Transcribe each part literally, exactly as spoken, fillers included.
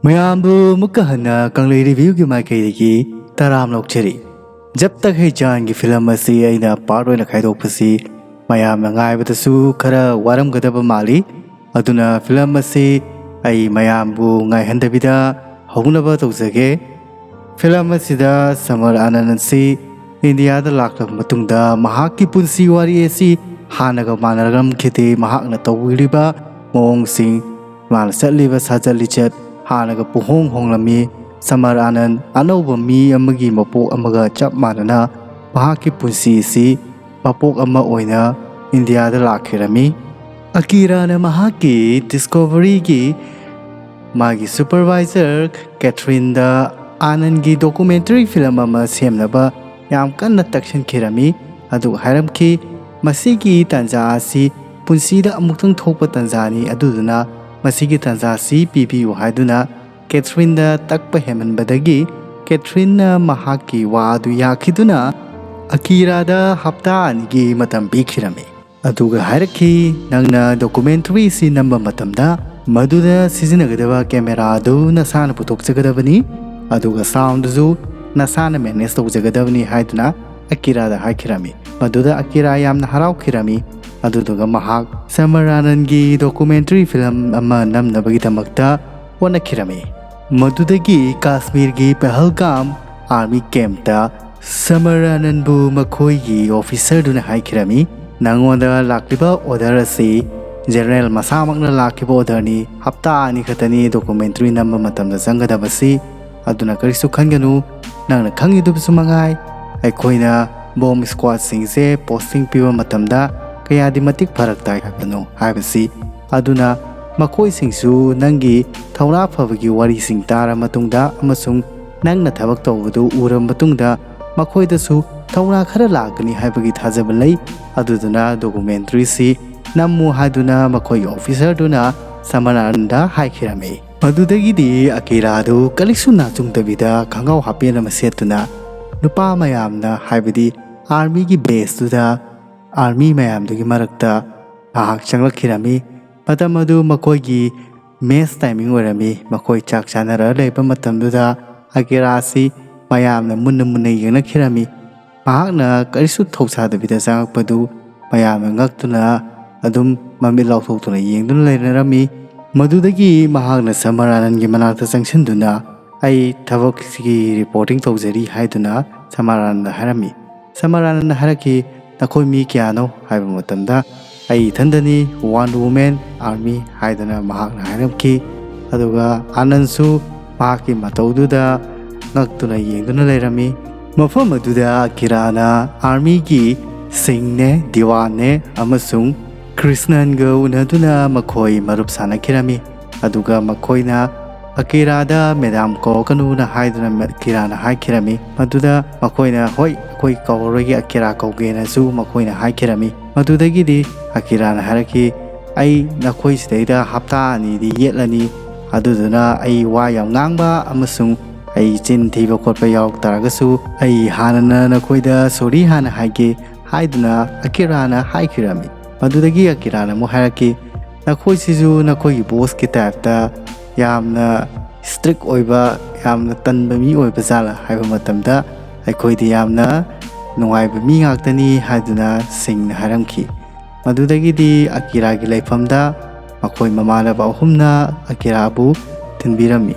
ꯃꯌꯥꯝꯕꯨ ꯑꯃꯨꯛꯀ ꯍꯟꯅ ꯀꯪꯂꯩ ꯔꯤꯚꯤꯌꯨꯒꯤ ꯃꯥꯏꯀꯩꯗꯒꯤ ꯇꯔꯥꯝ ꯂꯧꯖꯔꯤ꯫ ꯖꯕ ꯇꯛ ꯍꯦ ꯖꯥꯟꯒꯤ ꯐꯤꯂꯝ ꯑꯁꯤ ꯑꯩꯅ ꯄꯥꯔꯠ ꯑꯣꯏꯅ ꯈꯥꯏꯗꯣꯛꯄꯁꯤ ꯃꯌꯥꯝꯅ ꯉꯥꯏꯕꯗꯁꯨ ꯈꯔ ꯋꯥꯔꯝꯒꯗꯕ ꯃꯥꯜꯂꯤ꯫ ꯑꯗꯨꯅ ꯐꯤꯂꯝ ꯑꯁꯤ ꯑꯩ ꯃꯌꯥꯝꯕꯨ ꯉꯥꯏꯍꯟꯗꯕꯤꯗ ꯍꯧꯅꯕ ꯇꯧꯖꯒꯦ꯫ ꯐꯤꯂꯝ ꯑꯁꯤꯗ ꯁꯃꯔ ꯑꯥꯅꯟ ꯑꯁꯤ ꯏꯟꯗꯤꯌꯥꯗ ꯂꯥꯛꯂꯕ ꯃꯇꯨꯡꯗ ꯃꯍꯥꯛꯀꯤ ꯄꯨꯟꯁꯤ ꯋꯥꯔꯤ ꯑꯁꯤ ꯍꯥꯟꯅꯒ ꯃꯥꯟꯅꯔꯝꯈꯤꯗꯦ꯫ ꯃꯍꯥꯛꯅ ꯇꯧꯕꯤꯔꯤꯕ ꯃꯑꯣꯡꯁꯤꯡ, ꯃꯥꯅ ꯆꯠꯂꯤꯕ ꯁꯥꯖꯠ ꯂꯤꯆꯠ ꯍꯥꯟꯅꯒ ꯄꯨꯍꯣꯡ ꯍꯣꯡꯂꯝꯃꯤ꯫ ꯁꯃꯔ ꯑꯥꯅꯟ ꯑꯅꯧꯕ ꯃꯤ ꯑꯃꯒꯤ ꯃꯄꯣꯛ ꯑꯃꯒ ꯆꯞ ꯃꯥꯟꯅꯅ ꯃꯍꯥꯛꯀꯤ ꯄꯨꯟꯁꯤ ꯑꯁꯤ ꯃꯄꯣꯛ ꯑꯃ ꯑꯣꯏꯅ ꯏꯟꯗꯤꯌꯥꯗ ꯂꯥꯛꯈꯤꯔꯝꯃꯤ꯫ ꯑꯀꯤꯔꯥꯅ ꯃꯍꯥꯛꯀꯤ ꯗꯤꯁꯀꯣꯚꯔꯤꯒꯤ ꯃꯥꯒꯤ ꯁꯨꯄꯔꯚꯥꯏꯖꯔ ꯀꯦꯊꯔꯤꯟꯗ ꯑꯥꯅꯟꯒꯤ ꯗꯣꯀꯨꯃꯦꯟꯇꯔꯤ ꯐꯤꯂꯝ ꯑꯃ ꯁꯦꯝꯅꯕ ꯌꯥꯝ ꯀꯟꯅ ꯇꯛꯁꯤꯟꯈꯤꯔꯝꯃꯤ꯫ ꯑꯗꯨꯒ ꯍꯥꯏꯔꯝꯈꯤ, "ꯃꯁꯤꯒꯤ ꯇꯥꯟꯖꯥ ꯑꯁꯤ ꯄꯨꯟꯁꯤꯗ ꯑꯃꯨꯛꯇꯪ ꯊꯣꯛꯄ ꯇꯥꯟꯖꯥꯅꯤ, ꯑꯗꯨꯗꯨꯅ ꯃꯁꯤꯒꯤ ꯇꯥꯟꯖꯥ ꯑꯁꯤ ꯄꯤꯕꯤꯌꯨ" ꯍꯥꯏꯗꯨꯅ ꯀꯦꯊꯔꯤꯟꯗ ꯇꯛꯄ ꯍꯦꯟꯃꯟꯕꯗꯒꯤ ꯀꯦꯊꯔꯤꯟꯅ ꯃꯍꯥꯛꯀꯤ ꯋꯥ ꯑꯗꯨ ꯌꯥꯈꯤꯗꯨꯅ ꯑꯀꯤꯔꯥꯗ ꯍꯞꯇꯥ ꯑꯅꯤꯒꯤ ꯃꯇꯝ ꯄꯤꯈꯤꯔꯝꯃꯤ꯫ ꯑꯗꯨꯒ ꯍꯥꯏꯔꯛꯈꯤ, "ꯅꯪꯅ ꯗꯣꯀꯨꯃꯦꯟꯇꯔꯤ ꯑꯁꯤ ꯅꯝꯕ ꯃꯇꯝꯗ ꯃꯗꯨꯗ ꯁꯤꯖꯤꯟꯅꯒꯗꯕ ꯀꯦꯃꯦꯔꯥ ꯑꯗꯨ ꯅꯁꯥꯅ ꯄꯨꯊꯣꯛꯆꯒꯗꯕꯅꯤ, ꯑꯗꯨꯒ ꯁꯥꯎꯟꯗꯁꯨ ꯅꯁꯥꯅ ꯃꯦꯅꯦꯖ ꯇꯧꯖꯒꯗꯕꯅꯤ" ꯍꯥꯏꯗꯨꯅ ꯑꯀꯤꯔꯥꯗ ꯍꯥꯏꯈꯤꯔꯝꯃꯤ꯫ ꯃꯗꯨꯗ ꯑꯀꯤꯔꯥ ꯌꯥꯝꯅ ꯍꯔꯥꯎꯈꯤꯔꯝꯃꯤ꯫ ꯑꯗꯨꯗꯨꯒ ꯃꯍꯥꯛ ꯁꯃꯔ ꯑꯥꯅꯟꯒꯤ ꯗꯣꯀꯨꯃꯦꯟꯇꯔꯤ ꯐꯤꯂꯝ ꯑꯃ ꯅꯝꯅꯕꯒꯤꯗꯃꯛꯇ ꯍꯣꯠꯅꯈꯤꯔꯝꯃꯤ꯫ ꯃꯗꯨꯗꯒꯤ ꯀꯥꯁꯃꯤꯔꯒꯤ ꯄꯍꯜꯒꯥꯝ ꯑꯥꯔꯃꯤ ꯀꯦꯝꯞꯇ ꯁꯃꯔ ꯑꯥꯅꯟꯕꯨ ꯃꯈꯣꯏꯒꯤ ꯑꯣꯐꯤꯁꯔꯗꯨꯅ ꯍꯥꯏꯈꯤꯔꯝꯃꯤ, "ꯅꯉꯣꯟꯗ ꯂꯥꯛꯂꯤꯕ ꯑꯣꯔꯗꯔ ꯑꯁꯤ ꯖꯦꯅꯔꯦꯜ ꯃꯁꯥꯃꯛꯅ ꯂꯥꯛꯈꯤꯕ ꯑꯣꯔꯗꯔꯅꯤ꯫ ꯍꯞꯇꯥ ꯑꯅꯤ ꯈꯛꯇꯅꯤ ꯗꯣꯀꯨꯃꯦꯟꯇꯔꯤ ꯅꯝꯕ ꯃꯇꯝꯗ ꯆꯪꯒꯗꯕꯁꯤ꯫ ꯑꯗꯨꯅ ꯀꯔꯤꯁꯨ ꯈꯟꯒꯅꯨ꯫ ꯅꯪꯅ ꯈꯪꯉꯤꯗꯨꯕꯨꯁꯨ ꯃꯉꯥꯏ, ꯑꯩꯈꯣꯏꯅ ꯕꯣꯝ ꯁ꯭ꯀ꯭ꯋꯥꯗꯁꯤꯡꯁꯦ ꯄꯣꯁꯇꯤꯡ ꯄꯤꯕ ꯃꯇꯝꯗ ꯀꯌꯥꯗꯤ ꯃꯇꯤꯛ ꯐꯔꯛ ꯇꯥꯏ ꯍꯥꯏꯕꯅꯣ ꯍꯥꯏꯕꯁꯤ꯫ ꯑꯗꯨꯅ ꯃꯈꯣꯏꯁꯤꯡꯁꯨ ꯅꯪꯒꯤ ꯊꯧꯅꯥ ꯐꯕꯒꯤ ꯋꯥꯔꯤꯁꯤꯡ ꯇꯥꯔ ꯃꯇꯨꯡꯗ ꯑꯃꯁꯨꯡ ꯅꯪꯅ ꯊꯕꯛ ꯇꯧꯕꯗꯨ ꯎꯔꯕ ꯃꯇꯨꯡꯗ ꯃꯈꯣꯏꯗꯁꯨ ꯊꯧꯅꯥ ꯈꯔ ꯂꯥꯛꯀꯅꯤ ꯍꯥꯏꯕꯒꯤ ꯊꯥꯖꯕ ꯂꯩ꯫ ꯑꯗꯨꯗꯨꯅ ꯗꯣꯀꯨꯃꯦꯟꯇꯔꯤꯁꯤ ꯅꯝꯃꯨ" ꯍꯥꯏꯗꯨꯅ ꯃꯈꯣꯏꯒꯤ ꯑꯣꯐꯤꯁꯔꯗꯨꯅ ꯁꯃꯔ ꯑꯥꯅꯟꯗ ꯍꯥꯏꯈꯤꯔꯝꯃꯤ꯫ ꯃꯗꯨꯗꯒꯤꯗꯤ ꯑꯀꯤꯔꯥꯗꯨ ꯀꯔꯤꯁꯨ ꯅꯥꯆꯨꯡꯗꯕꯤꯗ ꯈꯣꯡꯒ꯭ꯔꯥꯎ ꯍꯥꯞꯄꯦꯟ ꯑꯃ ꯁꯦꯠꯇꯨꯅ ꯅꯨꯄꯥ ꯃꯌꯥꯝꯅ, ꯍꯥꯏꯕꯗꯤ ꯑꯥꯔꯃꯤꯒꯤ ꯕꯦꯁꯇꯨꯗ, ꯑꯥꯔꯃꯤ ꯃꯌꯥꯝꯗꯨꯒꯤ ꯃꯔꯛꯇ ꯉꯥꯏꯍꯥꯛ ꯆꯪꯂꯛꯈꯤꯔꯝꯃꯤ꯫ ꯃꯇꯝ ꯑꯗꯨ ꯃꯈꯣꯏꯒꯤ ꯃꯦꯁ ꯇꯥꯏꯃꯤꯡ ꯑꯣꯏꯔꯝꯃꯤ꯫ ꯃꯈꯣꯏ ꯆꯥꯛ ꯆꯥꯅꯔ ꯂꯩꯕ ꯃꯇꯝꯗꯨꯗ ꯑꯀꯤꯔꯥ ꯑꯁꯤ ꯃꯌꯥꯝꯅ ꯃꯨꯟꯅ ꯃꯨꯟꯅ ꯌꯦꯡꯅꯈꯤꯔꯝꯃꯤ꯫ ꯃꯍꯥꯛꯅ ꯀꯔꯤꯁꯨ ꯊꯧꯁꯥꯗꯕꯤꯗ ꯆꯪꯉꯛꯄꯗꯨ ꯃꯌꯥꯝꯅ ꯉꯛꯇꯨꯅ ꯑꯗꯨꯝ ꯃꯃꯤꯠ ꯂꯥꯎꯊꯣꯛꯇꯨꯅ ꯌꯦꯡꯗꯨꯅ ꯂꯩꯅꯔꯝꯃꯤ꯫ ꯃꯗꯨꯗꯒꯤ ꯃꯍꯥꯛꯅ ꯁꯃꯔꯥꯅꯟꯒꯤ ꯃꯅꯥꯛꯇ ꯆꯪꯁꯤꯟꯗꯨꯅ, "ꯑꯩ ꯊꯕꯛꯁꯤꯒꯤ ꯔꯤꯄꯣꯔꯇꯤꯡ ꯇꯧꯖꯔꯤ" ꯍꯥꯏꯗꯨꯅ ꯁꯃꯔꯥꯅꯟꯗ ꯍꯥꯏꯔꯝꯃꯤ꯫ ꯁꯃꯔꯥꯅꯟꯗ ꯍꯥꯏꯔꯛꯈꯤ, "ꯅꯈꯣꯏ ꯃꯤ ꯀꯌꯥꯅꯣ?" ꯍꯥꯏꯕ ꯃꯇꯝꯗ, "ꯑꯩ ꯏꯊꯟꯗꯅꯤ, ꯋꯥꯟ ꯋꯨꯃꯦꯟ ꯑꯥꯔꯃꯤ" ꯍꯥꯏꯗꯨꯅ ꯃꯍꯥꯛꯅ ꯍꯥꯏꯔꯝꯈꯤ꯫ ꯑꯗꯨꯒ ꯑꯥꯅꯟꯁꯨ ꯃꯍꯥꯛꯀꯤ ꯃꯇꯧꯗꯨꯗ ꯉꯛꯇꯨꯅ ꯌꯦꯡꯗꯨꯅ ꯂꯩꯔꯝꯃꯤ꯫ ꯃꯐꯝ ꯑꯗꯨꯗ ꯑꯀꯤꯔꯥꯅ ꯑꯥꯔꯃꯤꯒꯤ ꯁꯤꯡꯅꯦ, ꯗꯤꯋꯥꯟꯅꯦ ꯑꯃꯁꯨꯡ ꯀ꯭ꯔꯤꯁꯅꯟꯒ ꯎꯅꯗꯨꯅ ꯃꯈꯣꯏ ꯃꯔꯨꯞ ꯁꯥꯟꯅꯈꯤꯔꯝꯃꯤ꯫ ꯑꯗꯨꯒ ꯃꯈꯣꯏꯅ ꯑꯀꯤꯔꯥꯗ "ꯃꯦꯗꯥꯝ ꯀꯧꯔꯛꯀꯅꯨꯅ" ꯍꯥꯏꯗꯨꯅ ꯑꯀꯤꯔꯥꯅ ꯍꯥꯏꯈꯤꯔꯝꯃꯤ꯫ ꯃꯗꯨꯗ ꯃꯈꯣꯏꯅ, "ꯍꯣꯏ, ꯑꯩꯈꯣꯏ ꯀꯧꯔꯔꯣꯏꯒꯦ, ꯑꯀꯤꯔꯥ ꯀꯧꯒꯦꯅꯁꯨ" ꯃꯈꯣꯏꯅ ꯍꯥꯏꯈꯤꯔꯝꯃꯤ꯫ ꯃꯗꯨꯗꯒꯤꯗꯤ ꯑꯀꯤꯔꯥꯅ ꯍꯥꯏꯔꯛꯈꯤ, "ꯑꯩ ꯅꯈꯣꯏ ꯁꯤꯗꯩꯗ ꯍꯞꯇꯥ ꯑꯅꯤꯗꯤ ꯌꯦꯠꯂꯅꯤ꯫ ꯑꯗꯨꯗꯨꯅ ꯑꯩ ꯋꯥ ꯌꯥꯝ ꯉꯥꯡꯕ ꯑꯃꯁꯨꯡ ꯑꯩ ꯆꯤꯟ ꯊꯤꯕ ꯈꯣꯠꯄ ꯌꯥꯎꯔꯛ ꯇꯥꯔꯒꯁꯨ, ꯑꯩ ꯍꯥꯟꯅꯅ ꯅꯈꯣꯏꯗ ꯁꯣꯔꯤ ꯍꯥꯟꯅ ꯍꯥꯏꯒꯦ" ꯍꯥꯏꯗꯨꯅ ꯑꯀꯤꯔꯥꯅ ꯍꯥꯏꯈꯤꯔꯝꯃꯤ꯫ ꯃꯗꯨꯗꯒꯤ ꯑꯀꯤꯔꯥꯅ ꯑꯃꯨꯛ ꯍꯥꯏꯔꯛꯈꯤ, "ꯅꯈꯣꯏꯁꯤꯁꯨ ꯅꯈꯣꯏꯒꯤ ꯕꯣꯁꯀꯤ ꯇꯥꯏꯞꯇ ꯌꯥꯝꯅ ꯏꯁꯇ꯭ꯔꯤꯛ ꯑꯣꯏꯕ, ꯌꯥꯝꯅ ꯇꯟꯕ ꯃꯤ ꯑꯣꯏꯕ ꯖꯥꯠꯂꯥ?" ꯍꯥꯏꯕ ꯃꯇꯝꯗ, "ꯑꯩꯈꯣꯏꯗꯤ ꯌꯥꯝꯅ ꯅꯨꯡꯉꯥꯏꯕ ꯃꯤ ꯉꯥꯛꯇꯅꯤ" ꯍꯥꯏꯗꯨꯅ ꯁꯤꯡꯅ ꯍꯥꯏꯔꯝꯈꯤ꯫ ꯃꯗꯨꯗꯒꯤꯗꯤ ꯑꯀꯤꯔꯥꯒꯤ ꯂꯩꯐꯝꯗ ꯃꯈꯣꯏ ꯃꯃꯥꯟꯅꯕ ꯑꯍꯨꯝꯅ ꯑꯀꯤꯔꯥꯕꯨ ꯊꯤꯟꯕꯤꯔꯝꯃꯤ꯫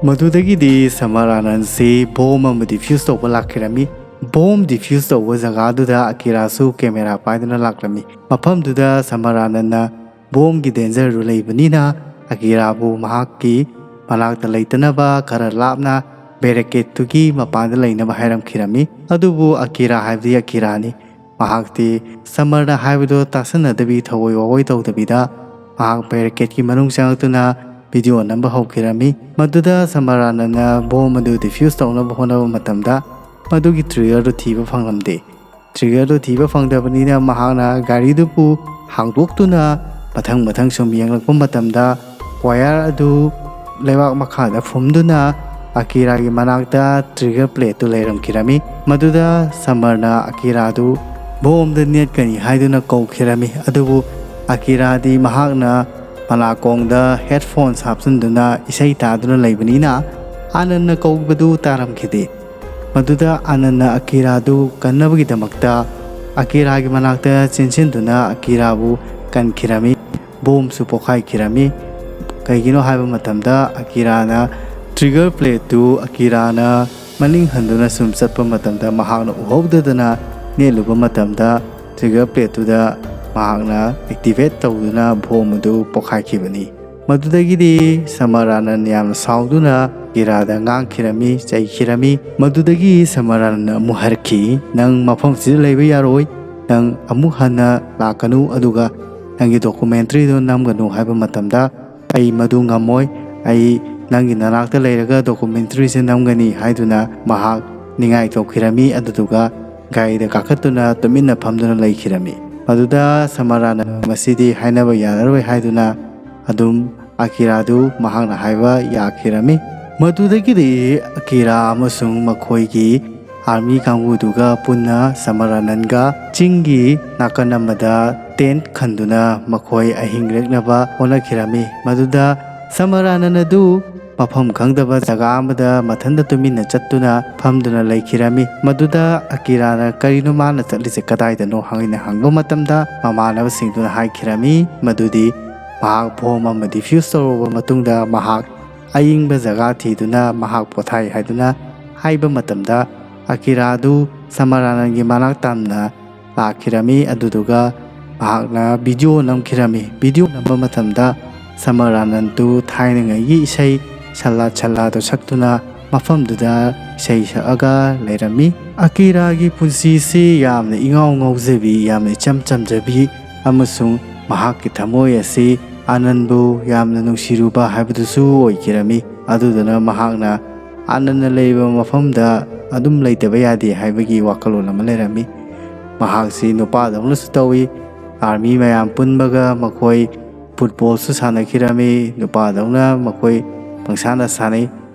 ꯃꯗꯨꯗꯒꯤꯗꯤ ꯁꯃꯔꯥꯅꯟꯁꯤ ꯕꯣꯝ ꯑꯃ ꯗꯤꯐ꯭ꯌꯨꯁ ꯇꯧꯕ ꯂꯥꯛꯈꯤꯔꯝꯃꯤ꯫ ꯕꯣꯝ ꯗꯤꯐ꯭ꯌꯨꯁ ꯇꯧꯕ ꯖꯒꯥꯗꯨꯗ ꯑꯀꯤꯔꯥꯁꯨ ꯀꯦꯃꯦꯔꯥ ꯄꯥꯏꯗꯨꯅ ꯂꯥꯛꯂꯝꯃꯤ꯫ ꯃꯐꯝꯗꯨꯗ ꯁꯃꯔꯥꯅꯟꯅ ꯕꯣꯝꯒꯤ ꯗꯦꯟꯖꯔꯗꯨ ꯂꯩꯕꯅꯤꯅ ꯑꯀꯤꯔꯥꯕꯨ ꯃꯍꯥꯛꯀꯤ ꯃꯅꯥꯛꯇ ꯂꯩꯇꯅꯕ ꯈꯔ ꯂꯥꯞꯅ ꯕꯦꯔꯤꯀꯦꯗꯇꯨꯒꯤ ꯃꯄꯥꯟꯗ ꯂꯩꯅꯕ ꯍꯥꯏꯔꯝꯈꯤꯔꯝꯃꯤ꯫ ꯑꯗꯨꯕꯨ ꯑꯀꯤꯔꯥ ꯍꯥꯏꯕꯗꯤ ꯑꯀꯤꯔꯥꯅꯤ꯫ ꯃꯍꯥꯛꯇꯤ ꯁꯃꯔꯅ ꯍꯥꯏꯕꯗꯨ ꯇꯥꯁꯟꯅꯗꯕꯤ, ꯊꯑꯣꯏ ꯋꯥꯑꯣꯏ ꯇꯧꯗꯕꯤꯗ ꯃꯍꯥꯛ ꯕꯦꯔꯤꯀꯦꯗꯀꯤ ꯃꯅꯨꯡ ꯆꯪꯂꯛꯇꯨꯅ ꯚꯤꯗꯤꯑꯣ ꯅꯝꯕ ꯍꯧꯈꯤꯔꯝꯃꯤ꯫ ꯃꯗꯨꯗ ꯁꯃꯔꯥꯅꯟꯅ ꯕꯣꯝ ꯑꯗꯨ ꯗꯤꯐ꯭ꯌꯨꯁ ꯇꯧꯅꯕ ꯍꯣꯠꯅꯕ ꯃꯇꯝꯗ ꯃꯗꯨꯒꯤ ꯇ꯭ꯔꯤꯒꯔꯗꯨ ꯊꯤꯕ ꯐꯪꯂꯝꯗꯦ꯫ ꯇ꯭ꯔꯤꯒꯔꯗꯨ ꯊꯤꯕ ꯐꯪꯗꯕꯅꯤꯅ ꯃꯍꯥꯛꯅ ꯒꯥꯔꯤꯗꯨꯕꯨ ꯍꯥꯡꯗꯣꯛꯇꯨꯅ ꯃꯊꯪ ꯃꯊꯪ ꯁꯨꯝ ꯌꯦꯡꯂꯛꯄ ꯃꯇꯝꯗ ꯋꯥꯌꯔ ꯑꯗꯨ ꯂꯩꯕꯥꯛ ꯃꯈꯥꯗ ꯐꯨꯝꯗꯨꯅ ꯑꯀꯤꯔꯥꯒꯤ ꯃꯅꯥꯛꯇ ꯇ꯭ꯔꯤꯒꯔ ꯄ꯭ꯂꯦꯠꯇꯨ ꯂꯩꯔꯝꯈꯤꯔꯝꯃꯤ꯫ ꯃꯗꯨꯗ ꯁꯃꯔꯅ ꯑꯀꯤꯔꯥꯗꯨ ꯕꯣꯝꯗ ꯅꯦꯠꯀꯅꯤ ꯍꯥꯏꯗꯨꯅ ꯀꯧꯈꯤꯔꯝꯃꯤ꯫ ꯑꯗꯨꯕꯨ ꯑꯀꯤꯔꯥꯗꯤ ꯃꯍꯥꯛꯅ ꯅꯥꯀꯣꯡꯗ headphones ꯍꯥꯞꯆꯤꯟꯗꯨꯅ ꯏꯁꯩ ꯇꯥꯗꯨꯅ ꯂꯩꯕꯅꯤꯅ ꯑꯥꯅꯟꯅ ꯀꯧꯕꯗꯨ ꯇꯥꯔꯝꯈꯤꯗꯦ꯫ ꯃꯗꯨꯗ ꯑꯥꯅꯟꯅ ꯑꯀꯤꯔꯥꯗꯨ ꯀꯟꯅꯕꯒꯤꯗꯃꯛꯇ ꯑꯀꯤꯔꯥꯒꯤ ꯃꯅꯥꯛꯇ ꯆꯦꯟꯁꯤꯟꯗꯨꯅ ꯑꯀꯤꯔꯥꯕꯨ ꯀꯟꯈꯤꯔꯝꯃꯤ꯫ ꯕꯣꯝꯁꯨ ꯄꯣꯈꯥꯏꯈꯤꯔꯝꯃꯤ꯫ ꯀꯩꯒꯤꯅꯣ ꯍꯥꯏꯕ ꯃꯇꯝꯗ ꯑꯀꯤꯔꯥꯅ trigger plateꯇꯨ ꯑꯀꯤꯔꯥꯅ ꯃꯅꯤꯡ ꯍꯟꯗꯨꯅ ꯁꯨꯝ ꯆꯠꯄ ꯃꯇꯝꯗ ꯃꯍꯥꯛꯅ ꯎꯍꯧꯗꯗꯅ ꯅꯦꯠꯂꯨꯕ ꯃꯇꯝꯗ trigger plateꯇꯨꯗ ꯃꯍꯥꯛꯅ activate ꯇꯧꯗꯨꯅ ꯕꯣꯝ ꯑꯗꯨ ꯄꯣꯈꯥꯏꯈꯤꯕꯅꯤ꯫ ꯃꯗꯨꯗꯒꯤꯗꯤ ꯁꯃꯔꯥꯅꯟ ꯌꯥꯝꯅ ꯁꯥꯎꯗꯨꯅ ꯑꯀꯤꯔꯥꯗ ꯉꯥꯡꯈꯤꯔꯝꯃꯤ, ꯆꯩꯈꯤꯔꯝꯃꯤ꯫ ꯃꯗꯨꯗꯒꯤ ꯁꯃꯔꯥꯅꯟ ꯑꯃꯨꯛ ꯍꯥꯏꯔꯛꯈꯤ, "ꯅꯪ ꯃꯐꯝꯁꯤꯗ ꯂꯩꯕ ꯌꯥꯔꯣꯏ꯫ ꯅꯪ ꯑꯃꯨꯛ ꯍꯟꯅ ꯂꯥꯛꯀꯅꯨ, ꯑꯗꯨꯒ ꯅꯪꯒꯤ documentaryꯗꯨ ꯅꯝꯒꯅꯨ" ꯍꯥꯏꯕ ꯃꯇꯝꯗ, "ꯑꯩ ꯃꯗꯨ ꯉꯝꯃꯣꯏ꯫ ꯑꯩ ꯅꯪꯒꯤ ꯅꯅꯥꯛꯇ ꯂꯩꯔꯒ documentaryꯁꯦ ꯅꯝꯒꯅꯤ" ꯍꯥꯏꯗꯨꯅ ꯃꯍꯥꯛ ꯅꯤꯡꯉꯥꯏ ꯇꯧꯈꯤꯔꯝꯃꯤ꯫ ꯑꯗꯨꯗꯨꯒ ꯒꯥꯔꯤꯗ ꯀꯥꯈꯠꯇꯨꯅ ꯇꯨꯃꯤꯟꯅ ꯐꯝꯗꯨꯅ ꯂꯩꯈꯤꯔꯝꯃꯤ꯫ ꯃꯗꯨꯗ ꯁꯃꯔꯥꯅꯟ ꯃꯁꯤꯗꯤ ꯍꯥꯏꯅꯕ ꯌꯥꯔꯔꯣꯏ ꯍꯥꯏꯗꯨꯅ ꯑꯗꯨꯝ ꯑꯀꯤꯔꯥꯗꯨ ꯃꯍꯥꯛꯅ ꯍꯥꯏꯕ ꯌꯥꯈꯤꯔꯝꯃꯤ꯫ ꯃꯗꯨꯗꯒꯤꯗꯤ ꯑꯀꯤꯔꯥ ꯑꯃꯁꯨꯡ ꯃꯈꯣꯏꯒꯤ army ꯀꯥꯡꯕꯨꯗꯨꯒ ꯄꯨꯟꯅ ꯁꯃꯔꯥꯅꯟꯒ ꯆꯤꯡꯒꯤ ꯅꯥꯀꯟ ꯑꯃꯗ tent ꯈꯟꯗꯨꯅ ꯃꯈꯣꯏ ꯑꯍꯤꯡ ꯂꯦꯛꯅꯕ ꯍꯣꯠꯅꯈꯤꯔꯝꯃꯤ꯫ ꯃꯗꯨꯗ ꯁꯃꯔꯥꯅꯟ ꯑꯗꯨ ꯃꯐꯝ ꯈꯪꯗꯕ ꯖꯒꯥ ꯑꯃꯗ ꯃꯊꯟꯇ ꯇꯨꯃꯤꯟꯅ ꯆꯠꯇꯨꯅ ꯐꯝꯗꯨꯅ ꯂꯩꯈꯤꯔꯝꯃꯤ꯫ ꯃꯗꯨꯗ ꯑꯀꯤꯔꯥꯅ "ꯀꯔꯤꯅꯣ ꯃꯥꯅ ꯆꯠꯂꯤꯁꯦ, ꯀꯗꯥꯏꯗꯅꯣ?" ꯍꯥꯏꯅ ꯍꯪꯕ ꯃꯇꯝꯗ ꯃꯃꯥꯟꯅꯕꯁꯤꯡꯗꯨꯅ ꯍꯥꯏꯈꯤꯔꯝꯃꯤ ꯃꯗꯨꯗꯤ ꯃꯍꯥꯛ ꯕꯣꯝ ꯑꯃ defuse ꯇꯧꯔꯕ ꯃꯇꯨꯡꯗ ꯃꯍꯥꯛ ꯑꯏꯪꯕ ꯖꯒꯥ ꯊꯤꯗꯨꯅ ꯃꯍꯥꯛ ꯄꯣꯊꯥꯏ ꯍꯥꯏꯗꯨꯅ ꯍꯥꯏꯕ ꯃꯇꯝꯗ ꯑꯀꯤꯔꯥꯗꯨ ꯁꯃꯔꯥꯅꯟꯒꯤ ꯃꯅꯥꯛ ꯇꯝꯅ ꯂꯥꯛꯈꯤꯔꯝꯃꯤ꯫ ꯑꯗꯨꯗꯨꯒ ꯃꯍꯥꯛꯅ video ꯅꯝꯈꯤꯔꯝꯃꯤ꯫ Video ꯅꯝꯕ ꯃꯇꯝꯗ ꯁꯃꯔꯥꯅꯟꯗꯨ ꯊꯥꯏꯅꯉꯩꯒꯤ ꯏꯁꯩ ꯁꯜꯂꯥ ꯁꯜꯂꯥꯗꯨ ꯁꯛꯇꯨꯅ ꯃꯐꯝꯗꯨꯗ ꯏꯁꯩ ꯁꯛꯑꯒ ꯂꯩꯔꯝꯃꯤ꯫ ꯑꯀꯤꯔꯥꯒꯤ ꯄꯨꯟꯁꯤꯁꯤ ꯌꯥꯝꯅ ꯏꯉꯥꯎ ꯉꯥꯎꯖꯕꯤ, ꯌꯥꯝꯅ ꯏꯆꯝ ꯆꯝꯖꯕꯤ ꯑꯃꯁꯨꯡ ꯃꯍꯥꯛꯀꯤ ꯊꯃꯣꯏ ꯑꯁꯤ ꯑꯥꯅꯟꯕꯨ ꯌꯥꯝꯅ ꯅꯨꯡꯁꯤꯔꯨꯕ ꯍꯥꯏꯕꯗꯨꯁꯨ ꯑꯣꯏꯈꯤꯔꯝꯃꯤ꯫ ꯑꯗꯨꯗꯨꯅ ꯃꯍꯥꯛꯅ ꯑꯥꯅꯟꯅ ꯂꯩꯕ ꯃꯐꯝꯗ ꯑꯗꯨꯝ ꯂꯩꯇꯕ ꯌꯥꯗꯦ ꯍꯥꯏꯕꯒꯤ ꯋꯥꯈꯜꯂꯣꯟ ꯑꯃ ꯂꯩꯔꯝꯃꯤ꯫ ꯃꯍꯥꯛꯁꯤ ꯅꯨꯄꯥꯗꯧꯅꯁꯨ ꯇꯧꯏ꯫ Army ꯃꯌꯥꯝ ꯄꯨꯟꯕꯒ ꯃꯈꯣꯏ footballꯁꯨ ꯁꯥꯟꯅꯈꯤꯔꯝꯃꯤ꯫ ꯅꯨꯄꯥꯗꯧꯅ ꯃꯈꯣꯏ ꯄꯪꯁꯥꯟꯗ ꯁꯥꯟꯅꯩ꯫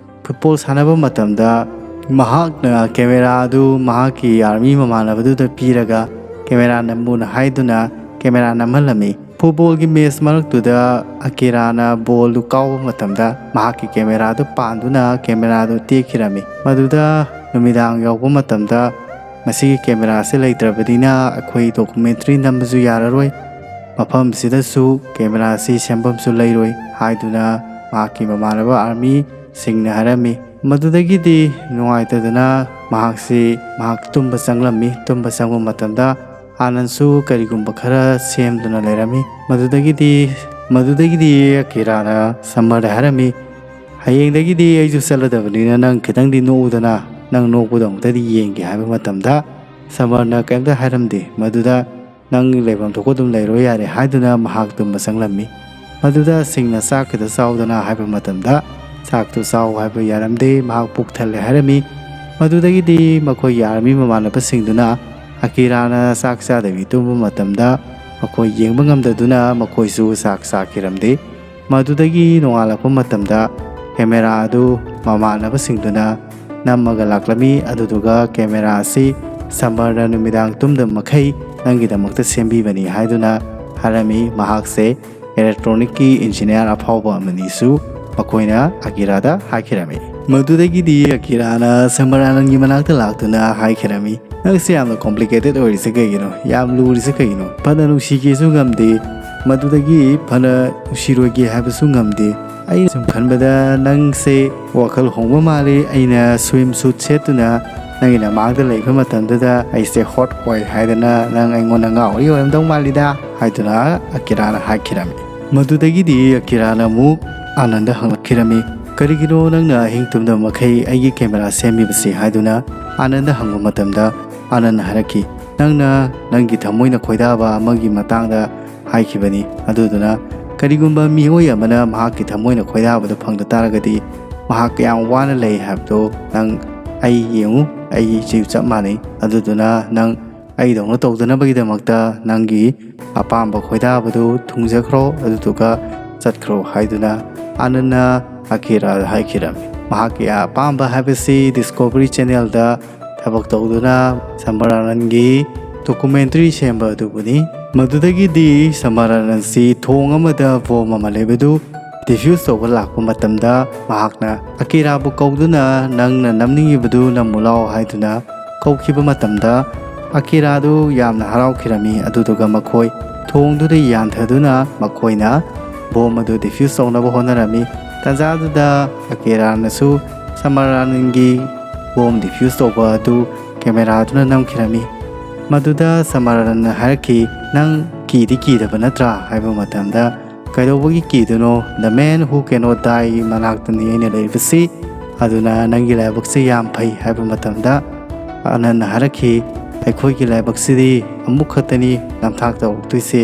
Football ꯁꯥꯟꯅꯕ ꯃꯇꯝꯗ ꯃꯍꯥꯛꯅ camera ꯑꯗꯨ ꯃꯍꯥꯛꯀꯤ army ꯃꯃꯥꯟꯅꯕꯗꯨꯗ ꯄꯤꯔꯒ camera ꯅꯝꯃꯨꯅ ꯍꯥꯏꯗꯨꯅ camera ꯅꯝꯍꯜꯂꯝꯃꯤ꯫ ꯐꯨꯠꯕꯣꯜꯒꯤ ꯃꯦꯆ ꯃꯔꯛꯇꯨꯗ ꯑꯀꯤꯔꯥꯅ ꯕꯣꯜꯗꯨ ꯀꯥꯎꯕ ꯃꯇꯝꯗ ꯃꯍꯥꯛꯀꯤ ꯀꯦꯃꯦꯔꯥꯗꯨ ꯄꯥꯟꯗꯨꯅ ꯀꯦꯃꯦꯔꯥꯗꯨ ꯇꯦꯛꯈꯤꯔꯝꯃꯤ꯫ ꯃꯗꯨꯗ ꯅꯨꯃꯤꯗꯥꯡ ꯌꯧꯕ ꯃꯇꯝꯗ ꯃꯁꯤꯒꯤ ꯀꯦꯃꯦꯔꯥꯁꯤ ꯂꯩꯇ꯭ꯔꯕꯅꯤꯅ ꯑꯩꯈꯣꯏ ꯗꯣꯀꯨꯃꯦꯟꯇꯔꯤ ꯅꯝꯕꯁꯨ ꯌꯥꯔꯔꯣꯏ, ꯃꯐꯝꯁꯤꯗꯁꯨ ꯀꯦꯃꯦꯔꯥꯁꯤ ꯁꯦꯝꯐꯝꯁꯨ ꯂꯩꯔꯣꯏ ꯍꯥꯏꯗꯨꯅ ꯃꯍꯥꯛꯀꯤ ꯃꯃꯥꯟꯅꯕ ꯑꯥꯔꯃꯤꯁꯤꯡꯅ ꯍꯥꯏꯔꯝꯃꯤ꯫ ꯃꯗꯨꯗꯒꯤꯗꯤ ꯅꯨꯡꯉꯥꯏꯇꯗꯅ ꯃꯍꯥꯛꯁꯤ ꯃꯍꯥꯛ ꯇꯨꯝꯕ ꯆꯪꯂꯝꯃꯤ꯫ ꯇꯨꯝꯕ ꯆꯪꯕ ꯃꯇꯝꯗ ꯑꯥꯅꯟꯁꯨ ꯀꯔꯤꯒꯨꯝꯕ ꯈꯔ ꯁꯦꯝꯗꯨꯅ ꯂꯩꯔꯝꯃꯤ꯫ ꯃꯗꯨꯗꯒꯤꯗꯤ ꯃꯗꯨꯗꯒꯤꯗꯤ ꯑꯀꯤꯔꯥꯅ ꯁꯝꯃꯔꯗ ꯍꯥꯏꯔꯝꯃꯤ, "ꯍꯌꯦꯡꯗꯒꯤꯗꯤ ꯑꯩꯁꯨ ꯆꯠꯂꯗꯕꯅꯤꯅ ꯅꯪ ꯈꯤꯇꯪꯗꯤ ꯅꯣꯛꯎꯗꯅ, ꯅꯪ ꯅꯣꯛꯄꯗꯣ ꯑꯃꯨꯛꯇꯗꯤ ꯌꯦꯡꯒꯦ" ꯍꯥꯏꯕ ꯃꯇꯝꯗ ꯁꯝꯃꯔꯅ ꯀꯔꯤꯝꯇ ꯍꯥꯏꯔꯝꯗꯦ꯫ ꯃꯗꯨꯗ "ꯅꯪ ꯂꯩꯐꯝ ꯊꯣꯛꯄ ꯑꯗꯨꯝ ꯂꯩꯔꯣ ꯌꯥꯔꯦ" ꯍꯥꯏꯗꯨꯅ ꯃꯍꯥꯛ ꯇꯨꯝꯕ ꯆꯪꯂꯝꯃꯤ꯫ ꯃꯗꯨꯗ ꯁꯤꯡꯅ "ꯆꯥꯛ ꯈꯤꯇ ꯆꯥꯎꯗꯅ" ꯍꯥꯏꯕ ꯃꯇꯝꯗ ꯆꯥꯛꯇꯨ ꯆꯥꯎ ꯍꯥꯏꯕ ꯌꯥꯔꯝꯗꯦ, ꯃꯍꯥꯛ ꯄꯨꯛ ꯊꯜꯂꯦ ꯍꯥꯏꯔꯝꯃꯤ꯫ ꯃꯗꯨꯗꯒꯤꯗꯤ ꯃꯈꯣꯏꯒꯤ ꯑꯥꯔꯃꯤ ꯃꯃꯥꯟꯅꯕꯁꯤꯡꯗꯨꯅ ꯑꯀꯤꯔꯥꯅ ꯆꯥꯛ ꯆꯥꯗꯕꯤ ꯇꯨꯝꯕ ꯃꯇꯝꯗ ꯃꯈꯣꯏ ꯌꯦꯡꯕ ꯉꯝꯗꯗꯨꯅ ꯃꯈꯣꯏꯁꯨ ꯆꯥꯛ ꯆꯥꯈꯤꯔꯝꯗꯦ꯫ ꯃꯗꯨꯗꯒꯤ ꯅꯣꯡꯉꯥꯜꯂꯛꯄ ꯃꯇꯝꯗ ꯀꯦꯃꯦꯔꯥ ꯑꯗꯨ ꯃꯃꯥꯟꯅꯕꯁꯤꯡꯗꯨꯅ ꯅꯝꯃꯒ ꯂꯥꯛꯂꯝꯃꯤ꯫ ꯑꯗꯨꯗꯨꯒ ꯀꯦꯃꯦꯔꯥ ꯑꯁꯤ ꯁꯝꯃꯔꯅ ꯅꯨꯃꯤꯗꯥꯡ ꯇꯨꯝꯗꯕ ꯃꯈꯩ ꯅꯪꯒꯤꯗꯃꯛꯇ ꯁꯦꯝꯕꯤꯕꯅꯤ ꯍꯥꯏꯗꯨꯅ ꯍꯥꯏꯔꯝꯃꯤ꯫ ꯃꯍꯥꯛꯁꯦ ꯏꯂꯦꯛꯇ꯭ꯔꯣꯅꯤꯛꯀꯤ ꯏꯟꯖꯤꯅꯤꯌꯥꯔ ꯑꯐꯥꯎꯕ ꯑꯃꯅꯤꯁꯨ ꯃꯈꯣꯏꯅ ꯑꯀꯤꯔꯥꯗ ꯍꯥꯏꯈꯤꯔꯝꯃꯤ꯫ ꯃꯗꯨꯗꯒꯤꯗꯤ ꯑꯀꯤꯔꯥꯅ ꯁꯝꯃꯔ ꯑꯥꯅꯟꯒꯤ ꯃꯅꯥꯛꯇ ꯂꯥꯛꯇꯨꯅ ꯍꯥꯏꯈꯤꯔꯝꯃꯤ, "ꯅꯪꯁꯦ ꯌꯥꯝꯅ ꯀꯣꯝꯄ꯭ꯂꯤꯀꯦꯇꯦꯠ ꯑꯣꯏꯔꯤꯁꯦ ꯀꯩꯒꯤꯅꯣ? ꯌꯥꯝ ꯂꯨꯔꯤꯁꯦ ꯀꯩꯒꯤꯅꯣ? ꯐꯅ ꯅꯨꯡꯁꯤꯒꯦꯁꯨ ꯉꯝꯗꯦ, ꯃꯗꯨꯗꯒꯤ ꯐꯅ ꯅꯨꯡꯁꯤꯔꯣꯏꯒꯦ ꯍꯥꯏꯕꯁꯨ ꯉꯝꯗꯦ꯫ ꯑꯩꯅ ꯁꯨꯝ ꯈꯟꯕꯗ ꯅꯪꯁꯦ ꯋꯥꯈꯜ ꯍꯣꯡꯕ ꯃꯥꯜꯂꯤ꯫ ꯑꯩꯅ ꯁ꯭ꯋꯤꯝ ꯁꯨꯠ ꯁꯦꯠꯇꯨꯅ ꯅꯪꯒꯤ ꯅꯃꯥꯡꯗ ꯂꯩꯕ ꯃꯇꯝꯗꯨꯗ ꯑꯩꯁꯦ ꯍꯣꯠ ꯑꯣꯏ ꯍꯥꯏꯗꯅ ꯅꯪ ꯑꯩꯉꯣꯟꯗ ꯉꯥꯎꯔꯤ ꯑꯣꯏꯔꯝꯗꯧ ꯃꯥꯜꯂꯤꯗ" ꯍꯥꯏꯗꯨꯅ ꯑꯀꯤꯔꯥꯅ ꯍꯥꯏꯈꯤꯔꯝꯃꯤ꯫ ꯃꯗꯨꯗꯒꯤꯗꯤ ꯑꯀꯤꯔꯥꯅ ꯑꯃꯨꯛ ꯑꯥꯅꯟꯗ ꯍꯪꯂꯛꯈꯤꯔꯝꯃꯤ, "ꯀꯔꯤꯒꯤꯅꯣ ꯅꯪꯅ ꯑꯍꯤꯡ ꯇꯨꯝꯗꯕ ꯃꯈꯩ ꯑꯩꯒꯤ ꯀꯦꯃꯦꯔꯥ ꯁꯦꯝꯃꯤꯕꯁꯤ?" ꯍꯥꯏꯗꯨꯅ ꯑꯥꯅꯟꯗ ꯍꯪꯕ ꯃꯇꯝꯗ ꯑꯥꯅꯟꯅ ꯍꯥꯏꯔꯛꯈꯤ, "ꯅꯪꯅ ꯅꯪꯒꯤ ꯊꯃꯣꯏꯅ ꯈꯣꯏꯗꯥꯕ ꯑꯃꯒꯤ ꯃꯇꯥꯡꯗ ꯍꯥꯏꯈꯤꯕꯅꯤ꯫ ꯑꯗꯨꯗꯨꯅ ꯀꯔꯤꯒꯨꯝꯕ ꯃꯤꯑꯣꯏ ꯑꯃꯅ ꯃꯍꯥꯛꯀꯤ ꯊꯃꯣꯏꯅ ꯈꯣꯏꯗꯥꯕꯗꯨ ꯐꯪꯗ ꯇꯥꯔꯒꯗꯤ ꯃꯍꯥꯛ ꯀꯌꯥꯝ ꯋꯥꯅ ꯂꯩ ꯍꯥꯏꯕꯗꯨ ꯅꯪ ꯑꯩ ꯌꯦꯡꯉꯨ, ꯑꯩꯁꯨ ꯆꯞ ꯃꯥꯟꯅꯩ꯫ ꯑꯗꯨꯗꯨꯅ ꯅꯪ ꯑꯩꯗꯧꯅ ꯇꯧꯗꯅꯕꯒꯤꯗꯃꯛꯇ ꯅꯪꯒꯤ ꯑꯄꯥꯝꯕ ꯈꯣꯏꯗꯥꯕꯗꯨ ꯊꯨꯡꯖꯈ꯭ꯔꯣ, ꯑꯗꯨꯗꯨꯒ ꯆꯠꯈ꯭ꯔꯣ" ꯍꯥꯏꯗꯨꯅ ꯑꯥꯅꯟꯅ ꯑꯀꯤꯔꯥꯗ ꯍꯥꯏꯈꯤꯔꯝꯃꯤ꯫ ꯃꯍꯥꯛꯀꯤ ꯑꯄꯥꯝꯕ ꯍꯥꯏꯕꯁꯤ ꯗꯤꯁꯀꯣꯚꯔꯤ ꯆꯦꯅꯦꯜꯗ ꯊꯕꯛ ꯇꯧꯗꯨꯅ ꯁꯝꯃꯔ ꯑꯥꯅꯟꯒꯤ ꯗꯣꯀꯨꯃꯦꯟꯇꯔꯤ ꯁꯦꯝꯕ ꯑꯗꯨꯕꯨꯅꯤ꯫ ꯃꯗꯨꯗꯒꯤꯗꯤ ꯁꯃꯔꯥꯅꯟꯁꯤ ꯊꯣꯡ ꯑꯃꯗ ꯕꯣꯝ ꯑꯃ ꯂꯩꯕꯗꯨ ꯗꯤꯐ꯭ꯌꯨꯁ ꯇꯧꯕ ꯂꯥꯛꯄ ꯃꯇꯝꯗ, ꯃꯍꯥꯛꯅ ꯑꯀꯤꯔꯥꯕꯨ ꯀꯧꯗꯨꯅ, "ꯅꯪꯅ ꯅꯝꯅꯤꯡꯉꯤꯕꯗꯨ ꯅꯝꯃꯨ ꯂꯥꯎ" ꯍꯥꯏꯗꯨꯅ ꯀꯧꯈꯤꯕ ꯃꯇꯝꯗ, ꯑꯀꯤꯔꯥꯗꯨ ꯌꯥꯝꯅ ꯍꯔꯥꯎꯈꯤꯔꯝꯃꯤ꯫ ꯑꯗꯨꯗꯨꯒ ꯃꯈꯣꯏ ꯊꯣꯡꯗꯨꯗ ꯌꯥꯟꯊꯗꯨꯅ ꯃꯈꯣꯏꯅ ꯕꯣꯝ ꯑꯗꯨ ꯗꯤꯐ꯭ꯌꯨꯁ ꯇꯧꯅꯕ ꯍꯣꯠꯅꯔꯝꯃꯤ꯫ ꯇꯥꯟꯖꯥꯗꯨꯗ ꯑꯀꯤꯔꯥꯅꯁꯨ ꯁꯃꯔꯥꯅꯟꯒꯤ ꯕꯣꯝ ꯗꯤꯐ꯭ꯌꯨꯁ ꯇꯧꯕ ꯑꯗꯨ ꯀꯦꯃꯦꯔꯥꯗꯨꯅ ꯅꯝꯈꯤꯔꯝꯃꯤ꯫ ꯃꯗꯨꯗ ꯁꯃꯔꯥꯅꯟꯅ ꯍꯥꯏꯔꯛꯈꯤ, "ꯅꯪ ꯀꯤꯗꯤ ꯀꯤꯗꯕ ꯅꯠꯇ꯭ꯔꯥ?" ꯍꯥꯏꯕ ꯃꯇꯝꯗ, "ꯀꯩꯗꯧꯕꯒꯤ ꯀꯤꯗꯣꯏꯅꯣ? The man who cannot die ꯃꯅꯥꯛꯇꯅꯤ ꯑꯩꯅ ꯂꯩꯔꯤꯕꯁꯤ, ꯑꯗꯨꯅ ꯅꯪꯒꯤ ꯂꯥꯏꯕꯛꯁꯦ ꯌꯥꯝ ꯐꯩ" ꯍꯥꯏꯕ ꯃꯇꯝꯗ, ꯑꯅꯟꯅ ꯍꯥꯏꯔꯛꯈꯤ, "ꯑꯩꯈꯣꯏꯒꯤ ꯂꯥꯏꯕꯛꯁꯤꯗꯤ ꯑꯃꯨꯛ ꯈꯛꯇꯅꯤ ꯅꯝꯊꯥꯛ ꯇꯧꯔꯛꯇꯣꯏꯁꯦ,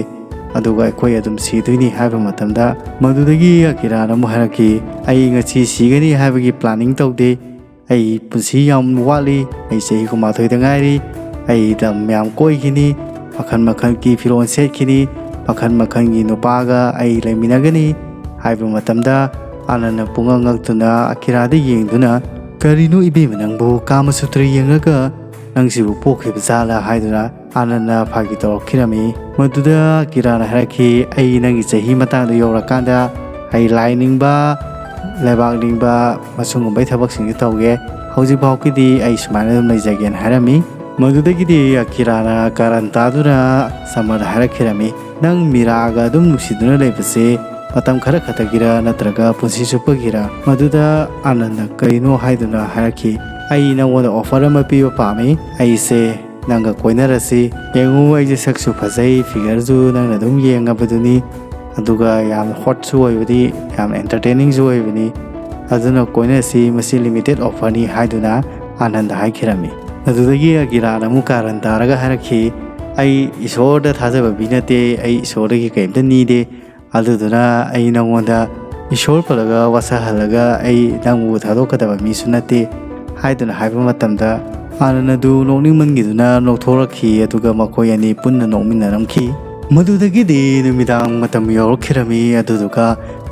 ꯑꯗꯨꯒ ꯑꯩꯈꯣꯏ ꯑꯗꯨꯝ ꯁꯤꯗꯣꯏꯅꯤ" ꯍꯥꯏꯕ ꯃꯇꯝꯗ, ꯃꯗꯨꯗꯒꯤ ꯑꯀꯤꯔꯥꯅ ꯑꯃꯨꯛ ꯍꯥꯏꯔꯛꯈꯤ, "ꯑꯩ ꯉꯁꯤ ꯁꯤꯒꯅꯤ ꯍꯥꯏꯕꯒꯤ ꯄ꯭ꯂꯥꯅꯤꯡ ꯇꯧꯗꯦ꯫ ꯑꯩ ꯄꯨꯟꯁꯤ ꯌꯥꯝ ꯋꯥꯠꯂꯤ꯫ ꯑꯩ ꯆꯍꯤ ꯀꯨꯟꯃꯥꯊꯣꯏꯗ ꯉꯥꯏꯔꯤ꯫ ꯑꯩ ꯂꯝ ꯌꯥꯝ ꯀꯣꯏꯈꯤꯅꯤ, ꯃꯈꯜ ꯃꯈꯜꯒꯤ ꯐꯤꯔꯣꯜ ꯁꯦꯠꯈꯤꯅꯤ, ꯃꯈꯜ ꯃꯈꯜꯒꯤ ꯅꯨꯄꯥꯒ ꯑꯩ ꯂꯩꯃꯤꯟꯅꯒꯅꯤ" ꯍꯥꯏꯕ ꯃꯇꯝꯗ, ꯑꯅꯟꯅ ꯄꯨꯡꯉꯛ ꯉꯛꯇꯨꯅ ꯑꯀꯤꯔꯥꯗ ꯌꯦꯡꯗꯨꯅ, "ꯀꯔꯤꯅꯣ ꯏꯕꯦꯝꯃ, ꯅꯪꯕꯨ ꯀꯥꯃꯁꯨꯇ꯭ꯔ ꯌꯦꯡꯂꯒ ꯅꯪꯁꯤꯕꯨ ꯄꯣꯛꯈꯤꯕ ꯖꯥꯠꯂꯥ?" ꯍꯥꯏꯗꯨꯅ ꯑꯅꯟꯅ ꯐꯥꯒꯤ ꯇꯧꯔꯛꯈꯤꯔꯝꯃꯤ꯫ ꯃꯗꯨꯗ ꯀꯤꯔꯥꯅ ꯍꯥꯏꯔꯛꯈꯤ, "ꯑꯩ ꯅꯪꯒꯤ ꯆꯍꯤ ꯃꯇꯥꯡꯗ ꯌꯧꯔꯀꯥꯟꯗ ꯑꯩ ꯂꯥꯏ ꯅꯤꯡꯕ, ꯂꯩꯕꯥꯛ ꯅꯤꯡꯕ, ꯃꯁꯤꯒꯨꯝꯕꯒꯤ ꯊꯕꯛꯁꯤꯡꯁꯦ ꯇꯧꯒꯦ꯫ ꯍꯧꯖꯤꯛ ꯐꯥꯎꯒꯤꯗꯤ ꯑꯩ ꯁꯨꯃꯥꯏꯅ ꯑꯗꯨꯝ ꯂꯩꯖꯒꯦꯅ" ꯍꯥꯏꯔꯝꯃꯤ꯫ ꯃꯗꯨꯗꯒꯤꯗꯤ ꯑꯀꯤꯔꯥꯅ ꯀꯥꯔꯟ ꯇꯥꯗꯨꯅ ꯁꯃꯔꯗ ꯍꯥꯏꯔꯛꯈꯤꯔꯝꯃꯤ, "ꯅꯪ ꯃꯤꯔꯥꯒ ꯑꯗꯨꯝ ꯅꯨꯡꯁꯤꯗꯨꯅ ꯂꯩꯕꯁꯦ ꯃꯇꯝ ꯈꯔ ꯈꯛꯇꯒꯤꯔ ꯅꯠꯇ꯭ꯔꯒ ꯄꯨꯟꯁꯤ ꯆꯨꯞꯄꯒꯤꯔ?" ꯃꯗꯨꯗ ꯑꯅꯟꯅ ꯀꯔꯤꯅꯣ ꯍꯥꯏꯗꯨꯅ ꯍꯥꯏꯔꯛꯈꯤ, "ꯑꯩ ꯅꯪꯉꯣꯟꯗ ꯑꯣꯐꯔ ꯑꯃ ꯄꯤꯕ ꯄꯥꯝꯃꯤ꯫ ꯑꯩꯁꯦ ꯅꯪꯒ ꯀꯣꯏꯅꯔꯁꯤ꯫ ꯌꯦꯡꯉꯨ, ꯑꯩꯁꯦ ꯁꯛꯁꯨ ꯐꯖꯩ, ꯐꯤꯒꯔꯁꯨ ꯅꯪꯅ ꯑꯗꯨꯝ ꯌꯦꯡꯉꯕꯗꯨꯅꯤ, ꯑꯗꯨꯒ ꯌꯥꯝ ꯍꯣꯠꯁꯨ ꯑꯣꯏꯕꯅꯤ, ꯌꯥꯝ ꯑꯦꯟꯇꯔꯇꯦꯅꯤꯡꯁꯨ ꯑꯣꯏꯕꯅꯤ, ꯑꯗꯨꯅ ꯀꯣꯏꯅꯁꯤ, ꯃꯁꯤ ꯂꯤꯃꯤꯇꯦꯠ ꯑꯣꯐꯔꯅꯤ" ꯍꯥꯏꯗꯨꯅ ꯑꯅꯟꯗ ꯍꯥꯏꯈꯤꯔꯝꯃꯤ꯫ ꯑꯗꯨꯗꯒꯤ ꯑꯀꯤꯔꯥꯅ ꯑꯃꯨꯛ ꯀꯥꯔꯟ ꯇꯥꯔꯒ ꯍꯥꯏꯔꯛꯈꯤ, "ꯑꯩ ꯏꯁꯣꯔꯗ ꯊꯥꯖꯕ ꯃꯤ ꯅꯠꯇꯦ, ꯑꯩ ꯏꯁꯣꯔꯗꯒꯤ ꯀꯔꯤꯝꯇ ꯅꯤꯗꯦ, ꯑꯗꯨꯗꯨꯅ ꯑꯩ ꯅꯪꯉꯣꯟꯗ ꯏꯁꯣꯔ ꯄꯜꯂꯒ ꯋꯥꯁꯛꯍꯜꯂꯒ ꯑꯩ ꯅꯪꯕꯨ ꯊꯥꯗꯣꯛꯀꯗꯕ ꯃꯤꯁꯨ ꯅꯠꯇꯦ" ꯍꯥꯏꯗꯨꯅ ꯍꯥꯏꯕ ꯃꯇꯝꯗ, ꯑꯅꯟ ꯑꯗꯨ ꯅꯣꯛꯅꯤꯡꯃꯟꯈꯤꯗꯨꯅ ꯅꯣꯛꯊꯣꯔꯛꯈꯤ, ꯑꯗꯨꯒ ꯃꯈꯣꯏ ꯑꯅꯤ ꯄꯨꯟꯅ ꯅꯣꯛꯃꯤꯟꯅꯔꯝꯈꯤ꯫ ꯃꯗꯨꯗꯒꯤꯗꯤ ꯅꯨꯃꯤꯗꯥꯡ ꯃꯇꯝ ꯌꯧꯔꯛꯈꯤꯔꯝꯃꯤ, ꯑꯗꯨꯗꯨꯒ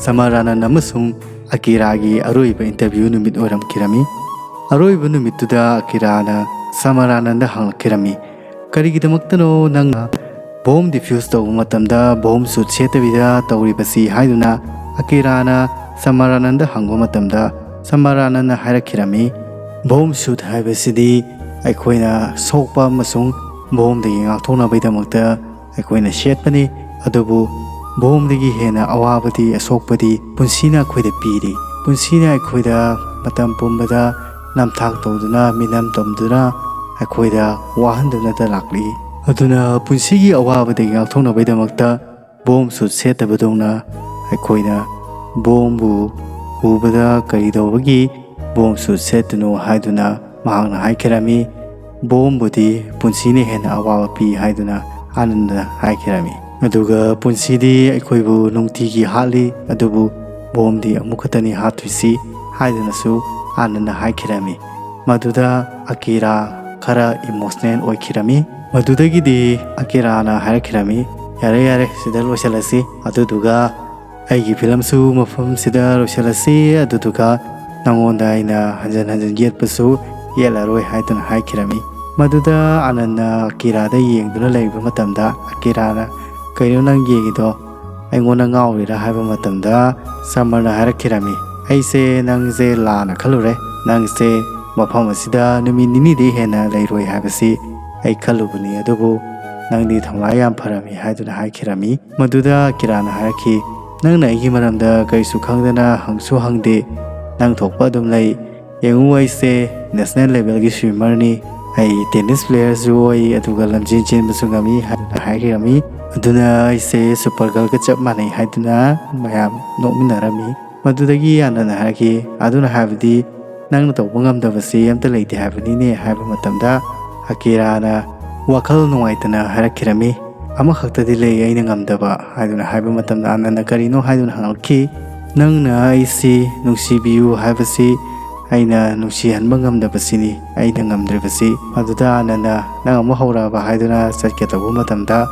ꯁꯃꯔꯥꯅꯟ ꯑꯃꯁꯨꯡ ꯑꯀꯤꯔꯥꯒꯤ ꯑꯔꯣꯏꯕ ꯏꯟꯇꯔꯚ꯭ꯌꯨ ꯅꯨꯃꯤꯠ ꯑꯣꯏꯔꯝꯈꯤꯔꯝꯃꯤ꯫ ꯑꯔꯣꯏꯕ ꯅꯨꯃꯤꯠꯇꯨꯗ ꯑꯀꯤꯔꯥꯅ ꯁꯃꯔꯥꯅꯟꯗ ꯍꯪꯂꯛꯈꯤꯔꯝꯃꯤ, "ꯀꯔꯤꯒꯤꯗꯃꯛꯇꯅꯣ ꯅꯪꯅ ꯕꯣꯝ ꯗꯤꯐ꯭ꯌꯨꯁ ꯇꯧꯕ ꯃꯇꯝꯗ ꯕꯣꯝ ꯁꯨꯠ ꯁꯦꯠꯇꯕꯤꯗ ꯇꯧꯔꯤꯕꯁꯤ?" ꯍꯥꯏꯗꯨꯅ ꯑꯀꯤꯔꯥꯅ ꯁꯃꯔꯥꯅꯟꯗ ꯍꯪꯕ ꯃꯇꯝꯗ, ꯁꯃꯔꯥꯅꯟꯗꯅ ꯍꯥꯏꯔꯛꯈꯤꯔꯝꯃꯤ, "ꯕꯣꯝ ꯁꯨꯠ ꯍꯥꯏꯕꯁꯤꯗꯤ ꯑꯩꯈꯣꯏꯅ ꯁꯣꯛꯄ ꯑꯃꯁꯨꯡ ꯕꯣꯝꯗꯒꯤ ꯉꯥꯛꯊꯣꯛꯅꯕꯒꯤꯗꯃꯛꯇ ꯑꯩꯈꯣꯏꯅ ꯁꯦꯠꯄꯅꯤ, ꯑꯗꯨꯕꯨ ꯕꯣꯝꯗꯒꯤ ꯍꯦꯟꯅ ꯑꯋꯥꯕꯗꯤ, ꯑꯁꯣꯛꯄꯗꯤ ꯄꯨꯟꯁꯤꯅ ꯑꯩꯈꯣꯏꯗ ꯄꯤꯔꯤ꯫ ꯄꯨꯟꯁꯤꯅ ꯑꯩꯈꯣꯏꯗ ꯃꯇꯝ ꯄꯨꯝꯕꯗ ꯅꯝꯊꯥꯛ ꯇꯧꯗꯨꯅ, ꯃꯤꯅꯝ ꯇꯝꯗꯨꯅ ꯑꯩꯈꯣꯏꯗ ꯋꯥꯍꯟꯗꯨꯅꯇ ꯂꯥꯛꯂꯤ꯫ ꯑꯗꯨꯅ ꯄꯨꯟꯁꯤꯒꯤ ꯑꯋꯥꯕꯗꯒꯤ ꯉꯥꯛꯊꯣꯛꯅꯕꯒꯤꯗꯃꯛꯇ ꯕꯣꯝ ꯁꯨꯠ ꯁꯦꯠꯇꯕꯗꯧꯅ ꯑꯩꯈꯣꯏꯅ ꯕꯣꯝꯕꯨ ꯎꯕꯗ ꯀꯔꯤꯗꯧꯕꯒꯤ ꯕꯣꯝ ꯁꯨꯠ ꯁꯦꯠꯇꯨꯅꯣ?" ꯍꯥꯏꯗꯨꯅ ꯃꯍꯥꯛꯅ ꯍꯥꯏꯈꯤꯔꯝꯃꯤ꯫ "ꯕꯣꯝꯕꯨꯗꯤ ꯄꯨꯟꯁꯤꯅ ꯍꯦꯟꯅ ꯑꯋꯥꯕ ꯄꯤ," ꯍꯥꯏꯗꯨꯅ ꯑꯥꯅꯟꯗꯅ ꯍꯥꯏꯈꯤꯔꯝꯃꯤ꯫ ꯑꯗꯨꯒ ꯄꯨꯟꯁꯤꯗꯤ ꯑꯩꯈꯣꯏꯕꯨ ꯅꯨꯡꯇꯤꯒꯤ ꯍꯥꯠꯂꯤ, ꯑꯗꯨꯕꯨ ꯕꯣꯝꯗꯤ ꯑꯃꯨꯛ ꯈꯛꯇꯅꯤ ꯍꯥꯠꯇꯣꯏꯁꯤ ꯍꯥꯏꯗꯨꯅꯁꯨ ꯑꯥꯅꯟꯗꯅ ꯍꯥꯏꯈꯤꯔꯝꯃꯤ꯫ ꯃꯗꯨꯗ ꯑꯀꯤꯔꯥ ꯈꯔ ꯏꯃꯣꯁꯅꯦꯜ ꯑꯣꯏꯈꯤꯔꯝꯃꯤ꯫ ꯃꯗꯨꯗꯒꯤꯗꯤ ꯑꯀꯤꯔꯥꯅ ꯍꯥꯏꯔꯛꯈꯤꯔꯝꯃꯤ, "ꯌꯥꯔꯦ, ꯌꯥꯔꯦ, ꯁꯤꯗ ꯂꯣꯏꯁꯤꯜꯂꯁꯤ꯫ ꯑꯗꯨꯗꯨꯒ ꯑꯩꯒꯤ ꯐꯤꯂꯝꯁꯨ ꯃꯐꯝꯁꯤꯗ ꯂꯣꯏꯁꯤꯜꯂꯁꯤ꯫ ꯑꯗꯨꯗꯨꯒ ꯅꯉꯣꯟꯗ ꯑꯩꯅ ꯍꯟꯖꯟ ꯍꯟꯖꯟ ꯌꯦꯠꯄꯁꯨ ꯌꯦꯠꯂꯔꯣꯏ," ꯍꯥꯏꯗꯨꯅ ꯍꯥꯏꯈꯤꯔꯝꯃꯤ꯫ ꯃꯗꯨꯗ ꯑꯥꯅꯟꯗꯅ ꯑꯀꯤꯔꯥꯗ ꯌꯦꯡꯗꯨꯅ ꯂꯩꯕ ꯃꯇꯝꯗ, ꯑꯀꯤꯔꯥꯅ, "ꯀꯩꯅꯣ ꯅꯪ ꯌꯦꯡꯉꯤꯗꯣ? ꯑꯩꯉꯣꯟꯗ ꯉꯥꯎꯔꯤꯔꯥ?" ꯍꯥꯏꯕ ꯃꯇꯝꯗ ꯁꯃꯔꯅ ꯍꯥꯏꯔꯛꯈꯤꯔꯝꯃꯤ, "ꯑꯩꯁꯦ ꯅꯪꯁꯦ ꯂꯥꯟꯅ ꯈꯜꯂꯨꯔꯦ꯫ ꯅꯪꯁꯦ ꯃꯐꯝ ꯑꯁꯤꯗ ꯅꯨꯃꯤꯠ ꯅꯤꯅꯤꯗꯤ ꯍꯦꯟꯅ ꯂꯩꯔꯣꯏ ꯍꯥꯏꯕꯁꯤ ꯑꯩ ꯈꯜꯂꯨꯕꯅꯤ, ꯑꯗꯨꯕꯨ ꯅꯪꯗꯤ ꯊꯧꯅꯥ ꯌꯥꯝ ꯐꯔꯝꯃꯤ," ꯍꯥꯏꯗꯨꯅ ꯍꯥꯏꯈꯤꯔꯝꯃꯤ꯫ ꯃꯗꯨꯗ ꯀꯤꯔꯥꯅ ꯍꯥꯏꯔꯛꯈꯤ, "ꯅꯪꯅ ꯑꯩꯒꯤ ꯃꯔꯝꯗ ꯀꯔꯤꯁꯨ ꯈꯪꯗꯅ ꯍꯪꯁꯨ ꯍꯪꯗꯦ, ꯅꯪ ꯊꯣꯛꯄ ꯑꯗꯨꯝ ꯂꯩ꯫ ꯌꯦꯡꯉꯨ, ꯑꯩꯁꯦ ꯅꯦꯁꯅꯦꯜ ꯂꯦꯚꯦꯜꯒꯤ ꯁ꯭ꯋꯤꯃꯔꯅꯤ, ꯑꯩ ꯇꯦꯅꯤꯁ ꯄ꯭ꯂꯦꯌꯔꯁꯨ ꯑꯣꯏ, ꯑꯗꯨꯒ ꯂꯝꯖꯦꯟ ꯆꯦꯟꯕꯁꯨ ꯉꯝꯃꯤ," ꯍꯥꯏꯗꯨꯅ ꯍꯥꯏꯈꯤꯔꯝꯃꯤ꯫ "ꯑꯗꯨꯅ ꯑꯩꯁꯦ ꯁꯨꯄꯔ ꯒꯔꯜꯒ ꯆꯞ ꯃꯥꯟꯅꯩ," ꯍꯥꯏꯗꯨꯅ ꯃꯌꯥꯝ ꯅꯣꯛꯃꯤꯟꯅꯔꯝꯃꯤ꯫ ꯃꯗꯨꯗꯒꯤ ꯑꯥꯅꯟꯗꯅ ꯍꯥꯏꯔꯛꯈꯤ, "ꯑꯗꯨꯅ ꯍꯥꯏꯕꯗꯤ ꯅꯪꯅ ꯇꯧꯕ ꯉꯝꯗꯕꯁꯤ ꯑꯝꯇ ꯂꯩꯇꯦ ꯍꯥꯏꯕꯅꯤꯅꯦ?" ꯍꯥꯏꯕ ꯃꯇꯝꯗ ꯑꯀꯤꯔꯥꯅ, ꯋꯥꯈꯜ ꯅꯨꯡꯉꯥꯏꯇꯅ ꯍꯥꯏꯔꯛꯈꯤꯔꯝꯃꯤ, "ꯑꯃꯈꯛꯇꯗꯤ ꯂꯩ ꯑꯩꯅ ꯉꯝꯗꯕ," ꯍꯥꯏꯗꯨꯅ ꯍꯥꯏꯕ ꯃꯇꯝꯗ ꯑꯥꯅꯟꯗꯅ ꯀꯔꯤꯅꯣ ꯍꯥꯏꯗꯨꯅ ꯍꯪꯂꯛꯈꯤ꯫ "ꯅꯪꯅ ꯑꯩꯁꯤ ꯅꯨꯡꯁꯤꯕꯤꯌꯨ ꯍꯥꯏꯕꯁꯤ ꯑꯩꯅ ꯅꯨꯡꯁꯤꯍꯟꯕ ꯉꯝꯗꯕꯁꯤꯅꯤ ꯑꯩꯅ ꯉꯝꯗ꯭ꯔꯤꯕꯁꯤ꯫" ꯃꯗꯨꯗ ꯑꯥꯅꯟꯗꯅ, "ꯅꯪ ꯑꯃꯨꯛ ꯍꯧꯔꯛꯑꯕ?" ꯍꯥꯏꯗꯨꯅ ꯆꯠꯀꯦ ꯇꯧꯕ ꯃꯇꯝꯗ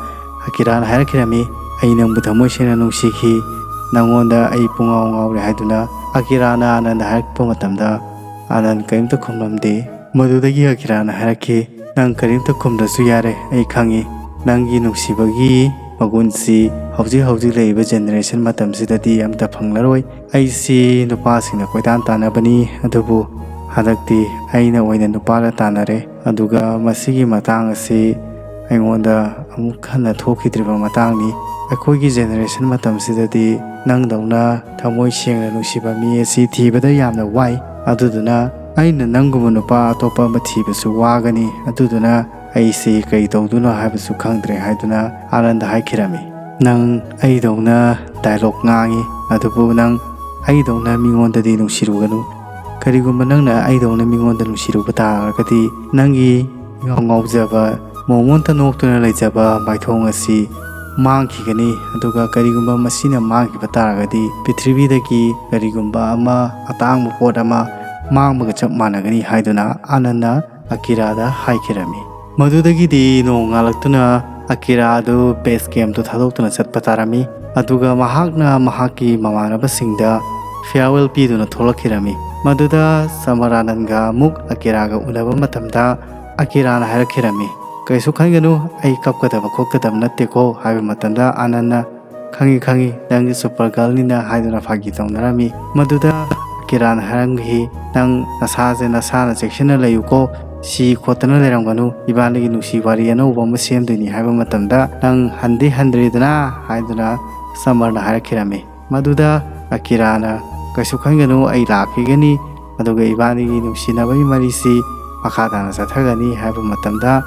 ꯑꯀꯤꯔꯥꯅ ꯍꯥꯏꯔꯛꯈꯤꯔꯝꯃꯤ, "ꯑꯩ ꯅꯪꯕꯨ ꯊꯃꯣꯏ ꯁꯦꯡꯅ ꯅꯨꯡꯁꯤꯈꯤ, ꯅꯪꯉꯣꯟꯗ ꯑꯩ ꯄꯨꯡꯉꯥꯎ ꯉꯥꯎꯔꯦ," ꯍꯥꯏꯗꯨꯅ ꯑꯀꯤꯔꯥꯅ ꯑꯥꯅꯟꯗ ꯍꯥꯏꯔꯛꯄ ꯃꯇꯝꯗ ꯑꯥꯅꯟꯗ ꯀꯔꯤꯝꯇ ꯈꯨꯝꯂꯝꯗꯦ꯫ ꯃꯗꯨꯗꯒꯤ ꯑꯀꯤꯔꯥꯅ ꯍꯥꯏꯔꯛꯈꯤ, "ꯅꯪ ꯀꯔꯤꯝꯇ ꯈꯨꯝꯗ꯭ꯔꯁꯨ ꯌꯥꯔꯦ, ꯑꯩ ꯈꯪꯉꯤ꯫ ꯅꯪꯒꯤ ꯅꯨꯡꯁꯤꯕꯒꯤ ꯃꯒꯨꯟꯁꯤ ꯍꯧꯖꯤꯛ ꯍꯧꯖꯤꯛ ꯂꯩꯔꯤꯕ ꯖꯦꯅꯦꯔꯦꯁꯟ ꯃꯇꯝꯁꯤꯗꯗꯤ ꯑꯝꯇ ꯐꯪꯂꯔꯣꯏ꯫ ꯑꯩꯁꯤ ꯅꯨꯄꯥꯁꯤꯡꯅ ꯀꯣꯏꯇꯥꯟ ꯇꯥꯟꯅꯕꯅꯤ, ꯑꯗꯨꯕꯨ ꯍꯟꯗꯛꯇꯤ ꯑꯩꯅ ꯑꯣꯏꯅ ꯅꯨꯄꯥꯗ ꯇꯥꯟꯅꯔꯦ꯫ ꯑꯗꯨꯒ ꯃꯁꯤꯒꯤ ꯃꯇꯥꯡ ꯑꯁꯤ ꯑꯩꯉꯣꯟꯗ ꯑꯃꯨꯛ ꯍꯟꯅ ꯊꯣꯛꯈꯤꯗ꯭ꯔꯤꯕ ꯃꯇꯥꯡꯅꯤ꯫ ꯑꯩꯈꯣꯏꯒꯤ ꯖꯦꯅꯦꯔꯦꯁꯟ ꯃꯇꯝꯁꯤꯗꯗꯤ ꯅꯪꯗꯧꯅ ꯊꯃꯣꯏ ꯁꯦꯡꯅ ꯅꯨꯡꯁꯤꯕ ꯃꯤ ꯑꯁꯤ ꯊꯤꯕꯗ ꯌꯥꯝꯅ ꯋꯥꯏ꯫ ꯑꯗꯨꯗꯨꯅ ꯑꯩꯅ ꯅꯪꯒꯨꯝꯕ ꯅꯨꯄꯥ ꯑꯇꯣꯞꯄ ꯑꯃ ꯊꯤꯕꯁꯨ ꯋꯥꯒꯅꯤ꯫ ꯑꯗꯨꯗꯨꯅ ꯑꯩꯁꯤ ꯀꯔꯤ ꯇꯧꯗꯣꯏꯅꯣ ꯍꯥꯏꯕꯁꯨ ꯈꯪꯗ꯭ꯔꯦ" ꯍꯥꯏꯗꯨꯅ ꯑꯥꯅꯟꯗ ꯍꯥꯏꯈꯤꯔꯝꯃꯤ꯫ "ꯅꯪ ꯑꯩꯗꯧꯅ ꯗꯥꯏꯂꯣꯛ ꯉꯥꯡꯉꯤ, ꯑꯗꯨꯕꯨ ꯅꯪ ꯑꯩꯗꯧꯅ ꯃꯤꯉꯣꯟꯗꯗꯤ ꯅꯨꯡꯁꯤꯔꯨꯒꯅꯨ꯫ ꯀꯔꯤꯒꯨꯝꯕ ꯅꯪꯅ ꯑꯩꯗꯧꯅ ꯃꯤꯉꯣꯟꯗ ꯅꯨꯡꯁꯤꯔꯨꯕ ꯇꯥꯔꯒꯗꯤ, ꯅꯪꯒꯤ ꯏꯉꯥꯎ ꯉꯥꯎꯖꯕ, ꯃꯣꯃꯣꯟꯇ ꯅꯣꯛꯇꯨꯅ ꯂꯩꯖꯕ ꯃꯥꯏꯊꯣꯡ ꯑꯁꯤ ꯃꯥꯡꯈꯤꯒꯅꯤ꯫ ꯑꯗꯨꯒ ꯀꯔꯤꯒꯨꯝꯕ ꯃꯁꯤꯅ ꯃꯥꯡꯈꯤꯕ ꯇꯥꯔꯒꯗꯤ, ꯄ꯭ꯔꯤꯊꯤꯕꯤꯗꯒꯤ ꯀꯔꯤꯒꯨꯝꯕ ꯑꯃ, ꯑꯇꯥꯡꯕ ꯄꯣꯠ ꯑꯃ ꯃꯥꯡꯕꯒ ꯆꯞ ꯃꯥꯟꯅꯒꯅꯤ" ꯍꯥꯏꯗꯨꯅ ꯑꯥꯅꯟꯗꯅ ꯑꯀꯤꯔꯥꯗ ꯍꯥꯏꯈꯤꯔꯝꯃꯤ꯫ ꯃꯗꯨꯗꯒꯤꯗꯤ ꯅꯣꯡꯉꯥꯜꯂꯛꯇꯨꯅ ꯑꯀꯤꯔꯥ ꯑꯗꯨ ꯕꯦꯁ ꯀꯦꯝꯞꯇꯨ ꯊꯥꯗꯣꯛꯇꯨꯅ ꯆꯠꯄ ꯇꯥꯔꯝꯃꯤ꯫ ꯑꯗꯨꯒ ꯃꯍꯥꯛꯅ ꯃꯍꯥꯛꯀꯤ ꯃꯃꯥꯟꯅꯕꯁꯤꯡꯗ ꯐꯤꯌꯥꯔꯋꯦꯜ ꯄꯤꯗꯨꯅ ꯊꯣꯛꯂꯛꯈꯤꯔꯝꯃꯤ꯫ ꯃꯗꯨꯗ ꯁꯃꯔꯥꯅꯟꯒ ꯑꯃꯨꯛ ꯑꯀꯤꯔꯥꯒ ꯎꯅꯕ ꯃꯇꯝꯗ ꯑꯀꯤꯔꯥꯅ ꯍꯥꯏꯔꯛꯈꯤꯔꯝꯃꯤ, "ꯀꯩꯁꯨ ꯈꯟꯒꯅꯨ, ꯑꯩ ꯀꯞꯀꯗꯕ ꯈꯣꯠꯀꯗꯕ ꯅꯠꯇꯦꯀꯣ" ꯍꯥꯏꯕ ꯃꯇꯝꯗ ꯑꯥꯅꯟꯗꯅ, "ꯈꯪꯉꯤ, ꯈꯪꯉꯤ, ꯅꯪꯗꯤ ꯁꯨꯄꯔ ꯒꯔꯜꯅꯤꯅ" ꯍꯥꯏꯗꯨꯅ ꯐꯥꯒꯤ ꯇꯧꯅꯔꯝꯃꯤ꯫ ꯃꯗꯨꯗ ꯀꯤꯔꯥꯅ ꯍꯥꯏꯔꯝꯈꯤ, "ꯅꯪ ꯅꯁꯥꯁꯦ ꯅꯁꯥꯅ ꯆꯦꯛꯁꯤꯟꯅ ꯂꯩꯌꯨꯀꯣ, ꯁꯤ ꯈꯣꯠꯇꯅ ꯂꯩꯔꯝꯒꯅꯨ, ꯏꯕꯥꯅꯤꯒꯤ ꯅꯨꯡꯁꯤ ꯋꯥꯔꯤ ꯑꯅꯧꯕ ꯑꯃ ꯁꯦꯝꯗꯣꯏꯅꯤ" ꯍꯥꯏꯕ ꯃꯇꯝꯗ, "ꯅꯪ ꯍꯟꯗꯤ ꯍꯟꯗ꯭ꯔꯤꯗꯅ" ꯍꯥꯏꯗꯨꯅ ꯁꯃꯔꯅ ꯍꯥꯏꯔꯛꯈꯤꯔꯝꯃꯤ꯫ ꯃꯗꯨꯗ ꯑꯀꯤꯔꯥꯅ, "ꯀꯩꯁꯨ ꯈꯟꯒꯅꯨ, ꯑꯩ ꯂꯥꯛꯈꯤꯒꯅꯤ, ꯑꯗꯨꯒ ꯏꯕꯥꯅꯤꯒꯤ ꯅꯨꯡꯁꯤꯅꯕꯒꯤ ꯃꯔꯤꯁꯤ ꯃꯈꯥ ꯇꯥꯅ ꯆꯠꯊꯒꯅꯤ" ꯍꯥꯏꯕ ꯃꯇꯝꯗ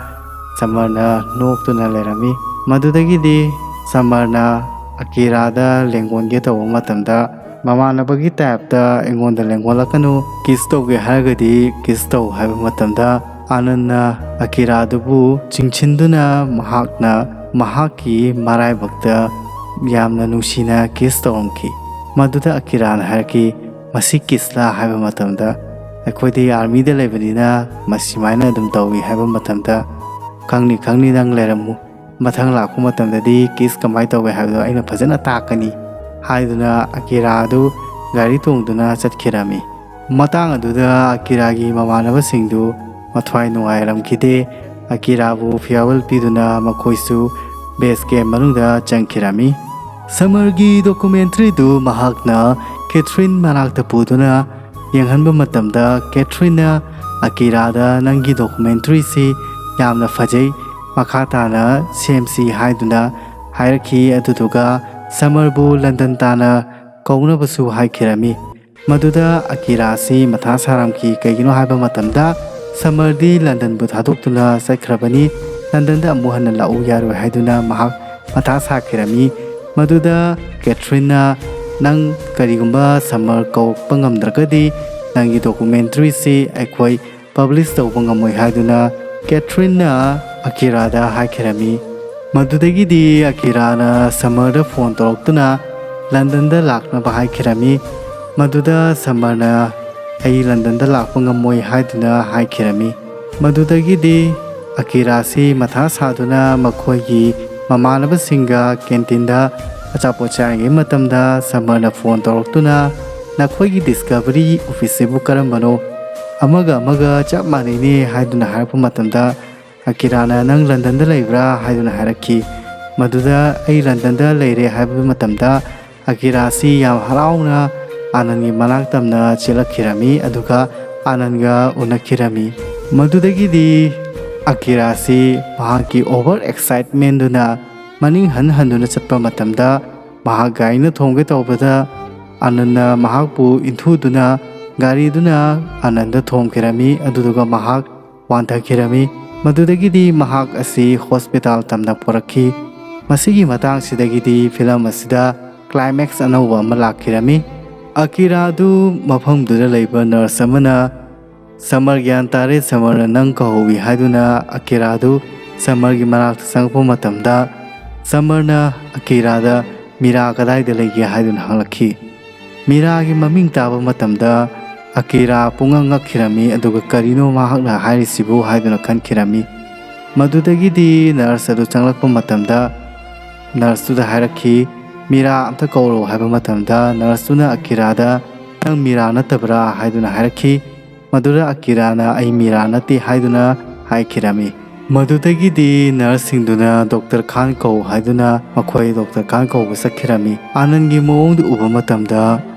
ꯁꯃꯔꯅ ꯅꯣꯛꯇꯨꯅ ꯂꯩꯔꯝꯃꯤ꯫ ꯃꯗꯨꯗꯒꯤꯗꯤ ꯁꯃꯔꯅ ꯑꯀꯤꯔꯥꯗ ꯂꯦꯡꯒꯣꯟꯒꯦ ꯇꯧꯕ ꯃꯇꯝꯗ, "ꯃꯃꯥꯟꯅꯕꯒꯤ ꯇꯥꯏꯞꯇ ꯑꯩꯉꯣꯟꯗ ꯂꯦꯡꯒꯣꯜꯂꯛꯀꯅꯨ, ꯀꯤꯁ ꯇꯧꯒꯦ ꯍꯥꯏꯔꯒꯗꯤ ꯀꯤꯁ ꯇꯧ" ꯍꯥꯏꯕ ꯃꯇꯝꯗ, ꯑꯥꯅꯟꯅ ꯑꯀꯤꯔꯥꯗꯨꯕꯨ ꯆꯤꯡꯁꯤꯟꯗꯨꯅ ꯃꯍꯥꯛꯅ ꯃꯍꯥꯛꯀꯤ ꯃꯔꯥꯏꯕꯛꯇ ꯌꯥꯝꯅ ꯅꯨꯡꯁꯤꯅ ꯀꯤꯁ ꯇꯧꯔꯝꯈꯤ꯫ ꯃꯗꯨꯗ ꯑꯀꯤꯔꯥꯅ ꯍꯥꯏꯔꯛꯈꯤ, "ꯃꯁꯤ ꯀꯤꯁꯂꯥ?" ꯍꯥꯏꯕ ꯃꯇꯝꯗ, "ꯑꯩꯈꯣꯏꯗꯤ ꯑꯥꯔꯃꯤꯗ ꯂꯩꯕꯅꯤꯅ ꯃꯁꯤꯃꯥꯏꯅ ꯑꯗꯨꯝ ꯇꯧꯏ" ꯍꯥꯏꯕ ꯃꯇꯝꯗ, "ꯈꯪꯅꯤ, ꯈꯪꯅꯤ, ꯅꯪ ꯂꯩꯔꯝꯃꯨ, ꯃꯊꯪ ꯂꯥꯛꯄ ꯃꯇꯝꯗꯗꯤ ꯀꯤꯁ ꯀꯃꯥꯏꯅ ꯇꯧꯒꯦ ꯍꯥꯏꯕꯗꯣ ꯑꯩꯅ ꯐꯖꯅ ꯇꯥꯛꯀꯅꯤ" ꯍꯥꯏꯗꯨꯅ ꯑꯀꯤꯔꯥ ꯑꯗꯨ ꯒꯥꯔꯤ ꯇꯣꯡꯗꯨꯅ ꯆꯠꯈꯤꯔꯝꯃꯤ꯫ ꯃꯇꯥꯡ ꯑꯗꯨꯗ ꯑꯀꯤꯔꯥꯒꯤ ꯃꯃꯥꯟꯅꯕꯁꯤꯡꯗꯨ ꯃꯊ꯭ꯋꯥꯏ ꯅꯨꯡꯉꯥꯏꯔꯝꯈꯤꯗꯦ꯫ ꯑꯀꯤꯔꯥꯕꯨ farewell ꯄꯤꯗꯨꯅ ꯃꯈꯣꯏꯁꯨ base camp ꯃꯅꯨꯡꯗ ꯆꯪꯈꯤꯔꯝꯃꯤ꯫ ꯁꯃꯔꯒꯤ documentary ꯗꯨ ꯃꯍꯥꯛꯅ ꯀꯦꯊ꯭ꯔꯤꯟ ꯃꯅꯥꯛꯇ ꯄꯨꯗꯨꯅ ꯌꯦꯡꯍꯟꯕ ꯃꯇꯝꯗ, ꯀꯦꯊ꯭ꯔꯤꯟꯅ ꯑꯀꯤꯔꯥꯗ "ꯅꯪꯒꯤ documentary ꯁꯤ ꯌꯥꯝꯅ ꯐꯖꯩ, ꯃꯈꯥ ꯇꯥꯅ ꯁꯦꯝꯁꯤ" ꯍꯥꯏꯗꯨꯅ ꯍꯥꯏꯔꯛꯈꯤ꯫ ꯑꯗꯨꯗꯨꯒ ꯁꯃꯔꯕꯨ ꯂꯟꯗꯟ ꯇꯥꯅ ꯀꯧꯅꯕꯁꯨ ꯍꯥꯏꯈꯤꯔꯝꯃꯤ꯫ ꯃꯗꯨꯗ ꯑꯀꯤꯔꯥꯁꯤ ꯃꯊꯥ ꯁꯥꯔꯝꯈꯤ꯫ ꯀꯩꯒꯤꯅꯣ ꯍꯥꯏꯕ ꯃꯇꯝꯗ, ꯁꯃꯔꯗꯤ ꯂꯟꯗꯟꯕꯨ ꯊꯥꯗꯣꯛꯇꯨꯅ ꯆꯠꯈ꯭ꯔꯕꯅꯤ꯫ ꯂꯟꯗꯟꯗ ꯑꯃꯨꯛ ꯍꯟꯅ ꯂꯥꯛꯎ ꯌꯥꯔꯣꯏ ꯍꯥꯏꯗꯨꯅ ꯃꯍꯥꯛ ꯃꯊꯥ ꯁꯥꯈꯤꯔꯝꯃꯤ꯫ ꯃꯗꯨꯗ ꯀꯦꯊ꯭ꯔꯤꯟꯅ, "ꯅꯪ ꯀꯔꯤꯒꯨꯝꯕ ꯁꯃꯔ ꯀꯧꯔꯛꯄ ꯉꯝꯗ꯭ꯔꯒꯗꯤ, ꯅꯪꯒꯤ documentary ꯁꯤ ꯑꯩꯈꯣꯏ publish ꯇꯧꯕ ꯉꯝꯃꯣꯏ" ꯍꯥꯏꯗꯨꯅ ꯀꯦꯊ꯭ꯔꯤꯟꯅ ꯑꯀꯤꯔꯥꯗ ꯍꯥꯏꯈꯤꯔꯝꯃꯤ꯫ ꯃꯗꯨꯗꯒꯤꯗꯤ ꯑꯀꯤꯔꯥꯅ ꯁꯃꯔꯗ phone ꯇꯧꯔꯛꯇꯨꯅ ꯂꯟꯗꯟꯗ ꯂꯥꯛꯅꯕ ꯍꯥꯏꯈꯤꯔꯝꯃꯤ꯫ ꯃꯗꯨꯗ ꯁꯃꯔꯅ "ꯑꯩ ꯂꯟꯗꯟꯗ ꯂꯥꯛꯄ ꯉꯝꯃꯣꯏ" ꯍꯥꯏꯗꯨꯅ ꯍꯥꯏꯈꯤꯔꯝꯃꯤ꯫ ꯃꯗꯨꯗꯒꯤꯗꯤ ꯑꯀꯤꯔꯥꯁꯤ ꯃꯊꯥ ꯁꯥꯗꯨꯅ ꯃꯈꯣꯏꯒꯤ ꯃꯃꯥꯟꯅꯕꯁꯤꯡꯒ canteen ꯗ ꯑꯆꯥꯄꯣꯠ ꯆꯥꯔꯤꯉꯩ ꯃꯇꯝꯗ ꯁꯃꯔꯅ phone ꯇꯧꯔꯛꯇꯨꯅ, "ꯅꯈꯣꯏꯒꯤ Discovery office ꯁꯤꯕꯨ ꯀꯔꯝꯕꯅꯣ? ꯑꯃꯒ ꯑꯃꯒ ꯆꯞ ꯃꯥꯟꯅꯩꯅꯦ" ꯍꯥꯏꯗꯨꯅ ꯍꯥꯏꯔꯛꯄ ꯃꯇꯝꯗ, ꯑꯀꯤꯔꯥꯅ "ꯅꯪ ꯂꯟꯗꯟꯗ ꯂꯩꯕ꯭ꯔꯥ?" ꯍꯥꯏꯗꯨꯅ ꯍꯥꯏꯔꯛꯈꯤ꯫ ꯃꯗꯨꯗ "ꯑꯩ ꯂꯟꯗꯟꯗ ꯂꯩꯔꯦ" ꯍꯥꯏꯕ ꯃꯇꯝꯗ, ꯑꯀꯤꯔꯥꯁꯤ ꯌꯥꯝ ꯍꯔꯥꯎꯅ ꯑꯥꯅꯟꯒꯤ ꯃꯅꯥꯛ ꯇꯝꯅ ꯆꯦꯜꯂꯛꯈꯤꯔꯝꯃꯤ, ꯑꯗꯨꯒ ꯑꯥꯅꯟꯒ ꯎꯅꯈꯤꯔꯝꯃꯤ꯫ ꯃꯗꯨꯗꯒꯤꯗꯤ ꯑꯀꯤꯔꯥꯁꯤ ꯃꯍꯥꯛꯀꯤ over excitement ꯗꯨꯅ ꯃꯅꯤꯡ ꯍꯟ ꯍꯟꯗꯨꯅ ꯆꯠꯄ ꯃꯇꯝꯗ, ꯃꯍꯥꯛ ꯒꯥꯔꯤꯅ ꯊꯣꯝꯒꯦ ꯇꯧꯕꯗ, ꯑꯥꯅꯟꯅ ꯃꯍꯥꯛꯄꯨ ꯏꯟꯊꯨꯗꯨꯅ ꯒꯥꯔꯤꯗꯨꯅ ꯑꯥꯅꯟꯗ ꯊꯣꯝꯈꯤꯔꯝꯃꯤ꯫ ꯑꯗꯨꯗꯨꯒ ꯃꯍꯥꯛ ꯋꯥꯟꯊꯈꯤꯔꯝꯃꯤ꯫ ꯃꯗꯨꯗꯒꯤꯗꯤ ꯃꯍꯥꯛ ꯑꯁꯤ hospital ꯇꯝꯅ ꯄꯨꯔꯛꯈꯤ꯫ ꯃꯁꯤꯒꯤ ꯃꯇꯥꯡꯁꯤꯗꯒꯤꯗꯤ film ꯑꯁꯤꯗ climax ꯑꯅꯧꯕ ꯑꯃ ꯂꯥꯛꯈꯤꯔꯝꯃꯤ꯫ ꯑꯀꯤꯔꯥꯗꯨ ꯃꯐꯝꯗꯨꯗ ꯂꯩꯕ nurse ꯑꯃꯅ "ꯁꯃꯔ ꯒ꯭ꯌꯥꯟ ꯇꯥꯔꯦ, ꯁꯃꯔꯅ ꯅꯪ ꯀꯧꯍꯧꯏ" ꯍꯥꯏꯗꯨꯅ ꯑꯀꯤꯔꯥꯗꯨ ꯁꯃꯔꯒꯤ ꯃꯅꯥꯛꯇ ꯆꯪꯉꯛꯄ ꯃꯇꯝꯗ, ꯁꯃꯔꯅ ꯑꯀꯤꯔꯥꯗ "ꯃꯤꯔꯥ ꯀꯗꯥꯏꯗ ꯂꯩꯒꯦ?" ꯍꯥꯏꯗꯨꯅ ꯍꯪꯂꯛꯈꯤ꯫ ꯃꯤꯔꯥꯒꯤ ꯃꯃꯤꯡ ꯇꯥꯕ ꯃꯇꯝꯗ ꯑꯀꯤꯔꯥ ꯄꯨꯡꯉꯛ ꯉꯛꯈꯤꯔꯝꯃꯤ, ꯑꯗꯨꯒ "ꯀꯔꯤꯅꯣ ꯃꯍꯥꯛꯅ ꯍꯥꯏꯔꯤꯁꯤꯕꯨ?" ꯍꯥꯏꯗꯨꯅ ꯈꯟꯈꯤꯔꯝꯃꯤ꯫ ꯃꯗꯨꯗꯒꯤꯗꯤ nurse ꯑꯗꯨ ꯆꯪꯂꯛꯄ ꯃꯇꯝꯗ, nurse ꯇꯨꯗ ꯍꯥꯏꯔꯛꯈꯤ, "ꯃꯤꯔꯥ ꯑꯝꯇ ꯀꯧꯔꯛꯑꯣ" ꯍꯥꯏꯕ ꯃꯇꯝꯗ, nurse ꯇꯨꯅ ꯑꯀꯤꯔꯥꯗ, "ꯅꯪ ꯃꯤꯔꯥ ꯅꯠꯇꯕ꯭ꯔꯥ?" ꯍꯥꯏꯗꯨꯅ ꯍꯥꯏꯔꯛꯈꯤ꯫ ꯃꯗꯨꯗ ꯑꯀꯤꯔꯥꯅ "ꯑꯩ ꯃꯤꯔꯥ ꯅꯠꯇꯦ" ꯍꯥꯏꯗꯨꯅ ꯍꯥꯏꯈꯤꯔꯝꯃꯤ꯫ ꯃꯗꯨꯗꯒꯤꯗꯤ ꯅꯔꯁꯁꯤꯡꯗꯨꯅ "ꯗꯣꯛꯇꯔ ꯈꯥꯟ ꯀꯧ" ꯍꯥꯏꯗꯨꯅ ꯃꯈꯣꯏ ꯗꯣꯛꯇꯔ ꯈꯥꯟ ꯀꯧꯕ ꯆꯠꯈꯤꯔꯝꯃꯤ꯫ ꯑꯥꯅꯟꯒꯤ ꯃꯑꯣꯡꯗꯨ ꯎꯕ ꯃꯇꯝꯗ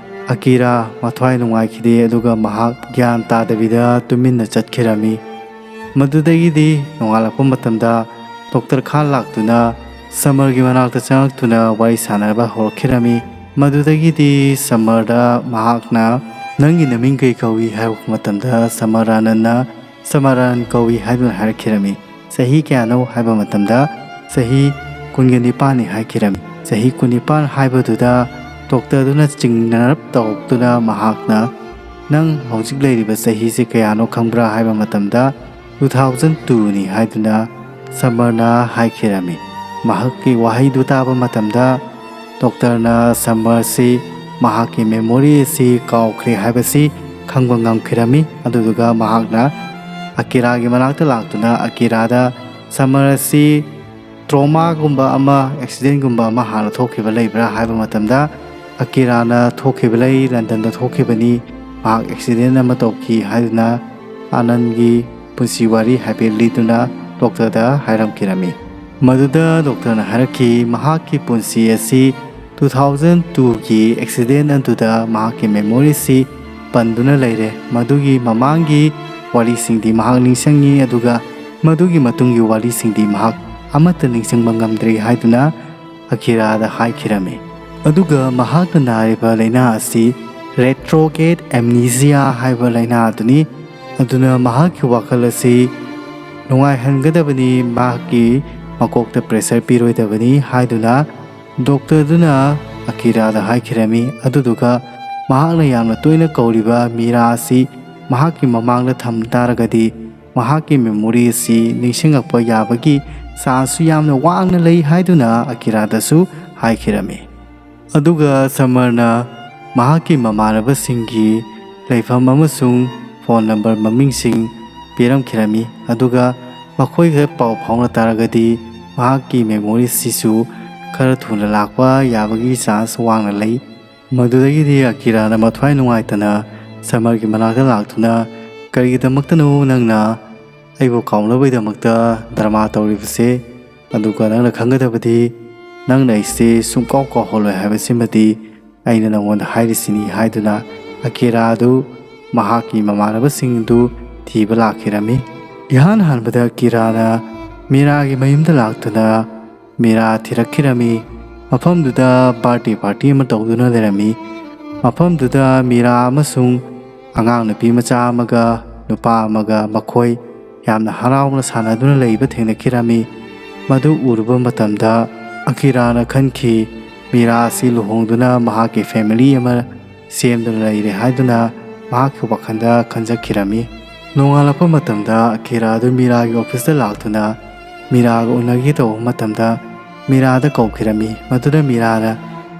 ꯑꯀꯤꯔꯥ ꯃꯊ꯭ꯋꯥꯏ ꯅꯨꯡꯉꯥꯏꯈꯤꯗꯦ, ꯑꯗꯨꯒ ꯃꯍꯥꯛ ꯒ꯭ꯌꯥꯟ ꯇꯥꯗꯕꯤꯗ ꯇꯨꯃꯤꯟꯅ ꯆꯠꯈꯤꯔꯝꯃꯤ꯫ ꯃꯗꯨꯗꯒꯤꯗꯤ ꯅꯣꯡꯉꯥꯜꯂꯛꯄ ꯃꯇꯝꯗ ꯗꯣꯛꯇꯔ ꯈꯥꯟ ꯂꯥꯛꯇꯨꯅ ꯁꯃꯔꯒꯤ ꯃꯅꯥꯛꯇ ꯆꯪꯂꯛꯇꯨꯅ ꯋꯥꯔꯤ ꯁꯥꯟꯅꯕ ꯍꯧꯔꯛꯈꯤꯔꯝꯃꯤ꯫ ꯃꯗꯨꯗꯒꯤꯗꯤ ꯁꯃꯔꯗ ꯃꯍꯥꯛꯅ "ꯅꯪꯒꯤ ꯅꯃꯤꯡ ꯀꯩ ꯀꯧꯏ?" ꯍꯥꯏꯔꯛꯄ ꯃꯇꯝꯗ ꯁꯃꯔ ꯑꯥꯅꯟꯅ "ꯁꯃꯔ ꯑꯥꯅꯟ ꯀꯧꯏ" ꯍꯥꯏꯗꯨꯅ ꯍꯥꯏꯔꯛꯈꯤꯔꯝꯃꯤ꯫ "ꯆꯍꯤ ꯀꯌꯥꯅꯣ?" ꯍꯥꯏꯕ ꯃꯇꯝꯗ "ꯆꯍꯤ ꯀꯨꯟꯒ ꯅꯤꯄꯥꯟꯅꯤ" ꯍꯥꯏꯈꯤꯔꯝꯃꯤ꯫ ꯆꯍꯤ ꯀꯨꯟꯅꯤꯄꯥꯟ ꯍꯥꯏꯕꯗꯨꯗ ꯗꯣꯛꯇꯔꯗꯨꯅ ꯆꯤꯡꯅꯔꯞ ꯇꯧꯔꯛꯇꯨꯅ ꯃꯍꯥꯛꯅ "ꯅꯪ ꯍꯧꯖꯤꯛ ꯂꯩꯔꯤꯕ ꯆꯍꯤꯁꯤ ꯀꯌꯥꯅꯣ ꯈꯪꯕ꯭ꯔꯥ?" ꯍꯥꯏꯕ ꯃꯇꯝꯗ "two thousand two ꯅꯤ" ꯍꯥꯏꯗꯨꯅ ꯁꯃꯔꯅ ꯍꯥꯏꯈꯤꯔꯝꯃꯤ꯫ ꯃꯍꯥꯛꯀꯤ ꯋꯥꯍꯩꯗꯨ ꯇꯥꯕ ꯃꯇꯝꯗ ꯗꯣꯛꯇꯔꯅ ꯁꯃꯔꯁꯤ ꯃꯍꯥꯛꯀꯤ memory ꯑꯁꯤ ꯀꯥꯎꯈ꯭ꯔꯦ ꯍꯥꯏꯕꯁꯤ ꯈꯪꯕ ꯉꯝꯈꯤꯔꯝꯃꯤ꯫ ꯑꯗꯨꯗꯨꯒ ꯃꯍꯥꯛꯅ ꯑꯀꯤꯔꯥꯒꯤ ꯃꯅꯥꯛꯇ ꯂꯥꯛꯇꯨꯅ ꯑꯀꯤꯔꯥꯗ ꯁꯃꯔ ꯑꯁꯤ traumaꯒꯨꯝꯕ ꯑꯃ, accidentꯒꯨꯝꯕ ꯑꯃ ꯍꯥꯟꯅ ꯊꯣꯛꯈꯤꯕ ꯂꯩꯕ꯭ꯔꯥ ꯍꯥꯏꯕ ꯃꯇꯝꯗ ꯑꯀꯤꯔꯥꯅ "ꯊꯣꯛꯈꯤꯕ ꯂꯩ, ꯂꯟꯗꯟꯗ ꯊꯣꯛꯈꯤꯕꯅꯤ, ꯃꯍꯥꯛ accident ꯑꯃ ꯇꯧꯈꯤ" ꯍꯥꯏꯗꯨꯅ ꯑꯥꯅꯟꯒꯤ ꯄꯨꯟꯁꯤ ꯋꯥꯔꯤ ꯍꯥꯏꯐꯦꯠ ꯂꯤꯗꯨꯅ ꯗꯣꯛꯇꯔꯗ ꯍꯥꯏꯔꯝꯈꯤꯔꯝꯃꯤ꯫ ꯃꯗꯨꯗ ꯗꯣꯛꯇꯔꯅ ꯍꯥꯏꯔꯛꯈꯤ, ꯃꯍꯥꯛꯀꯤ ꯄꯨꯟꯁꯤ ꯑꯁꯤ two thousand twoꯒꯤ accident ꯑꯗꯨꯗ ꯃꯍꯥꯛꯀꯤ memoryꯁꯤ ꯄꯟꯗꯨꯅ ꯂꯩꯔꯦ꯫ ꯃꯗꯨꯒꯤ ꯃꯃꯥꯡꯒꯤ ꯋꯥꯔꯤꯁꯤꯡꯗꯤ ꯃꯍꯥꯛ ꯅꯤꯡꯁꯤꯡꯉꯤ, ꯑꯗꯨꯒ ꯃꯗꯨꯒꯤ ꯃꯇꯨꯡꯒꯤ ꯋꯥꯔꯤꯁꯤꯡꯗꯤ ꯃꯍꯥꯛ ꯑꯃꯠꯇ ꯅꯤꯡꯁꯤꯡꯕ ꯉꯝꯗ꯭ꯔꯤ ꯍꯥꯏꯗꯨꯅ ꯑꯀꯤꯔꯥꯗ ꯍꯥꯏꯈꯤꯔꯝꯃꯤ꯫ ꯑꯗꯨꯒ ꯃꯍꯥꯛꯅ ꯅꯥꯔꯤꯕ ꯂꯥꯏꯅꯥ ꯑꯁꯤ retrograde amnesia ꯍꯥꯏꯕ ꯂꯥꯏꯅꯥ ꯑꯗꯨꯅꯤ꯫ ꯑꯗꯨꯅ ꯃꯍꯥꯛꯀꯤ ꯋꯥꯈꯜ ꯑꯁꯤ ꯅꯨꯡꯉꯥꯏꯍꯟꯒꯗꯕꯅꯤ, ꯃꯍꯥꯛꯀꯤ ꯃꯀꯣꯛꯇ pressure ꯄꯤꯔꯣꯏꯗꯕꯅꯤ ꯍꯥꯏꯗꯨꯅ ꯗꯣꯛꯇꯔꯗꯨꯅ ꯑꯀꯤꯔꯥꯗ ꯍꯥꯏꯈꯤꯔꯝꯃꯤ꯫ ꯑꯗꯨꯗꯨꯒ ꯃꯍꯥꯛꯅ ꯌꯥꯝꯅ ꯇꯣꯏꯅ ꯀꯧꯔꯤꯕ ꯃꯤꯔꯥ ꯑꯁꯤ ꯃꯍꯥꯛꯀꯤ ꯃꯃꯥꯡꯗ ꯊꯝ ꯇꯥꯔꯒꯗꯤ ꯃꯍꯥꯛꯀꯤ memory ꯑꯁꯤ ꯅꯤꯡꯁꯤꯡꯂꯛꯄ ꯌꯥꯕꯒꯤ chanceꯁꯨ ꯌꯥꯝꯅ ꯋꯥꯡꯅ ꯂꯩ ꯍꯥꯏꯗꯨꯅ ꯑꯀꯤꯔꯥꯗꯁꯨ ꯍꯥꯏꯈꯤꯔꯝꯃꯤ꯫ ꯑꯗꯨꯒ ꯁꯃꯔꯅ ꯃꯍꯥꯛꯀꯤ ꯃꯃꯥꯟꯅꯕꯁꯤꯡꯒꯤ ꯂꯩꯐꯝ ꯑꯃꯁꯨꯡ phone number ꯃꯃꯤꯡꯁꯤꯡ ꯄꯤꯔꯝꯈꯤꯔꯝꯃꯤ꯫ ꯑꯗꯨꯒ ꯃꯈꯣꯏꯒ ꯄꯥꯎ ꯐꯥꯎꯅ ꯇꯥꯔꯒꯗꯤ ꯃꯍꯥꯛꯀꯤ memoryꯁꯤꯁꯨ ꯈꯔ ꯊꯨꯅ ꯂꯥꯛꯄ ꯌꯥꯕꯒꯤ chance ꯋꯥꯡꯅ ꯂꯩ꯫ ꯃꯗꯨꯗꯒꯤꯗꯤ ꯑꯀꯤꯔꯥꯅ ꯃꯊ꯭ꯋꯥꯏ ꯅꯨꯡꯉꯥꯏꯇꯅ ꯁꯃꯔꯒꯤ ꯃꯅꯥꯛꯇ ꯂꯥꯛꯇꯨꯅ "ꯀꯔꯤꯒꯤꯗꯃꯛꯇꯅꯣ ꯅꯪꯅ ꯑꯩꯕꯨ ꯀꯥꯎꯅꯕꯒꯤꯗꯃꯛꯇ ꯗ꯭ꯔꯃꯥ ꯇꯧꯔꯤꯕꯁꯦ? ꯑꯗꯨꯒ ꯅꯪꯅ ꯈꯪꯒꯗꯕꯗꯤ, ꯅꯪꯅ ꯑꯩꯁꯦ ꯁꯨꯡꯀꯥꯎ ꯀꯥꯎꯍꯜꯂꯣꯏ ꯍꯥꯏꯕꯁꯤꯃꯗꯤ ꯑꯩꯅ ꯅꯉꯣꯟꯗ ꯍꯥꯏꯔꯤꯁꯤꯅꯤ" ꯍꯥꯏꯗꯨꯅ ꯑꯀꯤꯔꯥ ꯑꯗꯨ ꯃꯍꯥꯛꯀꯤ ꯃꯃꯥꯟꯅꯕꯁꯤꯡꯗꯨ ꯊꯤꯕ ꯂꯥꯛꯈꯤꯔꯝꯃꯤ꯫ ꯏꯍꯥꯟ ꯍꯥꯟꯕꯗ ꯑꯀꯤꯔꯥꯅ ꯃꯤꯔꯥꯒꯤ ꯃꯌꯨꯝꯗ ꯂꯥꯛꯇꯨꯅ ꯃꯤꯔꯥ ꯊꯤꯔꯛꯈꯤꯔꯝꯃꯤ꯫ ꯃꯐꯝꯗꯨꯗ ꯕꯥꯔꯗꯦ ꯄꯥꯔꯇꯤ ꯑꯃ ꯇꯧꯗꯨꯅ ꯂꯩꯔꯝꯃꯤ꯫ ꯃꯐꯝꯗꯨꯗ ꯃꯤꯔꯥ ꯑꯃꯁꯨꯡ ꯑꯉꯥꯡ ꯅꯨꯄꯤ ꯃꯆꯥ ꯑꯃꯒ ꯅꯨꯄꯥ ꯑꯃꯒ ꯃꯈꯣꯏ ꯌꯥꯝꯅ ꯍꯔꯥꯎꯅ ꯁꯥꯟꯅꯗꯨꯅ ꯂꯩꯕ ꯊꯦꯡꯅꯈꯤꯔꯝꯃꯤ꯫ ꯃꯗꯨ ꯎꯔꯨꯕ ꯃꯇꯝꯗ ꯑꯀꯤꯔꯥꯅ ꯈꯟꯈꯤ, ꯃꯤꯔꯥ ꯑꯁꯤ ꯂꯨꯍꯣꯡꯗꯨꯅ ꯃꯍꯥꯛꯀꯤ ꯐꯦꯃꯤꯂꯤ ꯑꯃ ꯁꯦꯝꯗꯨꯅ ꯂꯩꯔꯦ ꯍꯥꯏꯗꯨꯅ ꯃꯍꯥꯛꯀꯤ ꯋꯥꯈꯜꯗ ꯈꯟꯖꯈꯤꯔꯝꯃꯤ꯫ ꯅꯣꯡꯉꯥꯜꯂꯛꯄ ꯃꯇꯝꯗ ꯑꯀꯤꯔꯥ ꯑꯗꯨ ꯃꯤꯔꯥꯒꯤ ꯑꯣꯐꯤꯁꯇ ꯂꯥꯛꯇꯨꯅ ꯃꯤꯔꯥꯒ ꯎꯅꯒꯦ ꯇꯧꯕ ꯃꯇꯝꯗ ꯃꯤꯔꯥꯗ ꯀꯧꯈꯤꯔꯝꯃꯤ꯫ ꯃꯗꯨꯗ ꯃꯤꯔꯥꯅ,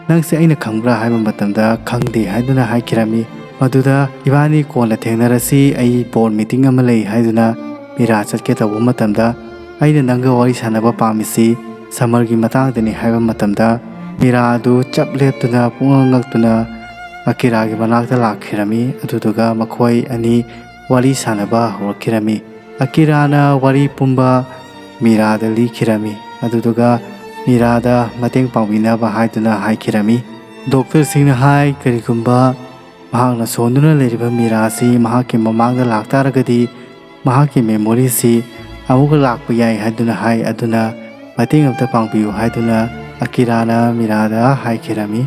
"ꯅꯪꯁꯦ ꯑꯩꯅ ꯈꯪꯕ꯭ꯔꯥ?" ꯍꯥꯏꯕ ꯃꯇꯝꯗ, "ꯈꯪꯗꯦ" ꯍꯥꯏꯗꯨꯅ ꯍꯥꯏꯈꯤꯔꯝꯃꯤ꯫ ꯃꯗꯨꯗ, "ꯏꯕꯥꯅꯤ ꯀꯣꯟꯅ ꯊꯦꯡꯅꯔꯁꯤ, ꯑꯩ ꯕꯣꯔꯗ ꯃꯤꯇꯤꯡ ꯑꯃ ꯂꯩ" ꯍꯥꯏꯗꯨꯅ ꯃꯤꯔꯥ ꯆꯠꯀꯦ ꯇꯧꯕ ꯃꯇꯝꯗ, "ꯑꯩꯅ ꯅꯪꯒ ꯋꯥꯔꯤ ꯁꯥꯟꯅꯕ ꯄꯥꯝꯃꯤꯁꯤ ꯁꯝꯃꯔꯒꯤ ꯃꯇꯥꯡꯗꯅꯤ" ꯍꯥꯏꯕ ꯃꯇꯝꯗ, ꯃꯤꯔꯥ ꯑꯗꯨ ꯆꯞ ꯂꯦꯞꯇꯨꯅ ꯄꯨꯡꯉꯛ ꯉꯛꯇꯨꯅ ꯑꯀꯤꯔꯥꯒꯤ ꯃꯅꯥꯛꯇ ꯂꯥꯛꯈꯤꯔꯝꯃꯤ꯫ ꯑꯗꯨꯗꯨꯒ ꯃꯈꯣꯏ ꯑꯅꯤ ꯋꯥꯔꯤ ꯁꯥꯟꯅꯕ ꯍꯧꯔꯛꯈꯤꯔꯝꯃꯤ꯫ ꯑꯀꯤꯔꯥꯅ ꯋꯥꯔꯤ ꯄꯨꯝꯕ ꯃꯤꯔꯥꯗ ꯂꯤꯈꯤꯔꯝꯃꯤ꯫ ꯑꯗꯨꯗꯨꯒ ꯃꯤꯔꯥꯗ ꯃꯇꯦꯡ ꯄꯥꯡꯕꯤꯅꯕ ꯍꯥꯏꯗꯨꯅ ꯍꯥꯏꯈꯤꯔꯝꯃꯤ꯫ ꯗꯣꯛꯇꯔꯁꯤꯡꯅ ꯍꯥꯏ, ꯀꯔꯤꯒꯨꯝꯕ ꯃꯍꯥꯛꯅ ꯁꯣꯟꯗꯨꯅ ꯂꯩꯔꯤꯕ ꯃꯤꯔꯥ ꯑꯁꯤ ꯃꯍꯥꯛꯀꯤ ꯃꯃꯥꯡꯗ ꯂꯥꯛꯇꯥꯔꯒꯗꯤ ꯃꯍꯥꯛꯀꯤ ꯃꯦꯃꯣꯔꯤꯁꯤ ꯑꯃꯨꯛꯀ ꯂꯥꯛꯄ ꯌꯥꯏ ꯍꯥꯏꯗꯨꯅ ꯍꯥꯏ꯫ ꯑꯗꯨꯅ ꯃꯇꯦꯡ ꯑꯝꯇ ꯄꯥꯡꯕꯤꯌꯨ ꯍꯥꯏꯗꯨꯅ ꯑꯀꯤꯔꯥꯅ ꯃꯤꯔꯥꯗ ꯍꯥꯏꯈꯤꯔꯝꯃꯤ꯫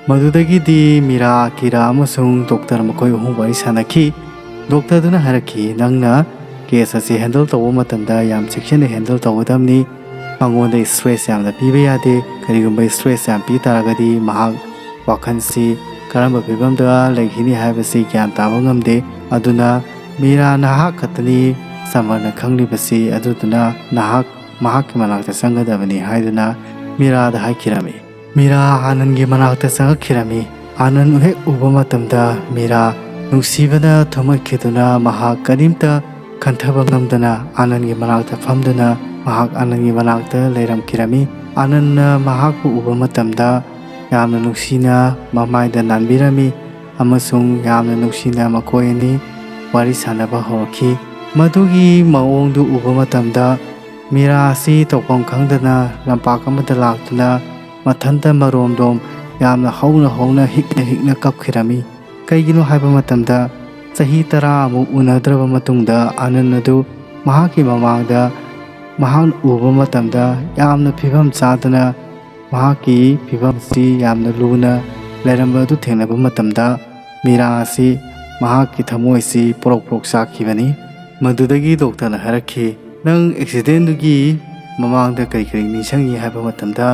ꯃꯗꯨꯗꯒꯤꯗꯤ ꯃꯤꯔꯥ, ꯑꯀꯤꯔꯥ ꯑꯃꯁꯨꯡ ꯗꯣꯛꯇꯔ ꯃꯈꯣꯏ ꯑꯍꯨꯝ ꯋꯥꯔꯤ ꯁꯥꯟꯅꯈꯤ꯫ ꯗꯣꯛꯇꯔꯗꯨꯅ ꯍꯥꯏꯔꯛꯈꯤ, "ꯅꯪꯅ ꯀꯦꯁ ꯑꯁꯤ ꯍꯦꯟꯗꯜ ꯇꯧꯕ ꯃꯇꯝꯗ ꯌꯥꯝ ꯆꯦꯛꯁꯤꯟꯅ ꯍꯦꯟꯗꯜ ꯇꯧꯒꯗꯕꯅꯤ꯫ ꯃꯉꯣꯟꯗ ꯏꯁꯇ꯭ꯔꯦꯁ ꯌꯥꯝꯅ ꯄꯤꯕ ꯌꯥꯗꯦ꯫ ꯀꯔꯤꯒꯨꯝꯕ ꯏꯁꯇ꯭ꯔꯦꯁ ꯌꯥꯝ ꯄꯤ ꯇꯥꯔꯒꯗꯤ ꯃꯍꯥꯛ ꯋꯥꯈꯜꯁꯤ ꯀꯔꯝꯕ ꯐꯤꯕꯝꯗ ꯂꯩꯈꯤꯅꯤ ꯍꯥꯏꯕꯁꯤ ꯒ꯭ꯌꯥꯟ ꯇꯥꯕ ꯉꯝꯗꯦ꯫ ꯑꯗꯨꯅ ꯃꯤꯔꯥ ꯅꯍꯥꯛ ꯈꯛꯇꯅꯤ ꯁꯝꯃꯔꯅ ꯈꯪꯂꯤꯕꯁꯤ, ꯑꯗꯨꯗꯨꯅ ꯅꯍꯥꯛ ꯃꯍꯥꯛꯀꯤ ꯃꯅꯥꯛꯇ ꯆꯪꯒꯗꯕꯅꯤ" ꯍꯥꯏꯗꯨꯅ ꯃꯤꯔꯥꯗ ꯍꯥꯏꯈꯤꯔꯝꯃꯤ꯫ ꯃꯤꯔꯥ ꯑꯥꯅꯟꯒꯤ ꯃꯅꯥꯛꯇ ꯆꯪꯉꯛꯈꯤꯔꯝꯃꯤ꯫ ꯑꯥꯅꯟ ꯍꯦꯛ ꯎꯕ ꯃꯇꯝꯗ ꯃꯤꯔꯥ ꯅꯨꯡꯁꯤꯕꯅ ꯊꯨꯝꯍꯠꯈꯤꯗꯨꯅ ꯃꯍꯥꯛ ꯀꯔꯤꯝꯇ ꯈꯟꯊꯕ ꯉꯝꯗꯅ ꯑꯥꯅꯟꯒꯤ ꯃꯅꯥꯛꯇ ꯐꯝꯗꯨꯅ ꯃꯍꯥꯛ ꯑꯥꯅꯟꯒꯤ ꯃꯅꯥꯛꯇ ꯂꯩꯔꯝꯈꯤꯔꯝꯃꯤ꯫ ꯑꯥꯅꯟꯅ ꯃꯍꯥꯛꯄꯨ ꯎꯕ ꯃꯇꯝꯗ ꯌꯥꯝꯅ ꯅꯨꯡꯁꯤꯅ ꯃꯃꯥꯏꯗ ꯅꯥꯟꯕꯤꯔꯝꯃꯤ ꯑꯃꯁꯨꯡ ꯌꯥꯝꯅ ꯅꯨꯡꯁꯤꯅ ꯃꯈꯣꯏ ꯑꯅꯤ ꯋꯥꯔꯤ ꯁꯥꯟꯅꯕ ꯍꯧꯔꯛꯈꯤ꯫ ꯃꯗꯨꯒꯤ ꯃꯑꯣꯡꯗꯨ ꯎꯕ ꯃꯇꯝꯗ ꯃꯤꯔꯥ ꯑꯁꯤ ꯇꯧꯐꯝ ꯈꯪꯗꯅ ꯂꯝꯄꯥꯛ ꯑꯃꯗ ꯂꯥꯛꯇꯨꯅ ꯃꯊꯟꯇ ꯃꯔꯣꯝꯗꯣꯝ ꯌꯥꯝꯅ ꯍꯧꯅ ꯍꯧꯅ ꯍꯤꯛꯅ ꯍꯤꯛꯅ ꯀꯞꯈꯤꯔꯝꯃꯤ꯫ ꯀꯩꯒꯤꯅꯣ ꯍꯥꯏꯕ ꯃꯇꯝꯗ ꯆꯍꯤ ꯇꯔꯥꯃꯨꯛ ꯎꯅꯗ꯭ꯔꯕ ꯃꯇꯨꯡꯗ ꯑꯥꯅꯟ ꯑꯗꯨ ꯃꯍꯥꯛꯀꯤ ꯃꯃꯥꯡꯗ ꯃꯍꯥꯛ ꯎꯕ ꯃꯇꯝꯗ ꯌꯥꯝꯅ ꯐꯤꯕꯝ ꯆꯥꯗꯅ ꯃꯍꯥꯛꯀꯤ ꯐꯤꯕꯝꯁꯤ ꯌꯥꯝꯅ ꯂꯨꯅ ꯂꯩꯔꯝꯕ ꯑꯗꯨ ꯊꯦꯡꯅꯕ ꯃꯇꯝꯗ ꯃꯤꯔꯥ ꯑꯁꯤ ꯃꯍꯥꯛꯀꯤ ꯊꯃꯣꯏꯁꯤ ꯄ꯭ꯔꯣꯛ ꯄ꯭ꯔꯣꯛ ꯆꯥꯛꯈꯤꯕꯅꯤ꯫ ꯃꯗꯨꯗꯒꯤ ꯗꯣꯛꯇꯔꯅ ꯍꯥꯏꯔꯛꯈꯤ, "ꯅꯪ ꯑꯦꯛꯁꯤꯗꯦꯟꯗꯨꯒꯤ ꯃꯃꯥꯡꯗ ꯀꯔꯤ ꯀꯔꯤ ꯅꯤꯡꯁꯤꯡꯉꯤ?" ꯍꯥꯏꯕ ꯃꯇꯝꯗ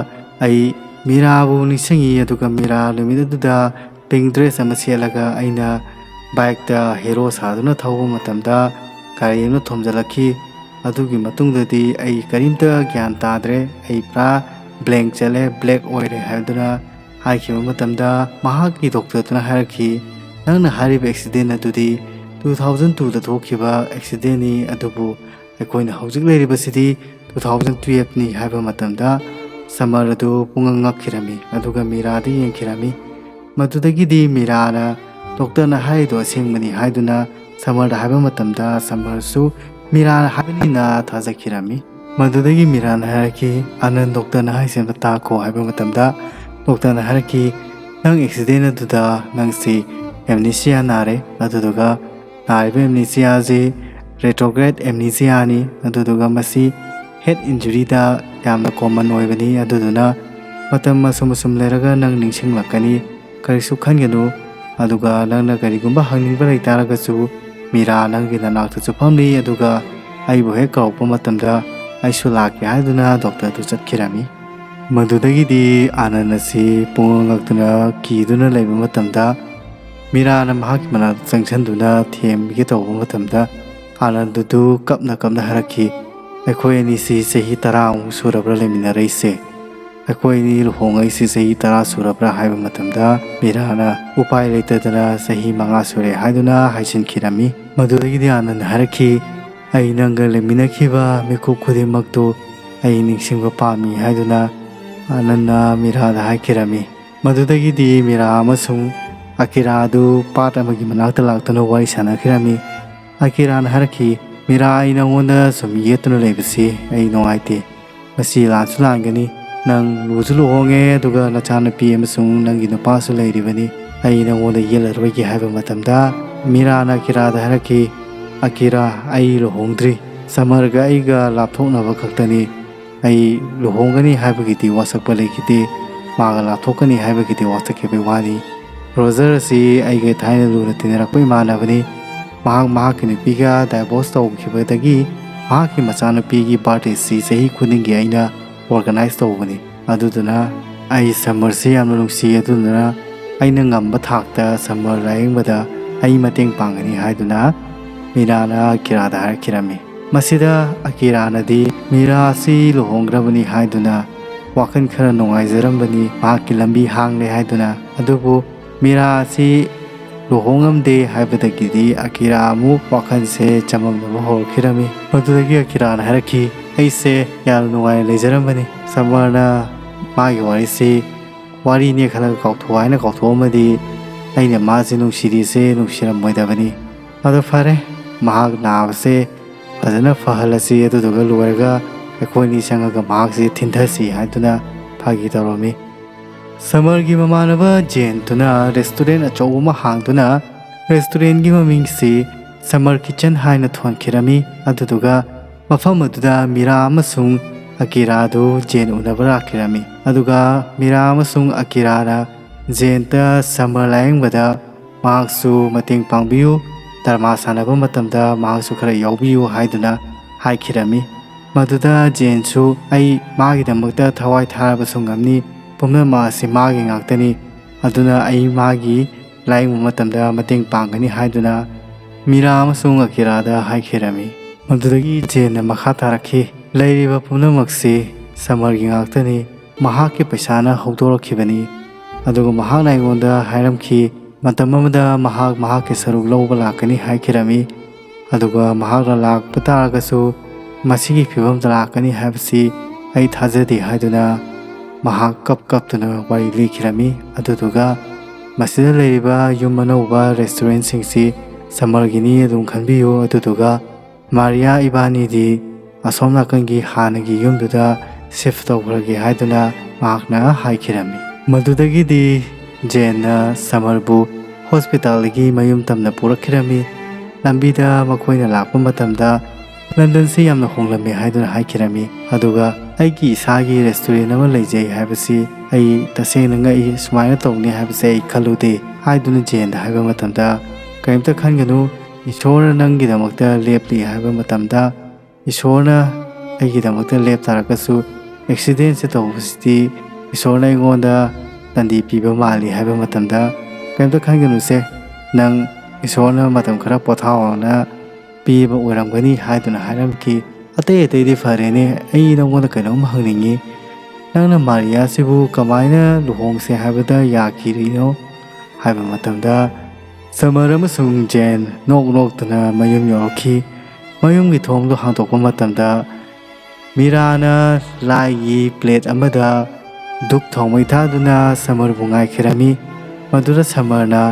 ꯑꯩ ꯃꯤꯔꯥꯕꯨ ꯅꯤꯡꯁꯤꯡꯉꯤ, ꯑꯗꯨꯒ ꯃꯤꯔꯥ ꯅꯨꯃꯤꯠ ꯑꯗꯨꯗ ꯄꯤꯡ ꯗ꯭ꯔꯦꯁ ꯑꯃ ꯁꯦꯠꯂꯒ ꯑꯩꯅ ꯕꯥꯏꯛꯇ ꯍꯦꯔꯣ ꯁꯥꯗꯨꯅ ꯊꯧꯕ ꯃꯇꯝꯗ ꯒꯥꯔꯤ ꯑꯃꯅ ꯊꯣꯝꯖꯤꯜꯂꯛꯈꯤ꯫ ꯑꯗꯨꯒꯤ ꯃꯇꯨꯡꯗꯗꯤ ꯑꯩ ꯀꯔꯤꯝꯇ ꯒ꯭ꯌꯥꯟ ꯇꯥꯗ꯭ꯔꯦ, ꯑꯩ ꯄꯨꯔꯥ ꯕ꯭ꯂꯦꯡ ꯆꯠꯂꯦ, ꯕ꯭ꯂꯦꯛ ꯑꯣꯏꯔꯦ ꯍꯥꯏꯗꯨꯅ ꯍꯥꯏꯈꯤꯕ ꯃꯇꯝꯗ ꯃꯍꯥꯛꯀꯤ ꯗꯣꯛꯇꯔꯗꯨꯅ ꯍꯥꯏꯔꯛꯈꯤ, "ꯅꯪꯅ ꯍꯥꯏꯔꯤꯕ ꯑꯦꯛꯁꯤꯗꯦꯟ ꯑꯗꯨꯗꯤ ꯇꯨ ꯊꯥꯎꯖꯟ ꯇꯨꯗ ꯊꯣꯛꯈꯤꯕ ꯑꯦꯛꯁꯤꯗꯦꯟꯅꯤ, ꯑꯗꯨꯕꯨ ꯑꯩꯈꯣꯏꯅ ꯍꯧꯖꯤꯛ ꯂꯩꯔꯤꯕꯁꯤꯗꯤ ꯇꯨ ꯊꯥꯎꯖꯟ ꯇꯨꯌꯦꯜꯐꯅꯤ" ꯍꯥꯏꯕ ꯃꯇꯝꯗ ꯁꯃꯔ ꯑꯗꯨ ꯄꯨꯡꯉꯛ ꯉꯛꯈꯤꯔꯝꯃꯤ, ꯑꯗꯨꯒ ꯃꯤꯔꯥꯗ ꯌꯦꯡꯈꯤꯔꯝꯃꯤ꯫ ꯃꯗꯨꯗꯒꯤꯗꯤ ꯃꯤꯔꯥꯅ ꯗꯣꯛꯇꯔꯅ ꯍꯥꯏꯔꯤꯗꯣ ꯑꯁꯦꯡꯕꯅꯤ ꯍꯥꯏꯗꯨꯅ ꯁꯃꯔꯗ ꯍꯥꯏꯕ ꯃꯇꯝꯗ ꯁꯃꯔꯁꯨ ꯃꯤꯔꯥꯅ ꯍꯥꯏꯕꯅꯤꯅ ꯊꯥꯖꯈꯤꯔꯝꯃꯤ꯫ ꯃꯗꯨꯗꯒꯤ ꯃꯤꯔꯥꯅ ꯍꯥꯏꯔꯛꯈꯤ, "ꯑꯥꯅꯟ, ꯗꯣꯛꯇꯔꯅ ꯍꯥꯏꯁꯦ ꯑꯝꯇ ꯇꯥꯈꯣ" ꯍꯥꯏꯕ ꯃꯇꯝꯗ ꯗꯣꯛꯇꯔꯅ ꯍꯥꯏꯔꯛꯈꯤ, "ꯅꯪ ꯑꯦꯛꯁꯤꯗꯦꯟ ꯑꯗꯨꯗ ꯅꯪꯁꯤ ꯑꯦꯝꯅꯤꯁꯤꯌꯥ ꯅꯥꯔꯦ, ꯑꯗꯨꯗꯨꯒ ꯅꯥꯔꯤꯕ ꯑꯦꯝꯅꯤꯁꯤꯌꯥꯁꯤ ꯔꯦꯇ꯭ꯔꯣꯒ꯭ꯔꯦꯗ ꯑꯦꯝꯅꯤꯁꯤꯌꯥꯅꯤ, ꯑꯗꯨꯗꯨꯒ ꯃꯁꯤ ꯍꯦꯗ ꯏꯟꯖꯨꯔꯤꯗ ꯌꯥꯝꯅ ꯀꯣꯃꯟ ꯑꯣꯏꯕꯅꯤ, ꯑꯗꯨꯗꯨꯅ ꯃꯇꯝ ꯑꯁꯨꯝ ꯑꯁꯨꯝ ꯂꯩꯔꯒ ꯅꯪ ꯅꯤꯡꯁꯤꯡꯂꯛꯀꯅꯤ, ꯀꯔꯤꯁꯨ ꯈꯟꯒꯅꯨ꯫ ꯑꯗꯨꯒ ꯅꯪꯅ ꯀꯔꯤꯒꯨꯝꯕ ꯍꯪꯅꯤꯡꯕ ꯂꯩꯇꯥꯔꯒꯁꯨ ꯃꯤꯔꯥ ꯅꯪꯒꯤ ꯅꯅꯥꯛꯇꯁꯨ ꯐꯝꯂꯤ, ꯑꯗꯨꯒ ꯑꯩꯕꯨ ꯍꯦꯛ ꯀꯧꯔꯛꯄ ꯃꯇꯝꯗ ꯑꯩꯁꯨ ꯂꯥꯛꯀꯦ" ꯍꯥꯏꯗꯨꯅ ꯗꯣꯛꯇꯔꯗꯨ ꯆꯠꯈꯤꯔꯝꯃꯤ꯫ ꯃꯗꯨꯗꯒꯤꯗꯤ ꯑꯥꯅꯟ ꯑꯁꯤ ꯄꯨꯡꯉꯛ ꯉꯛꯇꯨꯅ ꯀꯤꯗꯨꯅ ꯂꯩꯕ ꯃꯇꯝꯗ ꯃꯤꯔꯥꯅ ꯃꯍꯥꯛꯀꯤ ꯃꯅꯥꯛꯇ ꯆꯪꯁꯤꯟꯗꯨꯅ ꯊꯦꯝꯒꯦ ꯇꯧꯕ ꯃꯇꯝꯗ ꯑꯥꯅꯟꯗꯗꯨ ꯀꯞꯅ ꯀꯞꯅ ꯍꯥꯏꯔꯛꯈꯤ, "ꯑꯩꯈꯣꯏ ꯑꯅꯤꯁꯤ ꯆꯍꯤ ꯇꯔꯥꯃꯨꯛ ꯁꯨꯔꯕ꯭ꯔꯥ ꯂꯩꯃꯤꯟꯅꯔꯛꯏꯁꯦ? ꯑꯩꯈꯣꯏ ꯑꯅꯤ ꯂꯨꯍꯣꯡꯉꯛꯏꯁꯤ ꯆꯍꯤ ꯇꯔꯥ ꯁꯨꯔꯕ꯭ꯔꯥ?" ꯍꯥꯏꯕ ꯃꯇꯝꯗ ꯃꯤꯔꯥꯅ ꯎꯄꯥꯏ ꯂꯩꯇꯗꯅ "ꯆꯍꯤ ꯃꯉꯥ ꯁꯨꯔꯦ" ꯍꯥꯏꯗꯨꯅ ꯍꯥꯏꯖꯤꯟꯈꯤꯔꯝꯃꯤ꯫ ꯃꯗꯨꯗꯒꯤꯗꯤ ꯑꯥꯅꯟꯗ ꯍꯥꯏꯔꯛꯈꯤ, "ꯑꯩ ꯅꯪꯒ ꯂꯩꯃꯤꯟꯅꯈꯤꯕ ꯃꯤꯀꯨꯞ ꯈꯨꯗꯤꯡꯃꯛꯇꯨ ꯑꯩ ꯅꯤꯡꯁꯤꯡꯕ ꯄꯥꯝꯃꯤ" ꯍꯥꯏꯗꯨꯅ ꯑꯥꯅꯟꯅ ꯃꯤꯔꯥꯗ ꯍꯥꯏꯈꯤꯔꯝꯃꯤ꯫ ꯃꯗꯨꯗꯒꯤꯗꯤ ꯃꯤꯔꯥ ꯑꯃꯁꯨꯡ ꯑꯀꯤꯔꯥ ꯑꯗꯨ ꯄꯥꯠ ꯑꯃꯒꯤ ꯃꯅꯥꯛꯇ ꯂꯥꯛꯇꯨꯅ ꯋꯥꯔꯤ ꯁꯥꯟꯅꯈꯤꯔꯝꯃꯤ꯫ ꯑꯀꯤꯔꯥꯅ ꯍꯥꯏꯔꯛꯈꯤ, "ꯃꯤꯔꯥ, ꯑꯩ ꯅꯉꯣꯟꯗ ꯁꯨꯝ ꯌꯦꯠꯇꯨꯅ ꯂꯩꯕꯁꯤ ꯑꯩ ꯅꯨꯡꯉꯥꯏꯇꯦ꯫ ꯃꯁꯤ ꯂꯥꯟꯁꯨ ꯂꯥꯟꯒꯅꯤ꯫ ꯅꯪ ꯂꯨꯁꯨ ꯂꯨꯍꯣꯡꯉꯦ, ꯑꯗꯨꯒ ꯅꯆꯥꯅꯨꯄꯤ ꯑꯃꯁꯨꯡ ꯅꯪꯒꯤ ꯅꯨꯄꯥꯁꯨ ꯂꯩꯔꯤꯕꯅꯤ꯫ ꯑꯩ ꯅꯉꯣꯟꯗ ꯌꯦꯠꯂꯔꯣꯏꯒꯦ" ꯍꯥꯏꯕ ꯃꯇꯝꯗ, ꯃꯤꯔꯥꯅ ꯑꯀꯤꯔꯥꯗ ꯍꯥꯏꯔꯛꯈꯤ, "ꯑꯀꯤꯔꯥ, ꯑꯩ ꯂꯨꯍꯣꯡꯗ꯭ꯔꯤ꯫ ꯁꯃꯔꯒ ꯑꯩꯒ ꯂꯥꯞꯊꯣꯛꯅꯕ ꯈꯛꯇꯅꯤ꯫ ꯑꯩ ꯂꯨꯍꯣꯡꯒꯅꯤ ꯍꯥꯏꯕꯒꯤꯗꯤ ꯋꯥꯁꯛꯄ ꯂꯩꯈꯤꯗꯦ, ꯃꯥꯒ ꯂꯥꯞꯊꯣꯛꯀꯅꯤ ꯍꯥꯏꯕꯒꯤꯗꯤ ꯋꯥꯁꯛꯈꯤꯕꯒꯤ ꯋꯥꯅꯤ꯫ ꯔꯣꯖꯔ ꯑꯁꯤ ꯑꯩꯒ ꯊꯥꯏꯅ ꯂꯨꯅ ꯇꯤꯟꯅꯔꯛꯄ ꯏꯃꯥꯟꯅꯕꯅꯤ꯫ ꯃꯍꯥꯛ ꯃꯍꯥꯛꯀꯤ ꯅꯨꯄꯤꯒ ꯗꯥꯏꯚꯣꯔꯁ ꯇꯧꯈꯤꯕꯗꯒꯤ ꯃꯍꯥꯛꯀꯤ ꯃꯆꯥꯅꯨꯄꯤꯒꯤ ꯕꯥꯔꯗꯦꯁꯤ ꯆꯍꯤ ꯈꯨꯗꯤꯡꯒꯤ ꯑꯩꯅ ꯑꯣꯔꯒꯅꯥꯏꯖ ꯇꯧꯕꯅꯤ꯫ ꯑꯗꯨꯗꯨꯅ ꯑꯩ ꯁꯃꯔꯁꯤ ꯌꯥꯝꯅ ꯅꯨꯡꯁꯤ, ꯑꯗꯨꯗꯨꯅ ꯑꯩꯅ ꯉꯝꯕ ꯊꯥꯛꯇ ꯁꯃꯔ ꯂꯥꯌꯦꯡꯕꯗ ꯑꯩ ꯃꯇꯦꯡ ꯄꯥꯡꯒꯅꯤ" ꯍꯥꯏꯗꯨꯅ ꯃꯤꯔꯥꯅ ꯑꯀꯤꯔꯥꯗ ꯍꯥꯏꯔꯛꯈꯤꯔꯝꯃꯤ꯫ ꯃꯁꯤꯗ ꯑꯀꯤꯔꯥꯅꯗꯤ ꯃꯤꯔꯥ ꯑꯁꯤ ꯂꯨꯍꯣꯡꯈ꯭ꯔꯕꯅꯤ ꯍꯥꯏꯗꯨꯅ ꯋꯥꯈꯜ ꯈꯔ ꯅꯨꯡꯉꯥꯏꯖꯔꯝꯕꯅꯤ, ꯃꯍꯥꯛꯀꯤ ꯂꯝꯕꯤ ꯍꯥꯡꯂꯦ ꯍꯥꯏꯗꯨꯅ꯫ ꯑꯗꯨꯕꯨ ꯃꯤꯔꯥ ꯑꯁꯤ ꯂꯨꯍꯣꯡꯉꯝꯗꯦ ꯍꯥꯏꯕꯗꯒꯤꯗꯤ ꯑꯀꯤꯔꯥ ꯑꯃꯨꯛ ꯋꯥꯈꯜꯁꯦ ꯆꯃꯝꯅꯕ ꯍꯧꯔꯛꯈꯤꯔꯝꯃꯤ꯫ ꯃꯗꯨꯗꯒꯤ ꯑꯀꯤꯔꯥꯅ ꯍꯥꯏꯔꯛꯈꯤ, "ꯑꯩꯁꯦ ꯌꯥꯝ ꯅꯨꯡꯉꯥꯏꯅ ꯂꯩꯖꯔꯝꯕꯅꯤ꯫ ꯁꯃꯔꯅ ꯃꯥꯒꯤ ꯋꯥꯔꯤꯁꯤ ꯋꯥꯔꯤꯅꯦ ꯈꯜꯂꯒ ꯀꯥꯎꯊꯣꯛꯑꯣ ꯍꯥꯏꯅ ꯀꯥꯎꯊꯣꯛꯑꯝꯃꯗꯤ ꯑꯩꯅ ꯃꯥꯁꯦ ꯅꯨꯡꯁꯤꯔꯤꯁꯦ ꯅꯨꯡꯁꯤꯔꯝꯃꯣꯏꯗꯕꯅꯤ꯫ ꯑꯗꯣ ꯐꯔꯦ, ꯃꯍꯥꯛ ꯅꯥꯕꯁꯦ ꯐꯖꯅ ꯐꯍꯜꯂꯁꯤ, ꯑꯗꯨꯗꯨꯒ ꯂꯣꯏꯔꯒ ꯑꯩꯈꯣꯏꯅꯤ ꯆꯪꯉꯒ ꯃꯍꯥꯛꯁꯦ ꯊꯤꯟꯊꯁꯤ" ꯍꯥꯏꯗꯨꯅ ꯐꯥꯒꯤ ꯇꯧꯔꯝꯃꯤ꯫ ꯁꯃꯔꯒꯤ ꯃꯃꯥꯟꯅꯕ ꯖꯦꯟꯗꯨꯅ ꯔꯦꯁꯇꯨꯔꯦꯟ ꯑꯆꯧꯕ ꯑꯃ ꯍꯥꯡꯗꯨꯅ ꯔꯦꯁꯇꯨꯔꯦꯟꯒꯤ ꯃꯃꯤꯡꯁꯤ ꯁꯃꯔ ꯀꯤꯆꯟ ꯍꯥꯏꯅ ꯊꯣꯟꯈꯤꯔꯝꯃꯤ꯫ ꯑꯗꯨꯗꯨꯒ ꯃꯐꯝ ꯑꯗꯨꯗ ꯃꯤꯔꯥ ꯑꯃꯁꯨꯡ ꯑꯀꯤꯔꯥꯗꯨ ꯖꯦꯟ ꯎꯅꯕ ꯂꯥꯛꯈꯤꯔꯝꯃꯤ꯫ ꯑꯗꯨꯒ ꯃꯤꯔꯥ ꯑꯃꯁꯨꯡ ꯑꯀꯤꯔꯥꯅ ꯖꯦꯟꯗ ꯁꯃꯔ ꯂꯥꯌꯦꯡꯕꯗ ꯃꯍꯥꯛꯁꯨ ꯃꯇꯦꯡ ꯄꯥꯡꯕꯤꯌꯨ, ꯗ꯭ꯔꯃꯥ ꯁꯥꯟꯅꯕ ꯃꯇꯝꯗ ꯃꯍꯥꯛꯁꯨ ꯈꯔ ꯌꯥꯎꯕꯤꯌꯨ ꯍꯥꯏꯗꯨꯅ ꯍꯥꯏꯈꯤꯔꯝꯃꯤ꯫ ꯃꯗꯨꯗ ꯖꯦꯟꯁꯨ, "ꯑꯩ ꯃꯥꯒꯤꯗꯃꯛꯇ ꯊꯋꯥꯏ ꯊꯥꯔꯕꯁꯨ ꯉꯝꯅꯤ, ꯄꯨꯝꯅꯃꯛ ꯑꯁꯤ ꯃꯥꯒꯤ ꯉꯥꯛꯇꯅꯤ, ꯑꯗꯨꯅ ꯑꯩ ꯃꯥꯒꯤ ꯂꯥꯌꯦꯡꯕ ꯃꯇꯝꯗ ꯃꯇꯦꯡ ꯄꯥꯡꯒꯅꯤ" ꯍꯥꯏꯗꯨꯅ ꯃꯤꯔꯥ ꯑꯃꯁꯨꯡ ꯑꯀꯤꯔꯥꯗ ꯍꯥꯏꯈꯤꯔꯝꯃꯤ꯫ ꯃꯗꯨꯗꯒꯤ ꯖꯦꯟꯅ ꯃꯈꯥ ꯇꯥꯔꯛꯈꯤ, "ꯂꯩꯔꯤꯕ ꯄꯨꯝꯅꯃꯛꯁꯤ ꯁꯃꯔꯒꯤ ꯉꯥꯛꯇꯅꯤ꯫ ꯃꯍꯥꯛꯀꯤ ꯄꯩꯁꯥꯅ ꯍꯧꯗꯣꯔꯛꯈꯤꯕꯅꯤ꯫ ꯑꯗꯨꯒ ꯃꯍꯥꯛꯅ ꯑꯩꯉꯣꯟꯗ ꯍꯥꯏꯔꯝꯈꯤ, ꯃꯇꯝ ꯑꯃꯗ ꯃꯍꯥꯛ ꯃꯍꯥꯛꯀꯤ ꯁꯔꯨꯛ ꯂꯧꯕ ꯂꯥꯛꯀꯅꯤ ꯍꯥꯏꯈꯤꯔꯝꯃꯤ꯫ ꯑꯗꯨꯒ ꯃꯍꯥꯛꯅ ꯂꯥꯛꯄ ꯇꯥꯔꯒꯁꯨ ꯃꯁꯤꯒꯤ ꯐꯤꯕꯝꯗ ꯂꯥꯛꯀꯅꯤ ꯍꯥꯏꯕꯁꯤ ꯑꯩ ꯊꯥꯖꯗꯦ" ꯍꯥꯏꯗꯨꯅ ꯃꯍꯥꯛ ꯀꯞ ꯀꯞꯇꯨꯅ ꯋꯥꯔꯤ ꯂꯤꯈꯤꯔꯝꯃꯤ꯫ ꯑꯗꯨꯗꯨꯒ ꯃꯁꯤꯗ ꯂꯩꯔꯤꯕ ꯌꯨꯝ ꯑꯅꯧꯕ ꯔꯦꯁꯇꯨꯔꯦꯟꯁꯤꯡꯁꯤ ꯁꯝꯃꯔꯒꯤꯅꯤ ꯑꯗꯨꯝ ꯈꯟꯕꯤꯌꯨ, ꯑꯗꯨꯗꯨꯒ ꯃꯥꯔꯤꯌꯥ ꯏꯕꯥꯅꯤꯗꯤ ꯑꯁꯣꯝ ꯅꯥꯀꯟꯒꯤ ꯍꯥꯟꯅꯒꯤ ꯌꯨꯝꯗꯨꯗ ꯁꯤꯐ ꯇꯧꯈ꯭ꯔꯒꯦ ꯍꯥꯏꯗꯨꯅ ꯃꯍꯥꯛꯅ ꯍꯥꯏꯈꯤꯔꯝꯃꯤ꯫ ꯃꯗꯨꯗꯒꯤꯗꯤ ꯖꯦꯟꯅ ꯁꯝꯃꯔꯕꯨ ꯍꯣꯁꯄꯤꯇꯥꯜꯗꯒꯤ ꯃꯌꯨꯝ ꯇꯝꯅ ꯄꯨꯔꯛꯈꯤꯔꯝꯃꯤ꯫ ꯂꯝꯕꯤꯗ ꯃꯈꯣꯏꯅ ꯂꯥꯛꯄ ꯃꯇꯝꯗ ꯂꯟꯗꯟꯁꯤ ꯌꯥꯝꯅ ꯍꯣꯡꯂꯝꯃꯤ ꯍꯥꯏꯗꯨꯅ ꯍꯥꯏꯈꯤꯔꯝꯃꯤ꯫ ꯑꯗꯨꯒ ꯑꯩꯒꯤ ꯏꯁꯥꯒꯤ ꯔꯦꯁꯇꯨꯔꯦꯟ ꯑꯃ ꯂꯩꯖꯩ ꯍꯥꯏꯕꯁꯤ ꯑꯩ ꯇꯁꯦꯡꯅ ꯉꯛꯏ꯫ ꯁꯨꯃꯥꯏꯅ ꯇꯧꯅꯤ ꯍꯥꯏꯕꯁꯦ ꯑꯩ ꯈꯜꯂꯨꯗꯦ ꯍꯥꯏꯗꯨꯅ ꯖꯦꯟꯗ ꯍꯥꯏꯕ ꯃꯇꯝꯗ, "ꯀꯔꯤꯝꯇ ꯈꯟꯒꯅꯨ, ꯏꯁꯣꯔꯅ ꯅꯪꯒꯤꯗꯃꯛꯇ ꯂꯦꯞꯂꯤ ꯍꯥꯏꯕ ꯃꯇꯝꯗ ꯏꯁꯣꯔꯅ ꯑꯩꯒꯤꯗꯃꯛꯇ ꯂꯦꯞ ꯇꯥꯔꯒꯁꯨ ꯑꯦꯛꯁꯤꯗꯦꯟꯁꯦ ꯇꯧꯕꯁꯤꯗꯤ ꯏꯁꯣꯔꯅ ꯑꯩꯉꯣꯟꯗ ꯇꯟꯗꯤ ꯄꯤꯕ ꯃꯥꯜꯂꯤ" ꯍꯥꯏꯕ ꯃꯇꯝꯗ, "ꯀꯔꯤꯝꯇ ꯈꯟꯒꯅꯨꯁꯦ, ꯅꯪ ꯏꯁꯣꯔꯅ ꯃꯇꯝ ꯈꯔ ꯄꯣꯊꯥꯎꯅ ꯄꯤꯕ ꯑꯣꯏꯔꯝꯒꯅꯤ" ꯍꯥꯏꯗꯨꯅ ꯍꯥꯏꯔꯝꯈꯤ꯫ "ꯑꯇꯩ ꯑꯇꯩꯗꯤ ꯐꯔꯦꯅꯦ, ꯑꯩ ꯅꯪꯉꯣꯟꯗ ꯀꯩꯅꯣꯝ ꯍꯪꯅꯤꯡꯉꯤ꯫ ꯅꯪꯅ ꯃꯥꯔꯤꯌꯥꯁꯤꯕꯨ ꯀꯃꯥꯏꯅ ꯂꯨꯍꯣꯡꯁꯦ ꯍꯥꯏꯕꯗ ꯌꯥꯈꯤꯔꯤꯅꯣ?" ꯍꯥꯏꯕ ꯃꯇꯝꯗ, ꯁꯃꯔ ꯑꯃꯁꯨꯡ ꯖꯦꯟ ꯅꯣꯛ ꯅꯣꯛꯇꯨꯅ ꯃꯌꯨꯝ ꯌꯧꯔꯛꯈꯤ꯫ ꯃꯌꯨꯝꯒꯤ ꯊꯣꯡꯗꯨ ꯍꯥꯡꯗꯣꯛꯄ ꯃꯇꯝꯗ, ꯃꯤꯔꯥꯅ ꯂꯥꯏꯒꯤ ꯄ꯭ꯂꯦꯠ ꯑꯃꯗ ꯙꯨꯞ ꯊꯥꯎꯃꯩ ꯊꯥꯗꯨꯅ ꯁꯃꯔꯕꯨ ꯉꯥꯏꯈꯤꯔꯝꯃꯤ꯫ ꯃꯗꯨꯗ ꯁꯃꯔꯅ,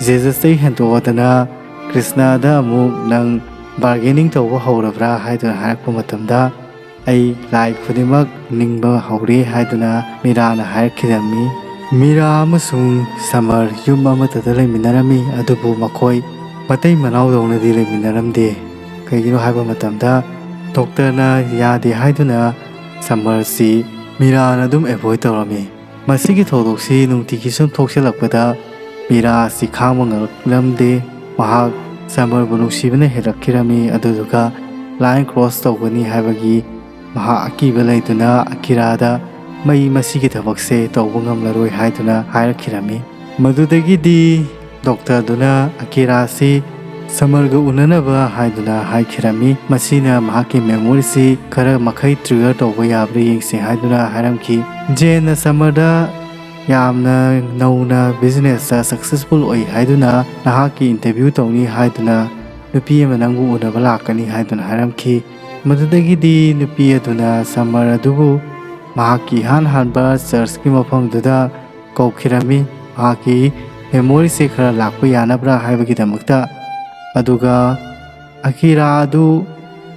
"ꯖꯦꯖꯁꯇꯒꯤ ꯍꯦꯟꯗꯣꯛꯑꯗꯅ ꯀ꯭ꯔꯤꯁꯅꯗ ꯑꯃꯨꯛ ꯅꯪ ꯕꯥꯔꯒꯦꯅꯤꯡ ꯇꯧꯕ ꯍꯧꯔꯕ꯭ꯔꯥ?" ꯍꯥꯏꯗꯨꯅ ꯍꯥꯏꯔꯛꯄ ꯃꯇꯝꯗ, "ꯑꯩ ꯂꯥꯏ ꯈꯨꯗꯤꯡꯃꯛ ꯅꯤꯡꯕ ꯍꯧꯔꯦ" ꯍꯥꯏꯗꯨꯅ ꯃꯤꯔꯥꯅ ꯍꯥꯏꯔꯛꯈꯤꯔꯝꯃꯤ꯫ ꯃꯤꯔꯥ ꯑꯃꯁꯨꯡ ꯁꯃꯔ ꯌꯨꯝ ꯑꯃꯠꯇꯗ ꯂꯩꯃꯤꯟꯅꯔꯝꯃꯤ, ꯑꯗꯨꯕꯨ ꯃꯈꯣꯏ ꯃꯇꯩ ꯃꯅꯥꯎꯗꯧꯅꯗꯤ ꯂꯩꯃꯤꯟꯅꯔꯝꯗꯦ꯫ ꯀꯩꯒꯤꯅꯣ ꯍꯥꯏꯕ ꯃꯇꯝꯗ, ꯗꯣꯛꯇꯔꯅ ꯌꯥꯗꯦ ꯍꯥꯏꯗꯨꯅ ꯁꯃꯔꯁꯤ ꯃꯤꯔꯥꯅ ꯑꯗꯨꯝ ꯑꯦꯚꯣꯏꯗ ꯇꯧꯔꯝꯃꯤ꯫ ꯃꯁꯤꯒꯤ ꯊꯧꯗꯣꯛꯁꯤ ꯅꯨꯡꯇꯤꯒꯤ ꯁꯨꯝ ꯊꯣꯛꯆꯜꯂꯛꯄꯗ ꯃꯤꯔꯥ ꯑꯁꯤ ꯈꯥꯡꯕ ꯉꯝꯂꯝꯗꯦ꯫ ꯃꯍꯥꯛ ꯁꯃꯔꯕꯨ ꯅꯨꯡꯁꯤꯕꯅ ꯍꯦꯜꯂꯛꯈꯤꯔꯝꯃꯤ, ꯑꯗꯨꯗꯨꯒ ꯂꯥꯏꯟ ꯀ꯭ꯔꯣꯁ ꯇꯧꯒꯅꯤ ꯍꯥꯏꯕꯒꯤ ꯃꯍꯥꯛ ꯑꯀꯤꯕ ꯂꯩꯗꯨꯅ ꯑꯀꯤꯔꯥꯗ, "ꯃꯩ ꯃꯁꯤꯒꯤ ꯊꯕꯛꯁꯦ ꯇꯧꯕ ꯉꯝꯂꯔꯣꯏ" ꯍꯥꯏꯗꯨꯅ ꯍꯥꯏꯔꯛꯈꯤꯔꯝꯃꯤ꯫ ꯃꯗꯨꯗꯒꯤꯗꯤ ꯗꯣꯛꯇꯔꯗꯨꯅ ꯑꯀꯤꯔꯥꯁꯤ ꯁꯃꯔꯒ ꯎꯅꯅꯕ ꯍꯥꯏꯗꯨꯅ ꯍꯥꯏꯈꯤꯔꯝꯃꯤ꯫ ꯃꯁꯤꯅ ꯃꯍꯥꯛꯀꯤ ꯃꯦꯃꯣꯔꯤꯁꯤ ꯈꯔ ꯃꯈꯩ ꯇ꯭ꯔꯤꯒꯔ ꯇꯧꯕ ꯌꯥꯕ꯭ꯔꯥ ꯌꯦꯡꯁꯤ ꯍꯥꯏꯗꯨꯅ ꯍꯥꯏꯔꯝꯈꯤ꯫ ꯖꯦꯟꯅ ꯁꯃꯔꯗ, "ꯌꯥꯝꯅ ꯅꯧꯅ ꯕꯤꯖꯤꯅꯦꯁꯇ ꯁꯛꯁꯦꯁꯐꯨꯜ ꯑꯣꯏ ꯍꯥꯏꯗꯨꯅ ꯅꯍꯥꯛꯀꯤ ꯏꯟꯇꯔꯚ꯭ꯌꯨ ꯇꯧꯅꯤ ꯍꯥꯏꯗꯨꯅ ꯅꯨꯄꯤ ꯑꯃ ꯅꯪꯕꯨ ꯎꯅꯕ ꯂꯥꯛꯀꯅꯤ" ꯍꯥꯏꯗꯨꯅ ꯍꯥꯏꯔꯝꯈꯤ꯫ ꯃꯗꯨꯗꯒꯤꯗꯤ ꯅꯨꯄꯤ ꯑꯗꯨꯅ ꯁꯃꯔ ꯑꯗꯨꯕꯨ ꯃꯍꯥꯛꯀꯤ ꯏꯍꯥꯟ ꯍꯥꯟꯕ ꯆꯔꯆꯀꯤ ꯃꯐꯝꯗꯨꯗ ꯀꯧꯈꯤꯔꯝꯃꯤ꯫ ꯃꯍꯥꯛꯀꯤ ꯃꯦꯃꯣꯔꯤꯁꯦ ꯈꯔ ꯂꯥꯛꯄ ꯌꯥꯅꯕ꯭ꯔꯥ ꯍꯥꯏꯕꯒꯤꯗꯃꯛꯇ꯫ ꯑꯗꯨꯒ ꯑꯀꯤꯔꯥ ꯑꯗꯨ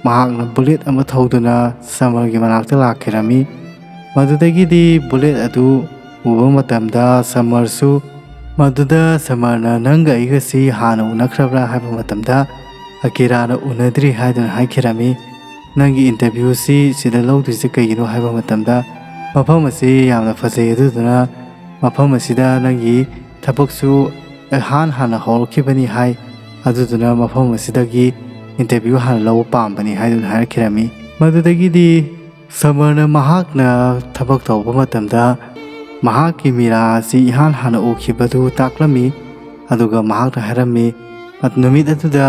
ꯃꯍꯥꯛꯅ ꯕꯨꯂꯦꯠ ꯑꯃ ꯊꯧꯗꯨꯅ ꯁꯃꯔꯒꯤ ꯃꯅꯥꯛꯇ ꯂꯥꯛꯈꯤꯔꯝꯃꯤ꯫ ꯃꯗꯨꯗꯒꯤꯗꯤ ꯕꯨꯂꯦꯠ ꯑꯗꯨ ꯎꯕ ꯃꯇꯝꯗ ꯁꯃꯔꯁꯨ ꯃꯗꯨꯗ ꯁꯃꯔꯅ "ꯅꯪꯒ ꯑꯩꯒꯁꯤ ꯍꯥꯟꯅ ꯎꯅꯈ꯭ꯔꯕ꯭ꯔꯥ?" ꯍꯥꯏꯕ ꯃꯇꯝꯗ ꯑꯀꯤꯔꯥꯅ "ꯎꯅꯗ꯭ꯔꯤ" ꯍꯥꯏꯗꯨꯅ ꯍꯥꯏꯈꯤꯔꯝꯃꯤ꯫ "ꯅꯪꯒꯤ ꯏꯟꯇꯔꯚ꯭ꯌꯨꯁꯤ ꯁꯤꯗ ꯂꯧꯗꯣꯏꯁꯦ ꯀꯩꯒꯤꯅꯣ?" ꯍꯥꯏꯕ ꯃꯇꯝꯗ, "ꯃꯐꯝ ꯑꯁꯤ ꯌꯥꯝꯅ ꯐꯖꯩ, ꯑꯗꯨꯗꯨꯅ ꯃꯐꯝ ꯑꯁꯤꯗ ꯅꯪꯒꯤ ꯊꯕꯛꯁꯨ ꯏꯍꯥꯟ ꯍꯥꯟꯅ ꯍꯧꯔꯛꯈꯤꯕꯅꯤ" ꯍꯥꯏ꯫ "ꯑꯗꯨꯗꯨꯅ ꯃꯐꯝ ꯑꯁꯤꯗꯒꯤ ꯏꯟꯇꯔꯚ꯭ꯌꯨ ꯍꯥꯟꯅ ꯂꯧꯕ ꯄꯥꯝꯕꯅꯤ" ꯍꯥꯏꯗꯨꯅ ꯍꯥꯏꯔꯛꯈꯤꯔꯝꯃꯤ꯫ ꯃꯗꯨꯗꯒꯤꯗꯤ ꯁꯃꯔꯅ ꯃꯍꯥꯛꯅ ꯊꯕꯛ ꯇꯧꯕ ꯃꯇꯝꯗ ꯃꯍꯥꯛꯀꯤ ꯃꯤꯔꯥ ꯑꯁꯤ ꯏꯍꯥꯟ ꯍꯥꯟꯅ ꯎꯈꯤꯕꯗꯨ ꯇꯥꯛꯂꯝꯃꯤ꯫ ꯑꯗꯨꯒ ꯃꯍꯥꯛꯅ ꯍꯥꯏꯔꯝꯃꯤ, ꯅꯨꯃꯤꯠ ꯑꯗꯨꯗ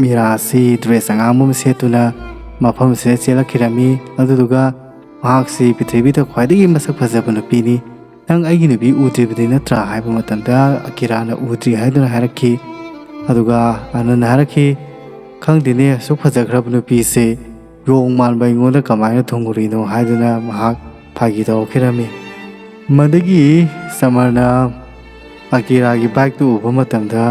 ꯃꯤꯔꯥ ꯑꯁꯤ ꯗ꯭ꯔꯦꯁ ꯑꯉꯥꯡꯕ ꯑꯃ ꯁꯦꯠꯇꯨꯅ ꯃꯐꯝ ꯑꯁꯤꯗ ꯆꯦꯜꯂꯛꯈꯤꯔꯝꯃꯤ꯫ ꯑꯗꯨꯗꯨꯒ ꯃꯍꯥꯛꯁꯤ ꯄ꯭ꯔꯤꯊꯤꯕꯤꯗ ꯈ꯭ꯋꯥꯏꯗꯒꯤ ꯃꯁꯛ ꯐꯖꯕ ꯅꯨꯄꯤꯅꯤ, "ꯅꯪ ꯑꯩꯒꯤ ꯅꯨꯄꯤ ꯎꯗ꯭ꯔꯤꯕꯗꯤ ꯅꯠꯇ꯭ꯔꯥ?" ꯍꯥꯏꯕ ꯃꯇꯝꯗ ꯑꯀꯤꯔꯥꯅ "ꯎꯗ꯭ꯔꯤ" ꯍꯥꯏꯗꯨꯅ ꯍꯥꯏꯔꯛꯈꯤ꯫ ꯑꯗꯨꯒ ꯑꯅꯟꯅ ꯍꯥꯏꯔꯛꯈꯤ, "ꯈꯪꯗꯦꯅꯦ, ꯑꯁꯨꯛ ꯐꯖꯈ꯭ꯔꯕ ꯅꯨꯄꯤꯁꯦ ꯌꯣꯡ ꯃꯥꯟꯕ ꯑꯩꯉꯣꯟꯗ ꯀꯃꯥꯏꯅ ꯊꯨꯡꯉꯨꯔꯤꯅꯣ?" ꯍꯥꯏꯗꯨꯅ ꯃꯍꯥꯛ ꯐꯥꯒꯤ ꯇꯧꯔꯛꯈꯤꯔꯝꯃꯤ꯫ ꯃꯗꯒꯤ ꯁꯃꯔꯅ ꯑꯀꯤꯔꯥꯒꯤ ꯕꯥꯏꯛꯇꯨ ꯎꯕ ꯃꯇꯝꯗ,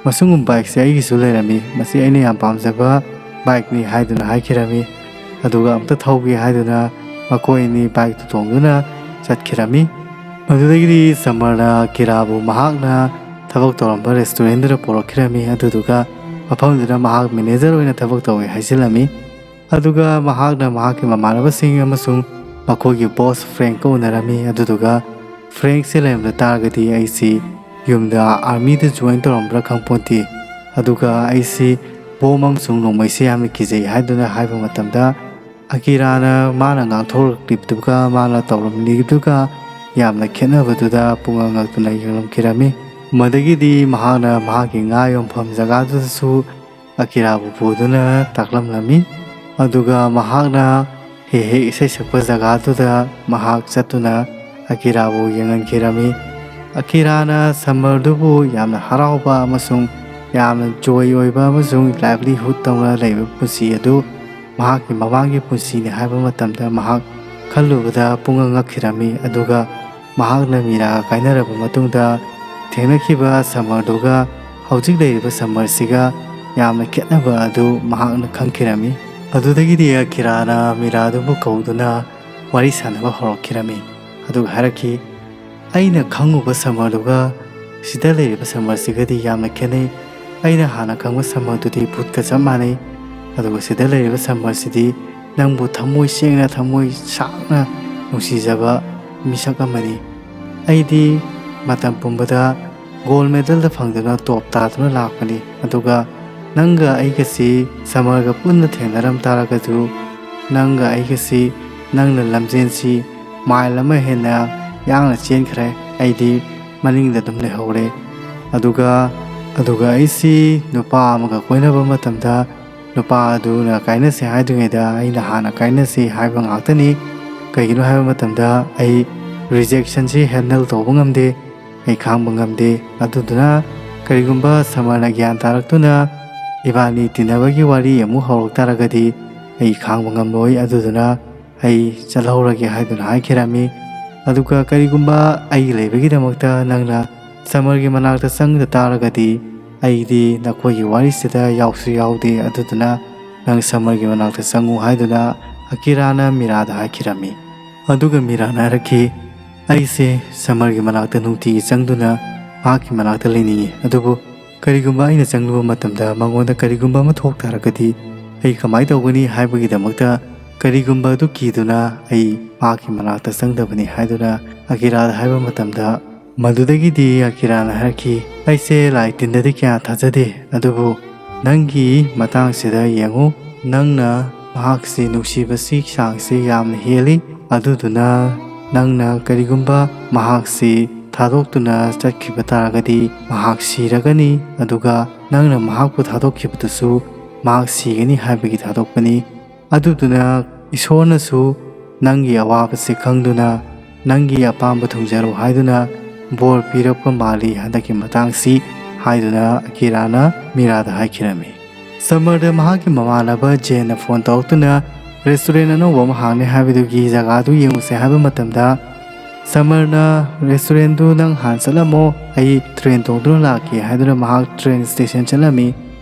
"ꯃꯁꯤꯒꯨꯝꯕ ꯕꯥꯏꯛꯁꯦ ꯑꯩꯒꯤꯁꯨ ꯂꯩꯔꯝꯃꯤ, ꯃꯁꯤ ꯑꯩꯅ ꯌꯥꯝ ꯄꯥꯝꯖꯕ ꯕꯥꯏꯛꯅꯤ" ꯍꯥꯏꯗꯨꯅ ꯍꯥꯏꯈꯤꯔꯝꯃꯤ꯫ ꯑꯗꯨꯒ "ꯑꯝꯇ ꯊꯧꯒꯦ" ꯍꯥꯏꯗꯨꯅ ꯃꯈꯣꯏ ꯑꯅꯤ ꯕꯥꯏꯛꯇꯨ ꯇꯣꯡꯗꯨꯅ ꯆꯠꯈꯤꯔꯝꯃꯤ꯫ ꯃꯗꯨꯗꯒꯤꯗꯤ ꯁꯃꯔꯅ ꯀꯤꯔꯥꯕꯨ ꯃꯍꯥꯛꯅ ꯊꯕꯛ ꯇꯧꯔꯝꯕ ꯔꯦꯁꯇꯨꯔꯦꯟꯗꯨꯗ ꯄꯨꯔꯛꯈꯤꯔꯝꯃꯤ꯫ ꯑꯗꯨꯗꯨꯒ ꯃꯐꯝꯗꯨꯗ ꯃꯍꯥꯛ ꯃꯦꯅꯦꯖꯔ ꯑꯣꯏꯅ ꯊꯕꯛ ꯇꯧꯋꯦ ꯍꯥꯏꯖꯤꯜꯂꯝꯃꯤ꯫ ꯑꯗꯨꯒ ꯃꯍꯥꯛꯅ ꯃꯍꯥꯛꯀꯤ ꯃꯃꯥꯟꯅꯕꯁꯤꯡ ꯑꯃꯁꯨꯡ ꯃꯈꯣꯏꯒꯤ ꯕꯣꯁ ꯐ꯭ꯔꯦꯡꯀ ꯎꯅꯔꯝꯃꯤ꯫ ꯑꯗꯨꯗꯨꯒ ꯐ꯭ꯔꯦꯡꯁꯦ ꯂꯩꯔꯝꯗ ꯇꯥꯔꯒꯗꯤ ꯑꯩꯁꯤ ꯌꯨꯝꯗ ꯑꯥꯔꯃꯤꯗ ꯖꯣꯏꯟ ꯇꯧꯔꯝꯕ꯭ꯔꯥ ꯈꯪꯄꯣꯟꯇꯦ, ꯑꯗꯨꯒ ꯑꯩꯁꯤ ꯕꯣꯝ ꯑꯃꯁꯨꯡ ꯅꯣꯡꯃꯩꯁꯦ ꯌꯥꯝꯅ ꯀꯤꯖꯩ ꯍꯥꯏꯗꯨꯅ ꯍꯥꯏꯕ ꯃꯇꯝꯗ, ꯑꯀꯤꯔꯥꯅ ꯃꯥꯅ ꯉꯥꯡꯊꯣꯔꯛꯂꯤꯕꯗꯨꯒ ꯃꯥꯅ ꯇꯧꯔꯝꯂꯤꯕꯗꯨꯒ ꯌꯥꯝꯅ ꯈꯦꯠꯅꯕꯗꯨꯗ ꯄꯨꯡꯉꯛ ꯉꯛꯇꯨꯅ ꯌꯦꯡꯂꯝꯈꯤꯔꯝꯃꯤ꯫ ꯃꯗꯒꯤꯗꯤ ꯃꯍꯥꯛꯅ ꯃꯍꯥꯛꯀꯤ ꯉꯥ ꯌꯣꯟꯐꯝ ꯖꯒꯥꯗꯨꯗꯁꯨ ꯑꯀꯤꯔꯥꯕꯨ ꯄꯨꯗꯨꯅ ꯇꯥꯛꯂꯝꯂꯝꯃꯤ꯫ ꯑꯗꯨꯒ ꯃꯍꯥꯛꯅ ꯍꯦꯛ ꯍꯦꯛ ꯏꯁꯩ ꯁꯛꯄ ꯖꯒꯥꯗꯨꯗ ꯃꯍꯥꯛ ꯆꯠꯇꯨꯅ ꯑꯀꯤꯔꯥꯕꯨ ꯌꯦꯡꯍꯟꯈꯤꯔꯝꯃꯤ꯫ ꯑꯀꯤꯔꯥꯅ ꯁꯝꯃꯔꯗꯨꯕꯨ ꯌꯥꯝꯅ ꯍꯔꯥꯎꯕ ꯑꯃꯁꯨꯡ ꯌꯥꯝꯅ ꯖꯣꯏ ꯑꯣꯏꯕ ꯑꯃꯁꯨꯡ ꯂꯥꯏꯚꯂꯤꯍꯨꯗ ꯇꯧꯅ ꯂꯩꯕ ꯄꯨꯟꯁꯤ ꯑꯗꯨ ꯃꯍꯥꯛꯀꯤ ꯃꯃꯥꯡꯒꯤ ꯄꯨꯟꯁꯤꯅꯤ ꯍꯥꯏꯕ ꯃꯇꯝꯗ ꯃꯍꯥꯛ ꯈꯜꯂꯨꯕꯗ ꯄꯨꯡꯉꯛ ꯉꯛꯈꯤꯔꯝꯃꯤ꯫ ꯑꯗꯨꯒ ꯃꯍꯥꯛꯅ ꯃꯤꯔꯥꯒ ꯀꯥꯏꯅꯔꯕ ꯃꯇꯨꯡꯗ ꯊꯦꯡꯅꯈꯤꯕ ꯁꯃꯔꯗꯨꯒ ꯍꯧꯖꯤꯛ ꯂꯩꯔꯤꯕ ꯁꯃꯔꯁꯤꯒ ꯌꯥꯝꯅ ꯈꯦꯠꯅꯕ ꯑꯗꯨ ꯃꯍꯥꯛꯅ ꯈꯪꯈꯤꯔꯝꯃꯤ꯫ ꯑꯗꯨꯗꯒꯤꯗꯤ ꯑꯀꯤꯔꯥꯅ ꯃꯤꯔꯥꯗꯨꯕꯨ ꯀꯧꯗꯨꯅ ꯋꯥꯔꯤ ꯁꯥꯟꯅꯕ ꯍꯧꯔꯛꯈꯤꯔꯝꯃꯤ꯫ ꯑꯗꯨꯒ ꯍꯥꯏꯔꯛꯈꯤ, "ꯑꯩꯅ ꯈꯪꯉꯨꯕ ꯁꯃꯔꯗꯨꯒ ꯁꯤꯗ ꯂꯩꯔꯤꯕ ꯁꯃꯔꯁꯤꯒꯗꯤ ꯌꯥꯝꯅ ꯈꯦꯠꯅꯩ꯫ ꯑꯩꯅ ꯍꯥꯟꯅ ꯈꯪꯕ ꯁꯃꯔꯗꯨꯗꯤ ꯚꯨꯠꯀ ꯆꯞ ꯃꯥꯟꯅꯩ꯫ ꯑꯗꯨꯒ ꯁꯤꯗ ꯂꯩꯔꯤꯕ ꯁꯃꯔꯁꯤꯗꯤ ꯅꯪꯕꯨ ꯊꯃꯣꯏ ꯁꯦꯡꯅ, ꯊꯃꯣꯏ ꯁꯥꯡꯅ ꯅꯨꯡꯁꯤꯖꯕ ꯃꯤꯁꯛ ꯑꯃꯅꯤ꯫ ꯑꯩꯗꯤ ꯃꯇꯝ ꯄꯨꯝꯕꯗ ꯒꯣꯜ ꯃꯦꯗꯜꯗ ꯐꯪꯗꯨꯅ ꯇꯣꯞ ꯇꯥꯗꯨꯅ ꯂꯥꯛꯄꯅꯤ꯫ ꯑꯗꯨꯒ ꯅꯪꯒ ꯑꯩꯒꯁꯤ ꯁꯃꯔꯒ ꯄꯨꯟꯅ ꯊꯦꯡꯅꯔꯝ ꯇꯥꯔꯒꯁꯨ, ꯅꯪꯒ ꯑꯩꯒꯁꯤ, ꯅꯪꯅ ꯂꯝꯖꯦꯟꯁꯤ ꯃꯥꯏꯜ ꯑꯃ ꯍꯦꯟꯅ ꯌꯥꯡꯅ ꯆꯦꯟꯈ꯭ꯔꯦ, ꯑꯩꯗꯤ ꯃꯅꯤꯡꯗ ꯑꯗꯨꯝ ꯂꯩꯍꯧꯔꯦ꯫ ꯑꯗꯨꯒ, ꯑꯗꯨꯒ ꯑꯩꯁꯤ ꯅꯨꯄꯥ ꯑꯃꯒ ꯀꯣꯏꯅꯕ ꯃꯇꯝꯗ ꯅꯨꯄꯥ ꯑꯗꯨꯅ ꯀꯥꯏꯅꯁꯦ ꯍꯥꯏꯗ꯭ꯔꯤꯉꯩꯗ ꯑꯩꯅ ꯍꯥꯟꯅ ꯀꯥꯏꯅꯁꯦ ꯍꯥꯏꯕ ꯉꯥꯛꯇꯅꯤ꯫ ꯀꯩꯒꯤꯅꯣ ꯍꯥꯏꯕ ꯃꯇꯝꯗ ꯑꯩ ꯔꯤꯖꯦꯛꯁꯟꯁꯤ ꯍꯦꯟꯗꯜ ꯇꯧꯕ ꯉꯝꯗꯦ, ꯑꯩ ꯈꯥꯡꯕ ꯉꯝꯗꯦ꯫ ꯑꯗꯨꯗꯨꯅ ꯀꯔꯤꯒꯨꯝꯕ ꯁꯃꯔꯅ ꯒ꯭ꯌꯥꯟ ꯇꯥꯔꯛꯇꯨꯅ ꯏꯕꯥꯅꯤ ꯇꯤꯟꯅꯕꯒꯤ ꯋꯥꯔꯤ ꯑꯃꯨꯛ ꯍꯧꯔꯛ ꯇꯥꯔꯒꯗꯤ ꯑꯩ ꯈꯥꯡꯕ ꯉꯝꯂꯣꯏ꯫ ꯑꯗꯨꯗꯨꯅ ꯑꯩ ꯆꯠꯍꯧꯔꯒꯦ" ꯍꯥꯏꯗꯨꯅ ꯍꯥꯏꯈꯤꯔꯝꯃꯤ꯫ ꯑꯗꯨꯒ ꯀꯔꯤꯒꯨꯝꯕ ꯑꯩꯒꯤ ꯂꯩꯕꯒꯤꯗꯃꯛꯇ ꯅꯪꯅ ꯁꯃꯔꯒꯤ ꯃꯅꯥꯛꯇ ꯆꯪꯗ ꯇꯥꯔꯒꯗꯤ ꯑꯩꯗꯤ ꯅꯈꯣꯏꯒꯤ ꯋꯥꯔꯤꯁꯤꯗ ꯌꯥꯎꯁꯨ ꯌꯥꯎꯗꯦ, ꯑꯗꯨꯗꯨꯅ ꯅꯪ ꯁꯃꯔꯒꯤ ꯃꯅꯥꯛꯇ ꯆꯪꯉꯨ ꯍꯥꯏꯗꯨꯅ ꯑꯀꯤꯔꯥꯅ ꯃꯤꯔꯥꯗ ꯍꯥꯏꯈꯤꯔꯝꯃꯤ꯫ ꯑꯗꯨꯒ ꯃꯤꯔꯥꯅ ꯍꯥꯏꯔꯛꯈꯤ, "ꯑꯩꯁꯦ ꯁꯃꯔꯒꯤ ꯃꯅꯥꯛꯇ ꯅꯨꯡꯇꯤꯒꯤ ꯆꯪꯗꯨꯅ ꯃꯍꯥꯛꯀꯤ ꯃꯅꯥꯛꯇ ꯂꯩꯅꯤꯡꯏ, ꯑꯗꯨꯕꯨ ꯀꯔꯤꯒꯨꯝꯕ ꯑꯩꯅ ꯆꯪꯂꯨꯕ ꯃꯇꯝꯗ ꯃꯉꯣꯟꯗ ꯀꯔꯤꯒꯨꯝꯕ ꯑꯃ ꯊꯣꯛ ꯇꯥꯔꯒꯗꯤ ꯑꯩ ꯀꯃꯥꯏꯅ ꯇꯧꯒꯅꯤ ꯍꯥꯏꯕꯒꯤꯗꯃꯛꯇ ꯀꯔꯤꯒꯨꯝꯕ ꯑꯗꯨ ꯀꯤꯗꯨꯅ ꯑꯩ ꯃꯍꯥꯛꯀꯤ ꯃꯅꯥꯛꯇ ꯆꯪꯗꯕꯅꯤ" ꯍꯥꯏꯗꯨꯅ ꯑꯀꯤꯔꯥꯗ ꯍꯥꯏꯕ ꯃꯇꯝꯗ, ꯃꯗꯨꯗꯒꯤꯗꯤ ꯑꯀꯤꯔꯥꯅ ꯍꯥꯏꯔꯛꯈꯤ, "ꯑꯩꯁꯦ ꯂꯥꯏ ꯇꯤꯟꯗꯗꯤ ꯀꯌꯥ ꯊꯥꯖꯗꯦ, ꯑꯗꯨꯕꯨ ꯅꯪꯒꯤ ꯃꯇꯥꯡꯁꯤꯗ ꯌꯦꯡꯉꯨ, ꯅꯪꯅ ꯃꯍꯥꯛꯁꯤ ꯅꯨꯡꯁꯤꯕꯁꯤ ꯆꯥꯡꯁꯤ ꯌꯥꯝꯅ ꯍꯦꯜꯂꯤ꯫ ꯑꯗꯨꯗꯨꯅ ꯅꯪꯅ ꯀꯔꯤꯒꯨꯝꯕ ꯃꯍꯥꯛꯁꯤ ꯊꯥꯗꯣꯛꯇꯨꯅ ꯆꯠꯈꯤꯕ ꯇꯥꯔꯒꯗꯤ ꯃꯍꯥꯛ ꯁꯤꯔꯒꯅꯤ, ꯑꯗꯨꯒ ꯅꯪꯅ ꯃꯍꯥꯛꯄꯨ ꯊꯥꯗꯣꯛꯈꯤꯕꯗꯨꯁꯨ ꯃꯍꯥꯛ ꯁꯤꯒꯅꯤ ꯍꯥꯏꯕꯒꯤ ꯊꯥꯗꯣꯛꯄꯅꯤ꯫ ꯑꯗꯨꯗꯨꯅ ꯏꯁꯣꯔꯅꯁꯨ ꯅꯪꯒꯤ ꯑꯋꯥꯕꯁꯤ ꯈꯪꯗꯨꯅ ꯅꯪꯒꯤ ꯑꯄꯥꯝꯕ ꯊꯨꯡꯖꯔꯣ ꯍꯥꯏꯗꯨꯅ ꯕꯣꯔ ꯄꯤꯔꯛꯄ ꯃꯥꯜꯂꯤ ꯍꯟꯗꯛꯀꯤ ꯃꯇꯥꯡꯁꯤ" ꯍꯥꯏꯗꯨꯅ ꯑꯀꯤꯔꯥꯅ ꯃꯤꯔꯥꯗ ꯍꯥꯏꯈꯤꯔꯝꯃꯤ꯫ ꯁꯃꯔꯗ ꯃꯍꯥꯛꯀꯤ ꯃꯃꯥꯟꯅꯕ ꯖꯦꯟꯅ ꯐꯣꯟ ꯇꯧꯔꯛꯇꯨꯅ ꯔꯦꯁꯇꯨꯔꯦꯟ ꯑꯅꯧꯕ ꯑꯃ ꯍꯥꯡꯅꯤ ꯍꯥꯏꯕꯗꯨꯒꯤ ꯖꯒꯥꯗꯨ ꯌꯦꯡꯉꯨꯁꯦ ꯍꯥꯏꯕ ꯃꯇꯝꯗ, ꯁꯃꯔꯅ ꯔꯦꯁꯇꯨꯔꯦꯟꯗꯨ ꯅꯪ ꯍꯥꯟꯅ ꯆꯠꯂꯝꯃꯣ, ꯑꯩ ꯇ꯭ꯔꯦꯟ ꯇꯣꯡꯗꯨꯅ ꯂꯥꯛꯀꯦ ꯍꯥꯏꯗꯨꯅ ꯃꯍꯥꯛ ꯇ꯭ꯔꯦꯟ ꯁ꯭ꯇꯦꯁꯟ ꯆꯠꯂꯝꯃꯤ꯫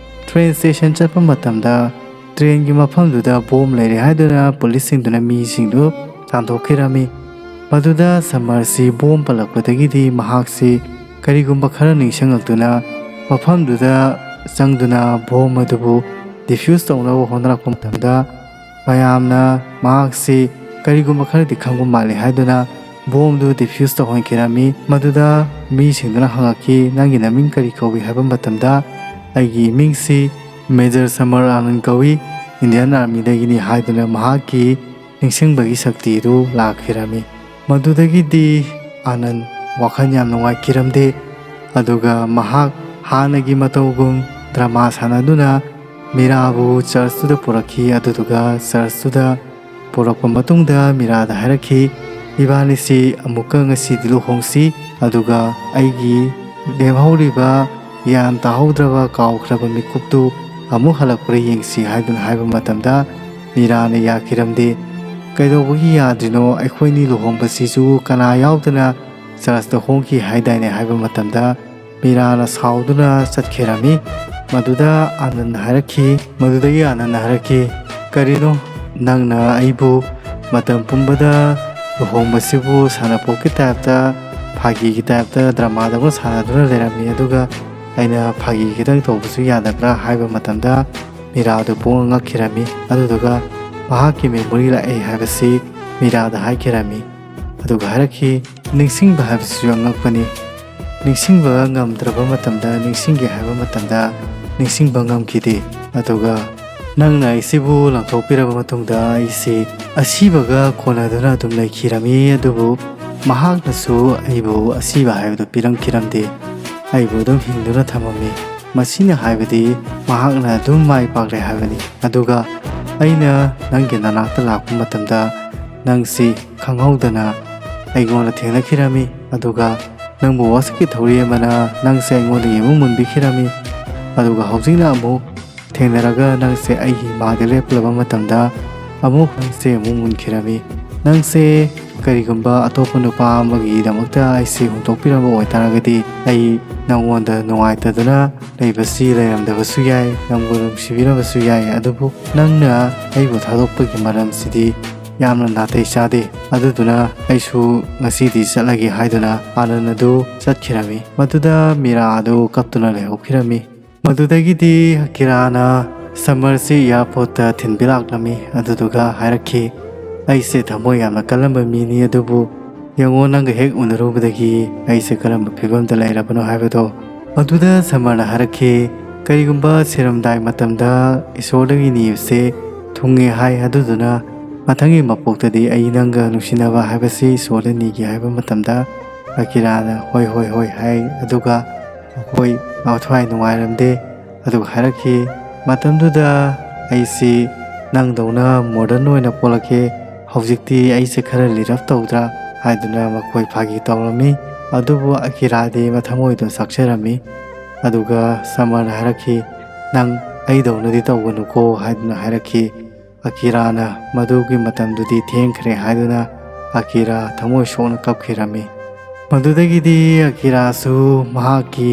ꯇ꯭ꯔꯦꯟ ꯁ꯭ꯇꯦꯁꯟ ꯆꯠꯄ ꯃꯇꯝꯗ ꯇ꯭ꯔꯦꯟꯒꯤ ꯃꯐꯝꯗꯨꯗ ꯕꯣꯝ ꯂꯩꯔꯦ ꯍꯥꯏꯗꯨꯅ ꯄꯨꯂꯤꯁꯁꯤꯡꯗꯨꯅ ꯃꯤꯁꯤꯡꯗꯨ ꯇꯥꯟꯊꯣꯛꯈꯤꯔꯝꯃꯤ꯫ ꯃꯗꯨꯗ ꯁꯃꯔꯁꯤ ꯕꯣꯝ ꯄꯜꯂꯛꯄꯗꯒꯤꯗꯤ ꯃꯍꯥꯛꯁꯤ ꯀꯔꯤꯒꯨꯝꯕ ꯈꯔ ꯅꯤꯡꯁꯤꯡꯂꯛꯇꯨꯅ ꯃꯐꯝꯗꯨꯗ ꯆꯪꯗꯨꯅ ꯕꯣꯝ ꯑꯗꯨꯕꯨ ꯗꯤꯐ꯭ꯌꯨꯁ ꯇꯧꯅꯕ ꯍꯣꯠꯅꯔꯛꯄ ꯃꯇꯝꯗ ꯃꯌꯥꯝꯅ ꯃꯍꯥꯛꯁꯤ ꯀꯔꯤꯒꯨꯝꯕ ꯈꯔꯗꯤ ꯈꯪꯕ ꯃꯥꯜꯂꯤ ꯍꯥꯏꯗꯨꯅ ꯕꯣꯝꯗꯨ ꯗꯤꯐ꯭ꯌꯨꯁ ꯇꯧꯍꯟꯈꯤꯔꯝꯃꯤ꯫ ꯃꯗꯨꯗ ꯃꯤꯁꯤꯡꯗꯨꯅ ꯍꯪꯉꯛꯈꯤ, "ꯅꯪꯒꯤ ꯅꯃꯤꯡ ꯀꯔꯤ ꯀꯧꯏ?" ꯍꯥꯏꯕ ꯃꯇꯝꯗ, "ꯑꯩꯒꯤ ꯏꯃꯤꯡꯁꯤ ꯃꯦꯖꯔ ꯁꯃꯔ ꯑꯥꯅꯟ ꯀꯧꯏ, ꯏꯟꯗꯤꯌꯥꯟ ꯑꯥꯔꯃꯤꯗꯒꯤꯅꯤ" ꯍꯥꯏꯗꯨꯅ ꯃꯍꯥꯛꯀꯤ ꯅꯤꯡꯁꯤꯡꯕꯒꯤ ꯁꯛꯇꯤꯗꯨ ꯂꯥꯛꯈꯤꯔꯝꯃꯤ꯫ ꯃꯗꯨꯗꯒꯤꯗꯤ ꯑꯥꯅꯟ ꯋꯥꯈꯜ ꯌꯥꯝ ꯅꯨꯡꯉꯥꯏꯈꯤꯔꯝꯗꯦ꯫ ꯑꯗꯨꯒ ꯃꯍꯥꯛ ꯍꯥꯟꯅꯒꯤ ꯃꯇꯧꯒꯨꯝ ꯗ꯭ꯔꯃꯥ ꯁꯥꯟꯅꯗꯨꯅ ꯃꯤꯔꯥꯕꯨ ꯆꯔꯆꯇꯨꯗ ꯄꯨꯔꯛꯈꯤ꯫ ꯑꯗꯨꯗꯨꯒ ꯆꯔꯆꯇꯨꯗ ꯄꯨꯔꯛꯄ ꯃꯇꯨꯡꯗ ꯃꯤꯔꯥꯗ ꯍꯥꯏꯔꯛꯈꯤ, "ꯏꯕꯥꯅꯤꯁꯤ ꯑꯃꯨꯛꯀ ꯉꯁꯤꯗꯤ ꯂꯨꯍꯣꯡꯁꯤ, ꯑꯗꯨꯒ ꯑꯩꯒꯤ ꯂꯦꯝꯍꯧꯔꯤꯕ ꯒ꯭ꯌꯥꯟ ꯇꯥꯍꯧꯗ꯭ꯔꯕ, ꯀꯥꯎꯈ꯭ꯔꯕ ꯃꯤꯀꯨꯞꯇꯨ ꯑꯃꯨꯛ ꯍꯜꯂꯛꯄ꯭ꯔꯥ ꯌꯦꯡꯁꯤ" ꯍꯥꯏꯗꯨꯅ ꯍꯥꯏꯕ ꯃꯇꯝꯗ ꯃꯤꯔꯥꯅ ꯌꯥꯈꯤꯔꯝꯗꯦ꯫ "ꯀꯩꯗꯧꯕꯒꯤ ꯌꯥꯗ꯭ꯔꯤꯅꯣ? ꯑꯩꯈꯣꯏꯅꯤ ꯂꯨꯍꯣꯡꯕꯁꯤꯁꯨ ꯀꯅꯥ ꯌꯥꯎꯗꯅ ꯆꯔꯆꯇ ꯍꯣꯡꯈꯤ ꯍꯥꯏꯗꯥꯏꯅꯦ?" ꯍꯥꯏꯕ ꯃꯇꯝꯗ ꯃꯤꯔꯥꯅ ꯁꯥꯎꯗꯨꯅ ꯆꯠꯈꯤꯔꯝꯃꯤ꯫ ꯃꯗꯨꯗ ꯑꯥꯅꯟꯗ ꯍꯥꯏꯔꯛꯈꯤ, ꯃꯗꯨꯗꯒꯤ ꯑꯥꯅꯟꯗ ꯍꯥꯏꯔꯛꯈꯤ, "ꯀꯔꯤꯅꯣ ꯅꯪꯅ ꯑꯩꯕꯨ ꯃꯇꯝ ꯄꯨꯝꯕꯗ ꯂꯨꯍꯣꯡꯕꯁꯤꯕꯨ ꯁꯥꯟꯅꯄꯣꯠꯀꯤ ꯇꯥꯏꯞꯇ, ꯐꯥꯒꯤꯒꯤ ꯇꯥꯏꯞꯇ ꯗ꯭ꯔꯃꯥꯗꯧꯅ ꯁꯥꯟꯅꯗꯨꯅ ꯂꯩꯔꯝꯃꯤ, ꯑꯗꯨꯒ ꯑꯩꯅ ꯐꯥꯒꯤ ꯈꯤꯇꯪ ꯇꯧꯕꯁꯨ ꯌꯥꯗꯕ꯭ꯔꯥ?" ꯍꯥꯏꯕ ꯃꯇꯝꯗ ꯃꯤꯔꯥꯗꯨ ꯄꯨꯡꯉꯛ ꯉꯛꯈꯤꯔꯝꯃꯤ꯫ ꯑꯗꯨꯗꯨꯒ ꯃꯍꯥꯛꯀꯤ ꯃꯦꯃꯣꯔꯤ ꯂꯥꯛꯑꯦ ꯍꯥꯏꯕꯁꯤ ꯃꯤꯔꯥꯗ ꯍꯥꯏꯈꯤꯔꯝꯃꯤ꯫ ꯑꯗꯨꯒ ꯍꯥꯏꯔꯛꯈꯤ, "ꯅꯤꯡꯁꯤꯡꯕ ꯍꯥꯏꯕꯁꯤꯁꯨ ꯑꯉꯛꯄꯅꯤ꯫ ꯅꯤꯡꯁꯤꯡꯕ ꯉꯝꯗ꯭ꯔꯕ ꯃꯇꯝꯗ ꯅꯤꯡꯁꯤꯡꯒꯦ ꯍꯥꯏꯕ ꯃꯇꯝꯗ ꯅꯤꯡꯁꯤꯡꯕ ꯉꯝꯈꯤꯗꯦ꯫ ꯑꯗꯨꯒ ꯅꯪꯅ ꯑꯩꯁꯤꯕꯨ ꯂꯪꯊꯣꯛꯄꯤꯔꯕ ꯃꯇꯨꯡꯗ ꯑꯩꯁꯤ ꯑꯁꯤꯕꯒ ꯀꯣꯟꯅꯗꯨꯅ ꯑꯗꯨꯝ ꯂꯩꯈꯤꯔꯝꯃꯤ꯫ ꯑꯗꯨꯕꯨ ꯃꯍꯥꯛꯅꯁꯨ ꯑꯩꯕꯨ ꯑꯁꯤꯕ ꯍꯥꯏꯕꯗꯨ ꯄꯤꯔꯝꯈꯤꯔꯝꯗꯦ꯫ ꯑꯩꯕꯨ ꯑꯗꯨꯝ ꯍꯤꯡꯗꯨꯅ ꯊꯝꯃꯝꯃꯤ꯫ ꯃꯁꯤꯅ ꯍꯥꯏꯕꯗꯤ ꯃꯍꯥꯛꯅ ꯑꯗꯨꯝ ꯃꯥꯏ ꯄꯥꯛꯂꯦ ꯍꯥꯏꯕꯅꯤ꯫ ꯑꯗꯨꯒ ꯑꯩꯅ ꯅꯪꯒꯤ ꯅꯅꯥꯛꯇ ꯂꯥꯛꯄ ꯃꯇꯝꯗ ꯅꯪꯁꯤ ꯈꯪꯍꯧꯗꯅ ꯑꯩꯉꯣꯟꯗ ꯊꯦꯡꯅꯈꯤꯔꯝꯃꯤ꯫ ꯑꯗꯨꯒ ꯅꯪꯕꯨ ꯋꯥꯁꯛꯀꯤ ꯊꯧꯔꯤ ꯑꯃꯅ ꯅꯪꯁꯦ ꯑꯩꯉꯣꯟꯗꯒꯤ ꯑꯃꯨꯛ ꯃꯨꯟꯕꯤꯈꯤꯔꯝꯃꯤ꯫ ꯑꯗꯨꯒ ꯍꯧꯖꯤꯛꯅ ꯑꯃꯨꯛ ꯊꯦꯡꯅꯔꯒ ꯅꯪꯁꯦ ꯑꯩꯒꯤ ꯏꯃꯥꯡꯗ ꯂꯦꯞꯂꯕ ꯃꯇꯝꯗ ꯑꯃꯨꯛ ꯅꯪꯁꯦ ꯑꯃꯨꯛ ꯃꯨꯟꯈꯤꯔꯝꯃꯤ꯫ ꯅꯪꯁꯦ ꯀꯔꯤꯒꯨꯝꯕ ꯑꯇꯣꯞꯄ ꯅꯨꯄꯥ ꯑꯃꯒꯤꯗꯃꯛꯇ ꯑꯩꯁꯦ ꯍꯨꯟꯗꯣꯛꯄꯤꯔꯝꯕ ꯑꯣꯏꯇꯥꯔꯒꯗꯤ, ꯑꯩ ꯅꯪꯉꯣꯟꯗ ꯅꯨꯡꯉꯥꯏꯇꯗꯅ ꯂꯩꯕꯁꯤ ꯂꯩꯔꯝꯗꯕꯁꯨ ꯌꯥꯏ, ꯅꯪꯕꯨ ꯅꯨꯡꯁꯤꯕꯤꯔꯝꯕꯁꯨ ꯌꯥꯏ꯫ ꯑꯗꯨꯕꯨ ꯅꯪꯅ ꯑꯩꯕꯨ ꯊꯥꯗꯣꯛꯄꯒꯤ ꯃꯔꯝꯁꯤꯗꯤ ꯌꯥꯝꯅ ꯅꯥꯇꯩ ꯆꯥꯗꯦ꯫ ꯑꯗꯨꯗꯨꯅ ꯑꯩꯁꯨ ꯉꯁꯤꯗꯤ ꯆꯠꯂꯒꯦ ꯍꯥꯏꯗꯨꯅ ꯑꯥꯅꯟ ꯑꯗꯨ ꯆꯠꯈꯤꯔꯝꯃꯤ꯫ ꯃꯗꯨꯗ ꯃꯤꯔꯥ ꯑꯗꯨ ꯀꯞꯇꯨꯅ ꯂꯩꯍꯧꯈꯤꯔꯝꯃꯤ꯫ ꯃꯗꯨꯗꯒꯤꯗꯤ ꯑꯀꯤꯔꯥꯅ ꯁꯝꯃꯔꯁꯤ ꯑꯦꯌꯥꯔꯄꯣꯔꯠꯇ ꯊꯤꯟꯕꯤꯔꯛꯂꯝꯃꯤ꯫ ꯑꯗꯨꯗꯨꯒ ꯍꯥꯏꯔꯛꯈꯤ, "ꯑꯩꯁꯦ ꯊꯃꯣꯏ ꯌꯥꯝꯅ ꯀꯜꯂꯝꯕ ꯃꯤꯅꯤ, ꯑꯗꯨꯕꯨ ꯌꯦꯡꯉꯣ, ꯅꯪꯒ ꯍꯦꯛ ꯎꯅꯔꯨꯕꯗꯒꯤ ꯑꯩꯁꯦ ꯀꯔꯝꯕ ꯐꯤꯕꯝꯗ ꯂꯩꯔꯕꯅꯣ ꯍꯥꯏꯕꯗꯣ"꯫ ꯃꯗꯨꯗ ꯁꯝꯃꯔꯅ ꯍꯥꯏꯔꯛꯈꯤ, "ꯀꯔꯤꯒꯨꯝꯕ ꯁꯤꯔꯝꯗꯥꯏ ꯃꯇꯝꯗ ꯏꯁꯣꯔꯗꯒꯤ ꯅꯤꯕꯁꯦ ꯊꯨꯡꯉꯦ ꯍꯥꯏ, ꯑꯗꯨꯗꯨꯅ ꯃꯊꯪꯒꯤ ꯃꯄꯣꯛꯇꯗꯤ ꯑꯩ ꯅꯪꯒ ꯅꯨꯡꯁꯤꯅꯕ ꯍꯥꯏꯕꯁꯤ ꯏꯁꯣꯔꯗ ꯅꯤꯒꯦ" ꯍꯥꯏꯕ ꯃꯇꯝꯗ ꯑꯀꯤꯔꯥꯅ "ꯍꯣꯏ, ꯍꯣꯏ, ꯍꯣꯏ" ꯍꯥꯏ꯫ ꯑꯗꯨꯒ ꯃꯈꯣꯏ ꯃꯊ꯭ꯋꯥꯏ ꯅꯨꯡꯉꯥꯏꯔꯝꯗꯦ꯫ ꯑꯗꯨꯒ ꯍꯥꯏꯔꯛꯈꯤ, "ꯃꯇꯝꯗꯨꯗ ꯑꯩꯁꯤ ꯅꯪꯗꯧꯅ ꯃꯣꯗꯔꯟ ꯑꯣꯏꯅ ꯄꯣꯛꯂꯛꯀꯦ, ꯍꯧꯖꯤꯛꯇꯤ ꯑꯩꯁꯦ ꯈꯔ ꯂꯤꯔꯞ ꯇꯧꯗ꯭ꯔꯥ?" ꯍꯥꯏꯗꯨꯅ ꯃꯈꯣꯏ ꯐꯥꯒꯤ ꯇꯧꯔꯝꯃꯤ꯫ ꯑꯗꯨꯕꯨ ꯑꯀꯤꯔꯥꯗꯤ ꯃꯊꯃꯣꯏꯗꯣ ꯆꯥꯛꯆꯔꯝꯃꯤ꯫ ꯑꯗꯨꯒ ꯁꯝꯃꯔꯅ ꯍꯥꯏꯔꯛꯈꯤ, "ꯅꯪ ꯑꯩꯗꯧꯅꯗꯤ ꯇꯧꯒꯅꯨꯀꯣ" ꯍꯥꯏꯗꯨꯅ ꯍꯥꯏꯔꯛꯈꯤ꯫ ꯑꯀꯤꯔꯥꯅ ꯃꯗꯨꯒꯤ ꯃꯇꯝꯗꯨꯗꯤ ꯊꯦꯡꯈ꯭ꯔꯦ ꯍꯥꯏꯗꯨꯅ ꯑꯀꯤꯔꯥ ꯊꯃꯣꯏ ꯁꯣꯛꯅ ꯀꯞꯈꯤꯔꯝꯃꯤ꯫ ꯃꯗꯨꯗꯒꯤꯗꯤ ꯑꯀꯤꯔꯥꯁꯨ ꯃꯍꯥꯛꯀꯤ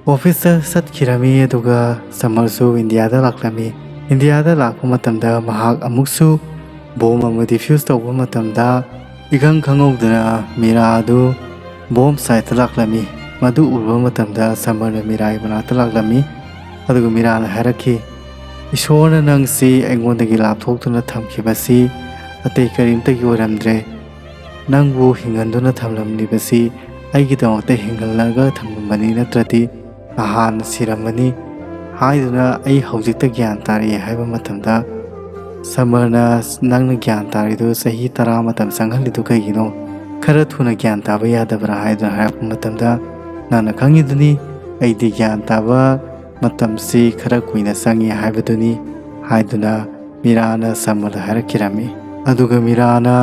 ꯑꯣꯐꯤꯁꯇ ꯆꯠꯈꯤꯔꯝꯃꯤ, ꯑꯗꯨꯒ ꯁꯝꯃꯔꯁꯨ ꯏꯟꯗꯤꯌꯥꯗ ꯂꯥꯛꯂꯝꯃꯤ꯫ ꯏꯟꯗꯤꯌꯥꯗ ꯂꯥꯛꯄ ꯃꯇꯝꯗ ꯃꯍꯥꯛ ꯑꯃꯨꯛꯁꯨ ꯕꯣꯝ ꯑꯃ ꯗꯤꯐ꯭ꯌꯨꯁ ꯇꯧꯕ ꯃꯇꯝꯗ ꯏꯈꯪ ꯈꯪꯍꯧꯗꯅ ꯃꯤꯔꯥ ꯑꯗꯨ ꯕꯣꯝ ꯁꯥꯏꯠꯇ ꯂꯥꯛꯂꯝꯃꯤ꯫ ꯃꯗꯨ ꯎꯔꯨꯕ ꯃꯇꯝꯗ ꯁꯝꯃꯔꯅ ꯃꯤꯔꯥꯒꯤ ꯃꯅꯥꯛꯇ ꯂꯥꯛꯂꯝꯃꯤ꯫ ꯑꯗꯨꯒ ꯃꯤꯔꯥꯅ ꯍꯥꯏꯔꯛꯈꯤ, "ꯏꯁꯣꯔꯅ ꯅꯪꯁꯤ ꯑꯩꯉꯣꯟꯗꯒꯤ ꯂꯥꯞꯊꯣꯛꯇꯨꯅ ꯊꯝꯈꯤꯕꯁꯤ ꯑꯇꯩ ꯀꯔꯤꯝꯇꯒꯤ ꯑꯣꯏꯔꯝꯗ꯭ꯔꯦ꯫ ꯅꯪꯕꯨ ꯍꯤꯡꯍꯟꯗꯨꯅ ꯊꯝꯂꯝꯂꯤꯕꯁꯤ ꯑꯩꯒꯤꯗꯃꯛꯇ ꯍꯤꯡꯍꯜꯂꯒ ꯊꯝꯂꯝꯕꯅꯤ, ꯅꯠꯇ꯭ꯔꯗꯤ ꯅꯍꯥꯟꯅ ꯁꯤꯔꯝꯃꯅꯤ" ꯍꯥꯏꯗꯨꯅ ꯑꯩ ꯍꯧꯖꯤꯛꯇ ꯒ꯭ꯌꯥꯟ ꯇꯥꯔꯛꯑꯦ ꯍꯥꯏꯕ ꯃꯇꯝꯗ ꯁꯝꯃꯔꯅ, "ꯅꯪꯅ ꯒ꯭ꯌꯥꯟ ꯇꯥꯔꯤꯗꯨ ꯆꯍꯤ ꯇꯔꯥ ꯃꯇꯝ ꯆꯪꯍꯜꯂꯤꯗꯨ ꯀꯩꯒꯤꯅꯣ? ꯈꯔ ꯊꯨꯅ ꯒ꯭ꯌꯥꯟ ꯇꯥꯕ ꯌꯥꯗꯕ꯭ꯔꯥ?" ꯍꯥꯏꯗꯨꯅ ꯍꯥꯏꯔꯛꯄ ꯃꯇꯝꯗ, "ꯅꯪꯅ ꯈꯪꯉꯤꯗꯨꯅꯤ, ꯑꯩꯗꯤ ꯒ꯭ꯌꯥꯟ ꯇꯥꯕ ꯃꯇꯝꯁꯤ ꯈꯔ ꯀꯨꯏꯅ ꯆꯪꯉꯤ ꯍꯥꯏꯕꯗꯨꯅꯤ" ꯍꯥꯏꯗꯨꯅ ꯃꯤꯔꯥꯅ ꯁꯝꯃꯔꯗ ꯍꯥꯏꯔꯛꯈꯤꯔꯝꯃꯤ꯫ ꯑꯗꯨꯒ ꯃꯤꯔꯥꯅ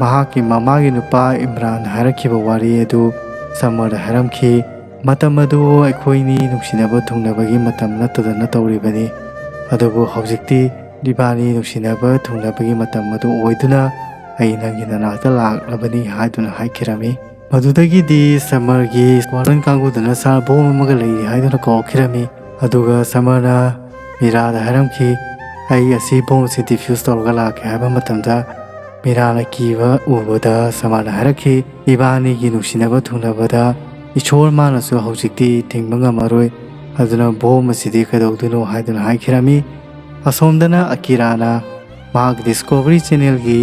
ꯃꯍꯥꯛꯀꯤ ꯃꯃꯥꯒꯤ ꯅꯨꯄꯥ ꯏꯝꯔꯥꯟ ꯍꯥꯏꯔꯛꯈꯤꯕ ꯋꯥꯔꯤ ꯑꯗꯨ ꯁꯝꯃꯔꯗ ꯍꯥꯏꯔꯝꯈꯤ꯫ "ꯃꯇꯝ ꯑꯗꯨ ꯑꯩꯈꯣꯏꯅꯤ ꯅꯨꯡꯁꯤꯅꯕ ꯊꯨꯡꯅꯕꯒꯤ ꯃꯇꯝ ꯅꯠꯇꯗꯅ ꯇꯧꯔꯤꯕꯅꯤ, ꯑꯗꯨꯕꯨ ꯍꯧꯖꯤꯛꯇꯤ ꯏꯕꯥꯅꯤ ꯅꯨꯡꯁꯤꯅꯕ ꯊꯨꯡꯅꯕꯒꯤ ꯃꯇꯝ ꯑꯗꯨ ꯑꯣꯏꯗꯨꯅ ꯑꯩ ꯅꯪꯒꯤ ꯅꯅꯥꯛꯇ ꯂꯥꯛꯂꯕꯅꯤ" ꯍꯥꯏꯗꯨꯅ ꯍꯥꯏꯈꯤꯔꯝꯃꯤ꯫ ꯃꯗꯨꯗꯒꯤꯗꯤ ꯁꯃꯔꯒꯤ ꯁ꯭ꯀ꯭ꯋꯥꯗ꯭ꯔꯟ ꯀꯥꯡꯕꯨꯗꯨꯅ "ꯁꯥꯔ, ꯕꯣꯝ ꯑꯃꯒ ꯂꯩꯔꯤ" ꯍꯥꯏꯗꯨꯅ ꯀꯧꯔꯛꯈꯤꯔꯝꯃꯤ꯫ ꯑꯗꯨꯒ ꯁꯃꯔꯅ ꯃꯤꯔꯥꯗ ꯍꯥꯏꯔꯝꯈꯤ, "ꯑꯩ ꯑꯁꯤ ꯕꯣꯝꯁꯤ ꯗꯤꯐ꯭ꯌꯨꯁ ꯇꯧꯔꯒ ꯂꯥꯛꯀꯦ" ꯍꯥꯏꯕ ꯃꯇꯝꯗ, ꯃꯤꯔꯥꯅ ꯀꯤꯕ ꯎꯕꯗ ꯁꯃꯔꯅ ꯍꯥꯏꯔꯛꯈꯤ, "ꯏꯕꯥꯅꯤꯒꯤ ꯅꯨꯡꯁꯤꯅꯕ ꯊꯨꯡꯅꯕꯗ ꯏꯁꯣꯔ ꯃꯥꯅꯁꯨ ꯍꯧꯖꯤꯛꯇꯤ ꯊꯤꯡꯕ ꯉꯝꯃꯔꯣꯏ, ꯑꯗꯨꯅ ꯕꯣꯝ ꯑꯁꯤꯗꯤ ꯀꯩꯗꯧꯗꯣꯏꯅꯣ?" ꯍꯥꯏꯗꯨꯅ ꯍꯥꯏꯈꯤꯔꯝꯃꯤ꯫ ꯑꯁꯣꯝꯗꯅ ꯑꯀꯤꯔꯥꯅ ꯃꯍꯥꯛ ꯗꯤꯁꯀꯣꯚꯔꯤ ꯆꯦꯅꯦꯜꯒꯤ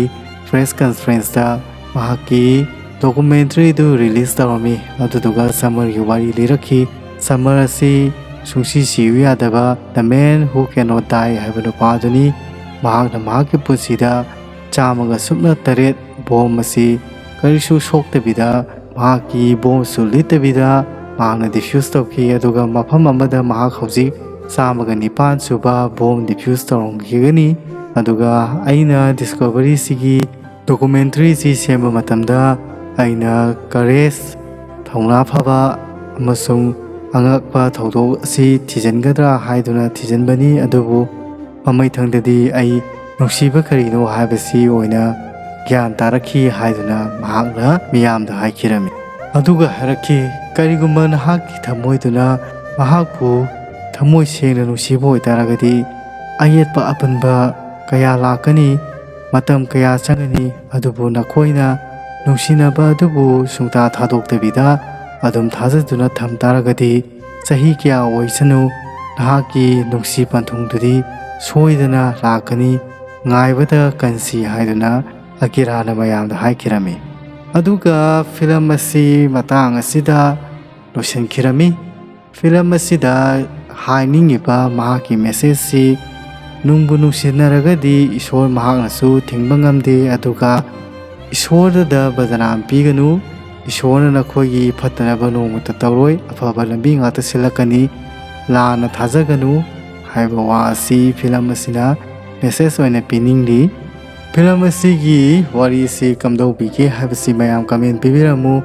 ꯄ꯭ꯔꯦꯁ ꯀꯟꯐꯔꯦꯟꯁꯇ ꯃꯍꯥꯛꯀꯤ ꯗꯣꯀꯨꯃꯦꯟꯇꯔꯤꯗꯨ ꯔꯤꯂꯤꯖ ꯇꯧꯔꯝꯃꯤ꯫ ꯑꯗꯨꯗꯨꯒ ꯁꯃꯔꯒꯤ ꯋꯥꯔꯤ ꯂꯤꯔꯛꯈꯤ꯫ ꯁꯃꯔ ꯑꯁꯤ ꯁꯨꯡꯁꯤ ꯁꯤꯌꯨ ꯌꯥꯗꯕ "The Man Who Cannot Die" ꯍꯥꯏꯕ ꯅꯨꯄꯥꯗꯨꯅꯤ꯫ ꯃꯍꯥꯛꯅ ꯃꯍꯥꯛꯀꯤ ꯄꯨꯟꯁꯤꯗ ꯆꯥꯝꯃꯒ ꯁꯨꯞꯅ ꯇꯔꯦꯠ ꯕꯣꯝ ꯑꯁꯤ ꯀꯔꯤꯁꯨ ꯁꯣꯛꯇꯕꯤꯗ, ꯃꯍꯥꯛꯀꯤ ꯕꯣꯝꯁꯨ ꯂꯤꯠꯇꯕꯤꯗ ꯃꯍꯥꯛꯅ ꯗꯤꯐ꯭ꯌꯨꯁ ꯇꯧꯈꯤ꯫ ꯑꯗꯨꯒ ꯃꯐꯝ ꯑꯃꯗ ꯃꯍꯥꯛ ꯍꯧꯖꯤꯛ ꯆꯥꯝꯃꯒ ꯅꯤꯄꯥꯟ ꯁꯨꯕ ꯕꯣꯝ ꯗꯤꯐ꯭ꯌꯨꯁ ꯇꯧꯔꯝꯈꯤꯒꯅꯤ꯫ ꯑꯗꯨꯒ ꯑꯩꯅ ꯗꯤꯁꯀꯣꯚꯔꯤꯁꯤꯒꯤ ꯗꯣꯀꯨꯃꯦꯟꯇꯔꯤꯁꯤ ꯁꯦꯝꯕ ꯃꯇꯝꯗ ꯑꯩꯅ ꯀꯔꯦꯖ, ꯊꯧꯅꯥ ꯐꯕ ꯑꯃꯁꯨꯡ ꯑꯉꯛꯄ ꯊꯧꯗꯣꯛ ꯑꯁꯤ ꯊꯤꯖꯤꯟꯒꯗ꯭ꯔꯥ ꯍꯥꯏꯗꯨꯅ ꯊꯤꯖꯤꯟꯕꯅꯤ, ꯑꯗꯨꯕꯨ ꯃꯃꯩꯊꯪꯗꯗꯤ ꯑꯩ ꯅꯨꯡꯁꯤꯕ ꯀꯔꯤꯅꯣ ꯍꯥꯏꯕꯁꯤ ꯑꯣꯏꯅ ꯒ꯭ꯌꯥꯟ ꯇꯥꯔꯛꯈꯤ ꯍꯥꯏꯗꯨꯅ ꯃꯍꯥꯛꯅ ꯃꯤꯌꯥꯝꯗ ꯍꯥꯏꯈꯤꯔꯝꯃꯤ꯫ ꯑꯗꯨꯒ ꯍꯥꯏꯔꯛꯈꯤ, "ꯀꯔꯤꯒꯨꯝꯕ ꯅꯍꯥꯛꯀꯤ ꯊꯃꯣꯏꯗꯨꯅ ꯃꯍꯥꯛꯄꯨ ꯊꯃꯣꯏ ꯁꯦꯡꯅ ꯅꯨꯡꯁꯤꯕ ꯑꯣꯏꯇꯥꯔꯒꯗꯤ, ꯑꯌꯦꯠꯄ ꯑꯄꯟꯕ ꯀꯌꯥ ꯂꯥꯛꯀꯅꯤ, ꯃꯇꯝ ꯀꯌꯥ ꯆꯪꯒꯅꯤ, ꯑꯗꯨꯕꯨ ꯅꯈꯣꯏꯅ ꯅꯨꯡꯁꯤꯅꯕ ꯑꯗꯨꯕꯨ ꯁꯨꯡꯊꯥ ꯊꯥꯗꯣꯛꯇꯕꯤꯗ ꯑꯗꯨꯝ ꯊꯥꯖꯗꯨꯅ ꯊꯝ ꯇꯥꯔꯒꯗꯤ, ꯆꯍꯤ ꯀꯌꯥ ꯑꯣꯏꯁꯅꯨ, ꯅꯍꯥꯛꯀꯤ ꯅꯨꯡꯁꯤ ꯄꯟꯊꯨꯡꯗꯨꯗꯤ ꯁꯣꯏꯗꯅ ꯂꯥꯛꯀꯅꯤ, ꯉꯥꯏꯕꯗ ꯀꯟꯁꯤ" ꯍꯥꯏꯗꯨꯅ ꯑꯀꯤꯔꯥꯅ ꯃꯌꯥꯝꯗ ꯍꯥꯏꯈꯤꯔꯝꯃꯤ꯫ ꯑꯗꯨꯒ ꯐꯤꯂꯝ ꯑꯁꯤ ꯃꯇꯥꯡ ꯑꯁꯤꯗ ꯂꯣꯏꯁꯤꯟꯈꯤꯔꯝꯃꯤ꯫ ꯐꯤꯂꯝ ꯑꯁꯤꯗ ꯍꯥꯏꯅꯤꯡꯉꯤꯕ ꯃꯍꯥꯛꯀꯤ ꯃꯦꯁꯦꯖꯁꯤ, ꯅꯨꯡꯕꯨ ꯅꯨꯡꯁꯤꯅꯔꯒꯗꯤ ꯏꯁꯣꯔ ꯃꯍꯥꯛꯅꯁꯨ ꯊꯤꯡꯕ ꯉꯝꯗꯦ, ꯑꯗꯨꯒ ꯏꯁꯣꯔꯗ ꯕꯗꯅꯥꯝ ꯄꯤꯒꯅꯨ, ꯏꯁꯣꯔꯅ ꯅꯈꯣꯏꯒꯤ ꯐꯠꯇꯅꯕ ꯅꯣꯡꯃꯇ ꯇꯧꯔꯣꯏ, ꯑꯐꯕ ꯂꯝꯕꯤ ꯉꯥꯛꯇ ꯁꯤꯜꯂꯛꯀꯅꯤ, ꯂꯥꯟꯅ ꯊꯥꯖꯒꯅꯨ ꯍꯥꯏꯕ ꯋꯥ ꯑꯁꯤ ꯐꯤꯂꯝ ꯑꯁꯤꯅ ꯃꯦꯁꯦꯖ ꯑꯣꯏꯅ ꯄꯤꯅꯤꯡꯂꯤ꯫ ꯐꯤꯂꯝ ꯑꯁꯤꯒꯤ ꯋꯥꯔꯤꯁꯤ ꯀꯝꯗꯧꯕꯤꯒꯦ ꯍꯥꯏꯕꯁꯤ ꯃꯌꯥꯝ ꯀꯃꯦꯟ ꯄꯤꯕꯤꯔꯝꯃꯨ꯫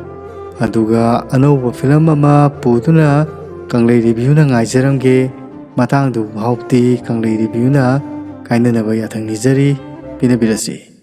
ꯑꯗꯨꯒ ꯑꯅꯧꯕ ꯐꯤꯂꯝ ꯑꯃ ꯄꯨꯗꯨꯅ ꯀꯪꯂꯩ ꯔꯤꯚ꯭ꯌꯨꯅ ꯉꯥꯏꯖꯔꯝꯒꯦ꯫ ꯃꯇꯥꯡꯗꯨ ꯐꯥꯎꯕꯗꯤ ꯀꯪꯂꯩ ꯔꯤꯚ꯭ꯌꯨꯅ ꯀꯥꯏꯅꯅꯕ ꯌꯥꯊꯪ ꯅꯤꯖꯔꯤ꯫ ꯄꯤꯅꯕꯤꯔꯁꯤ꯫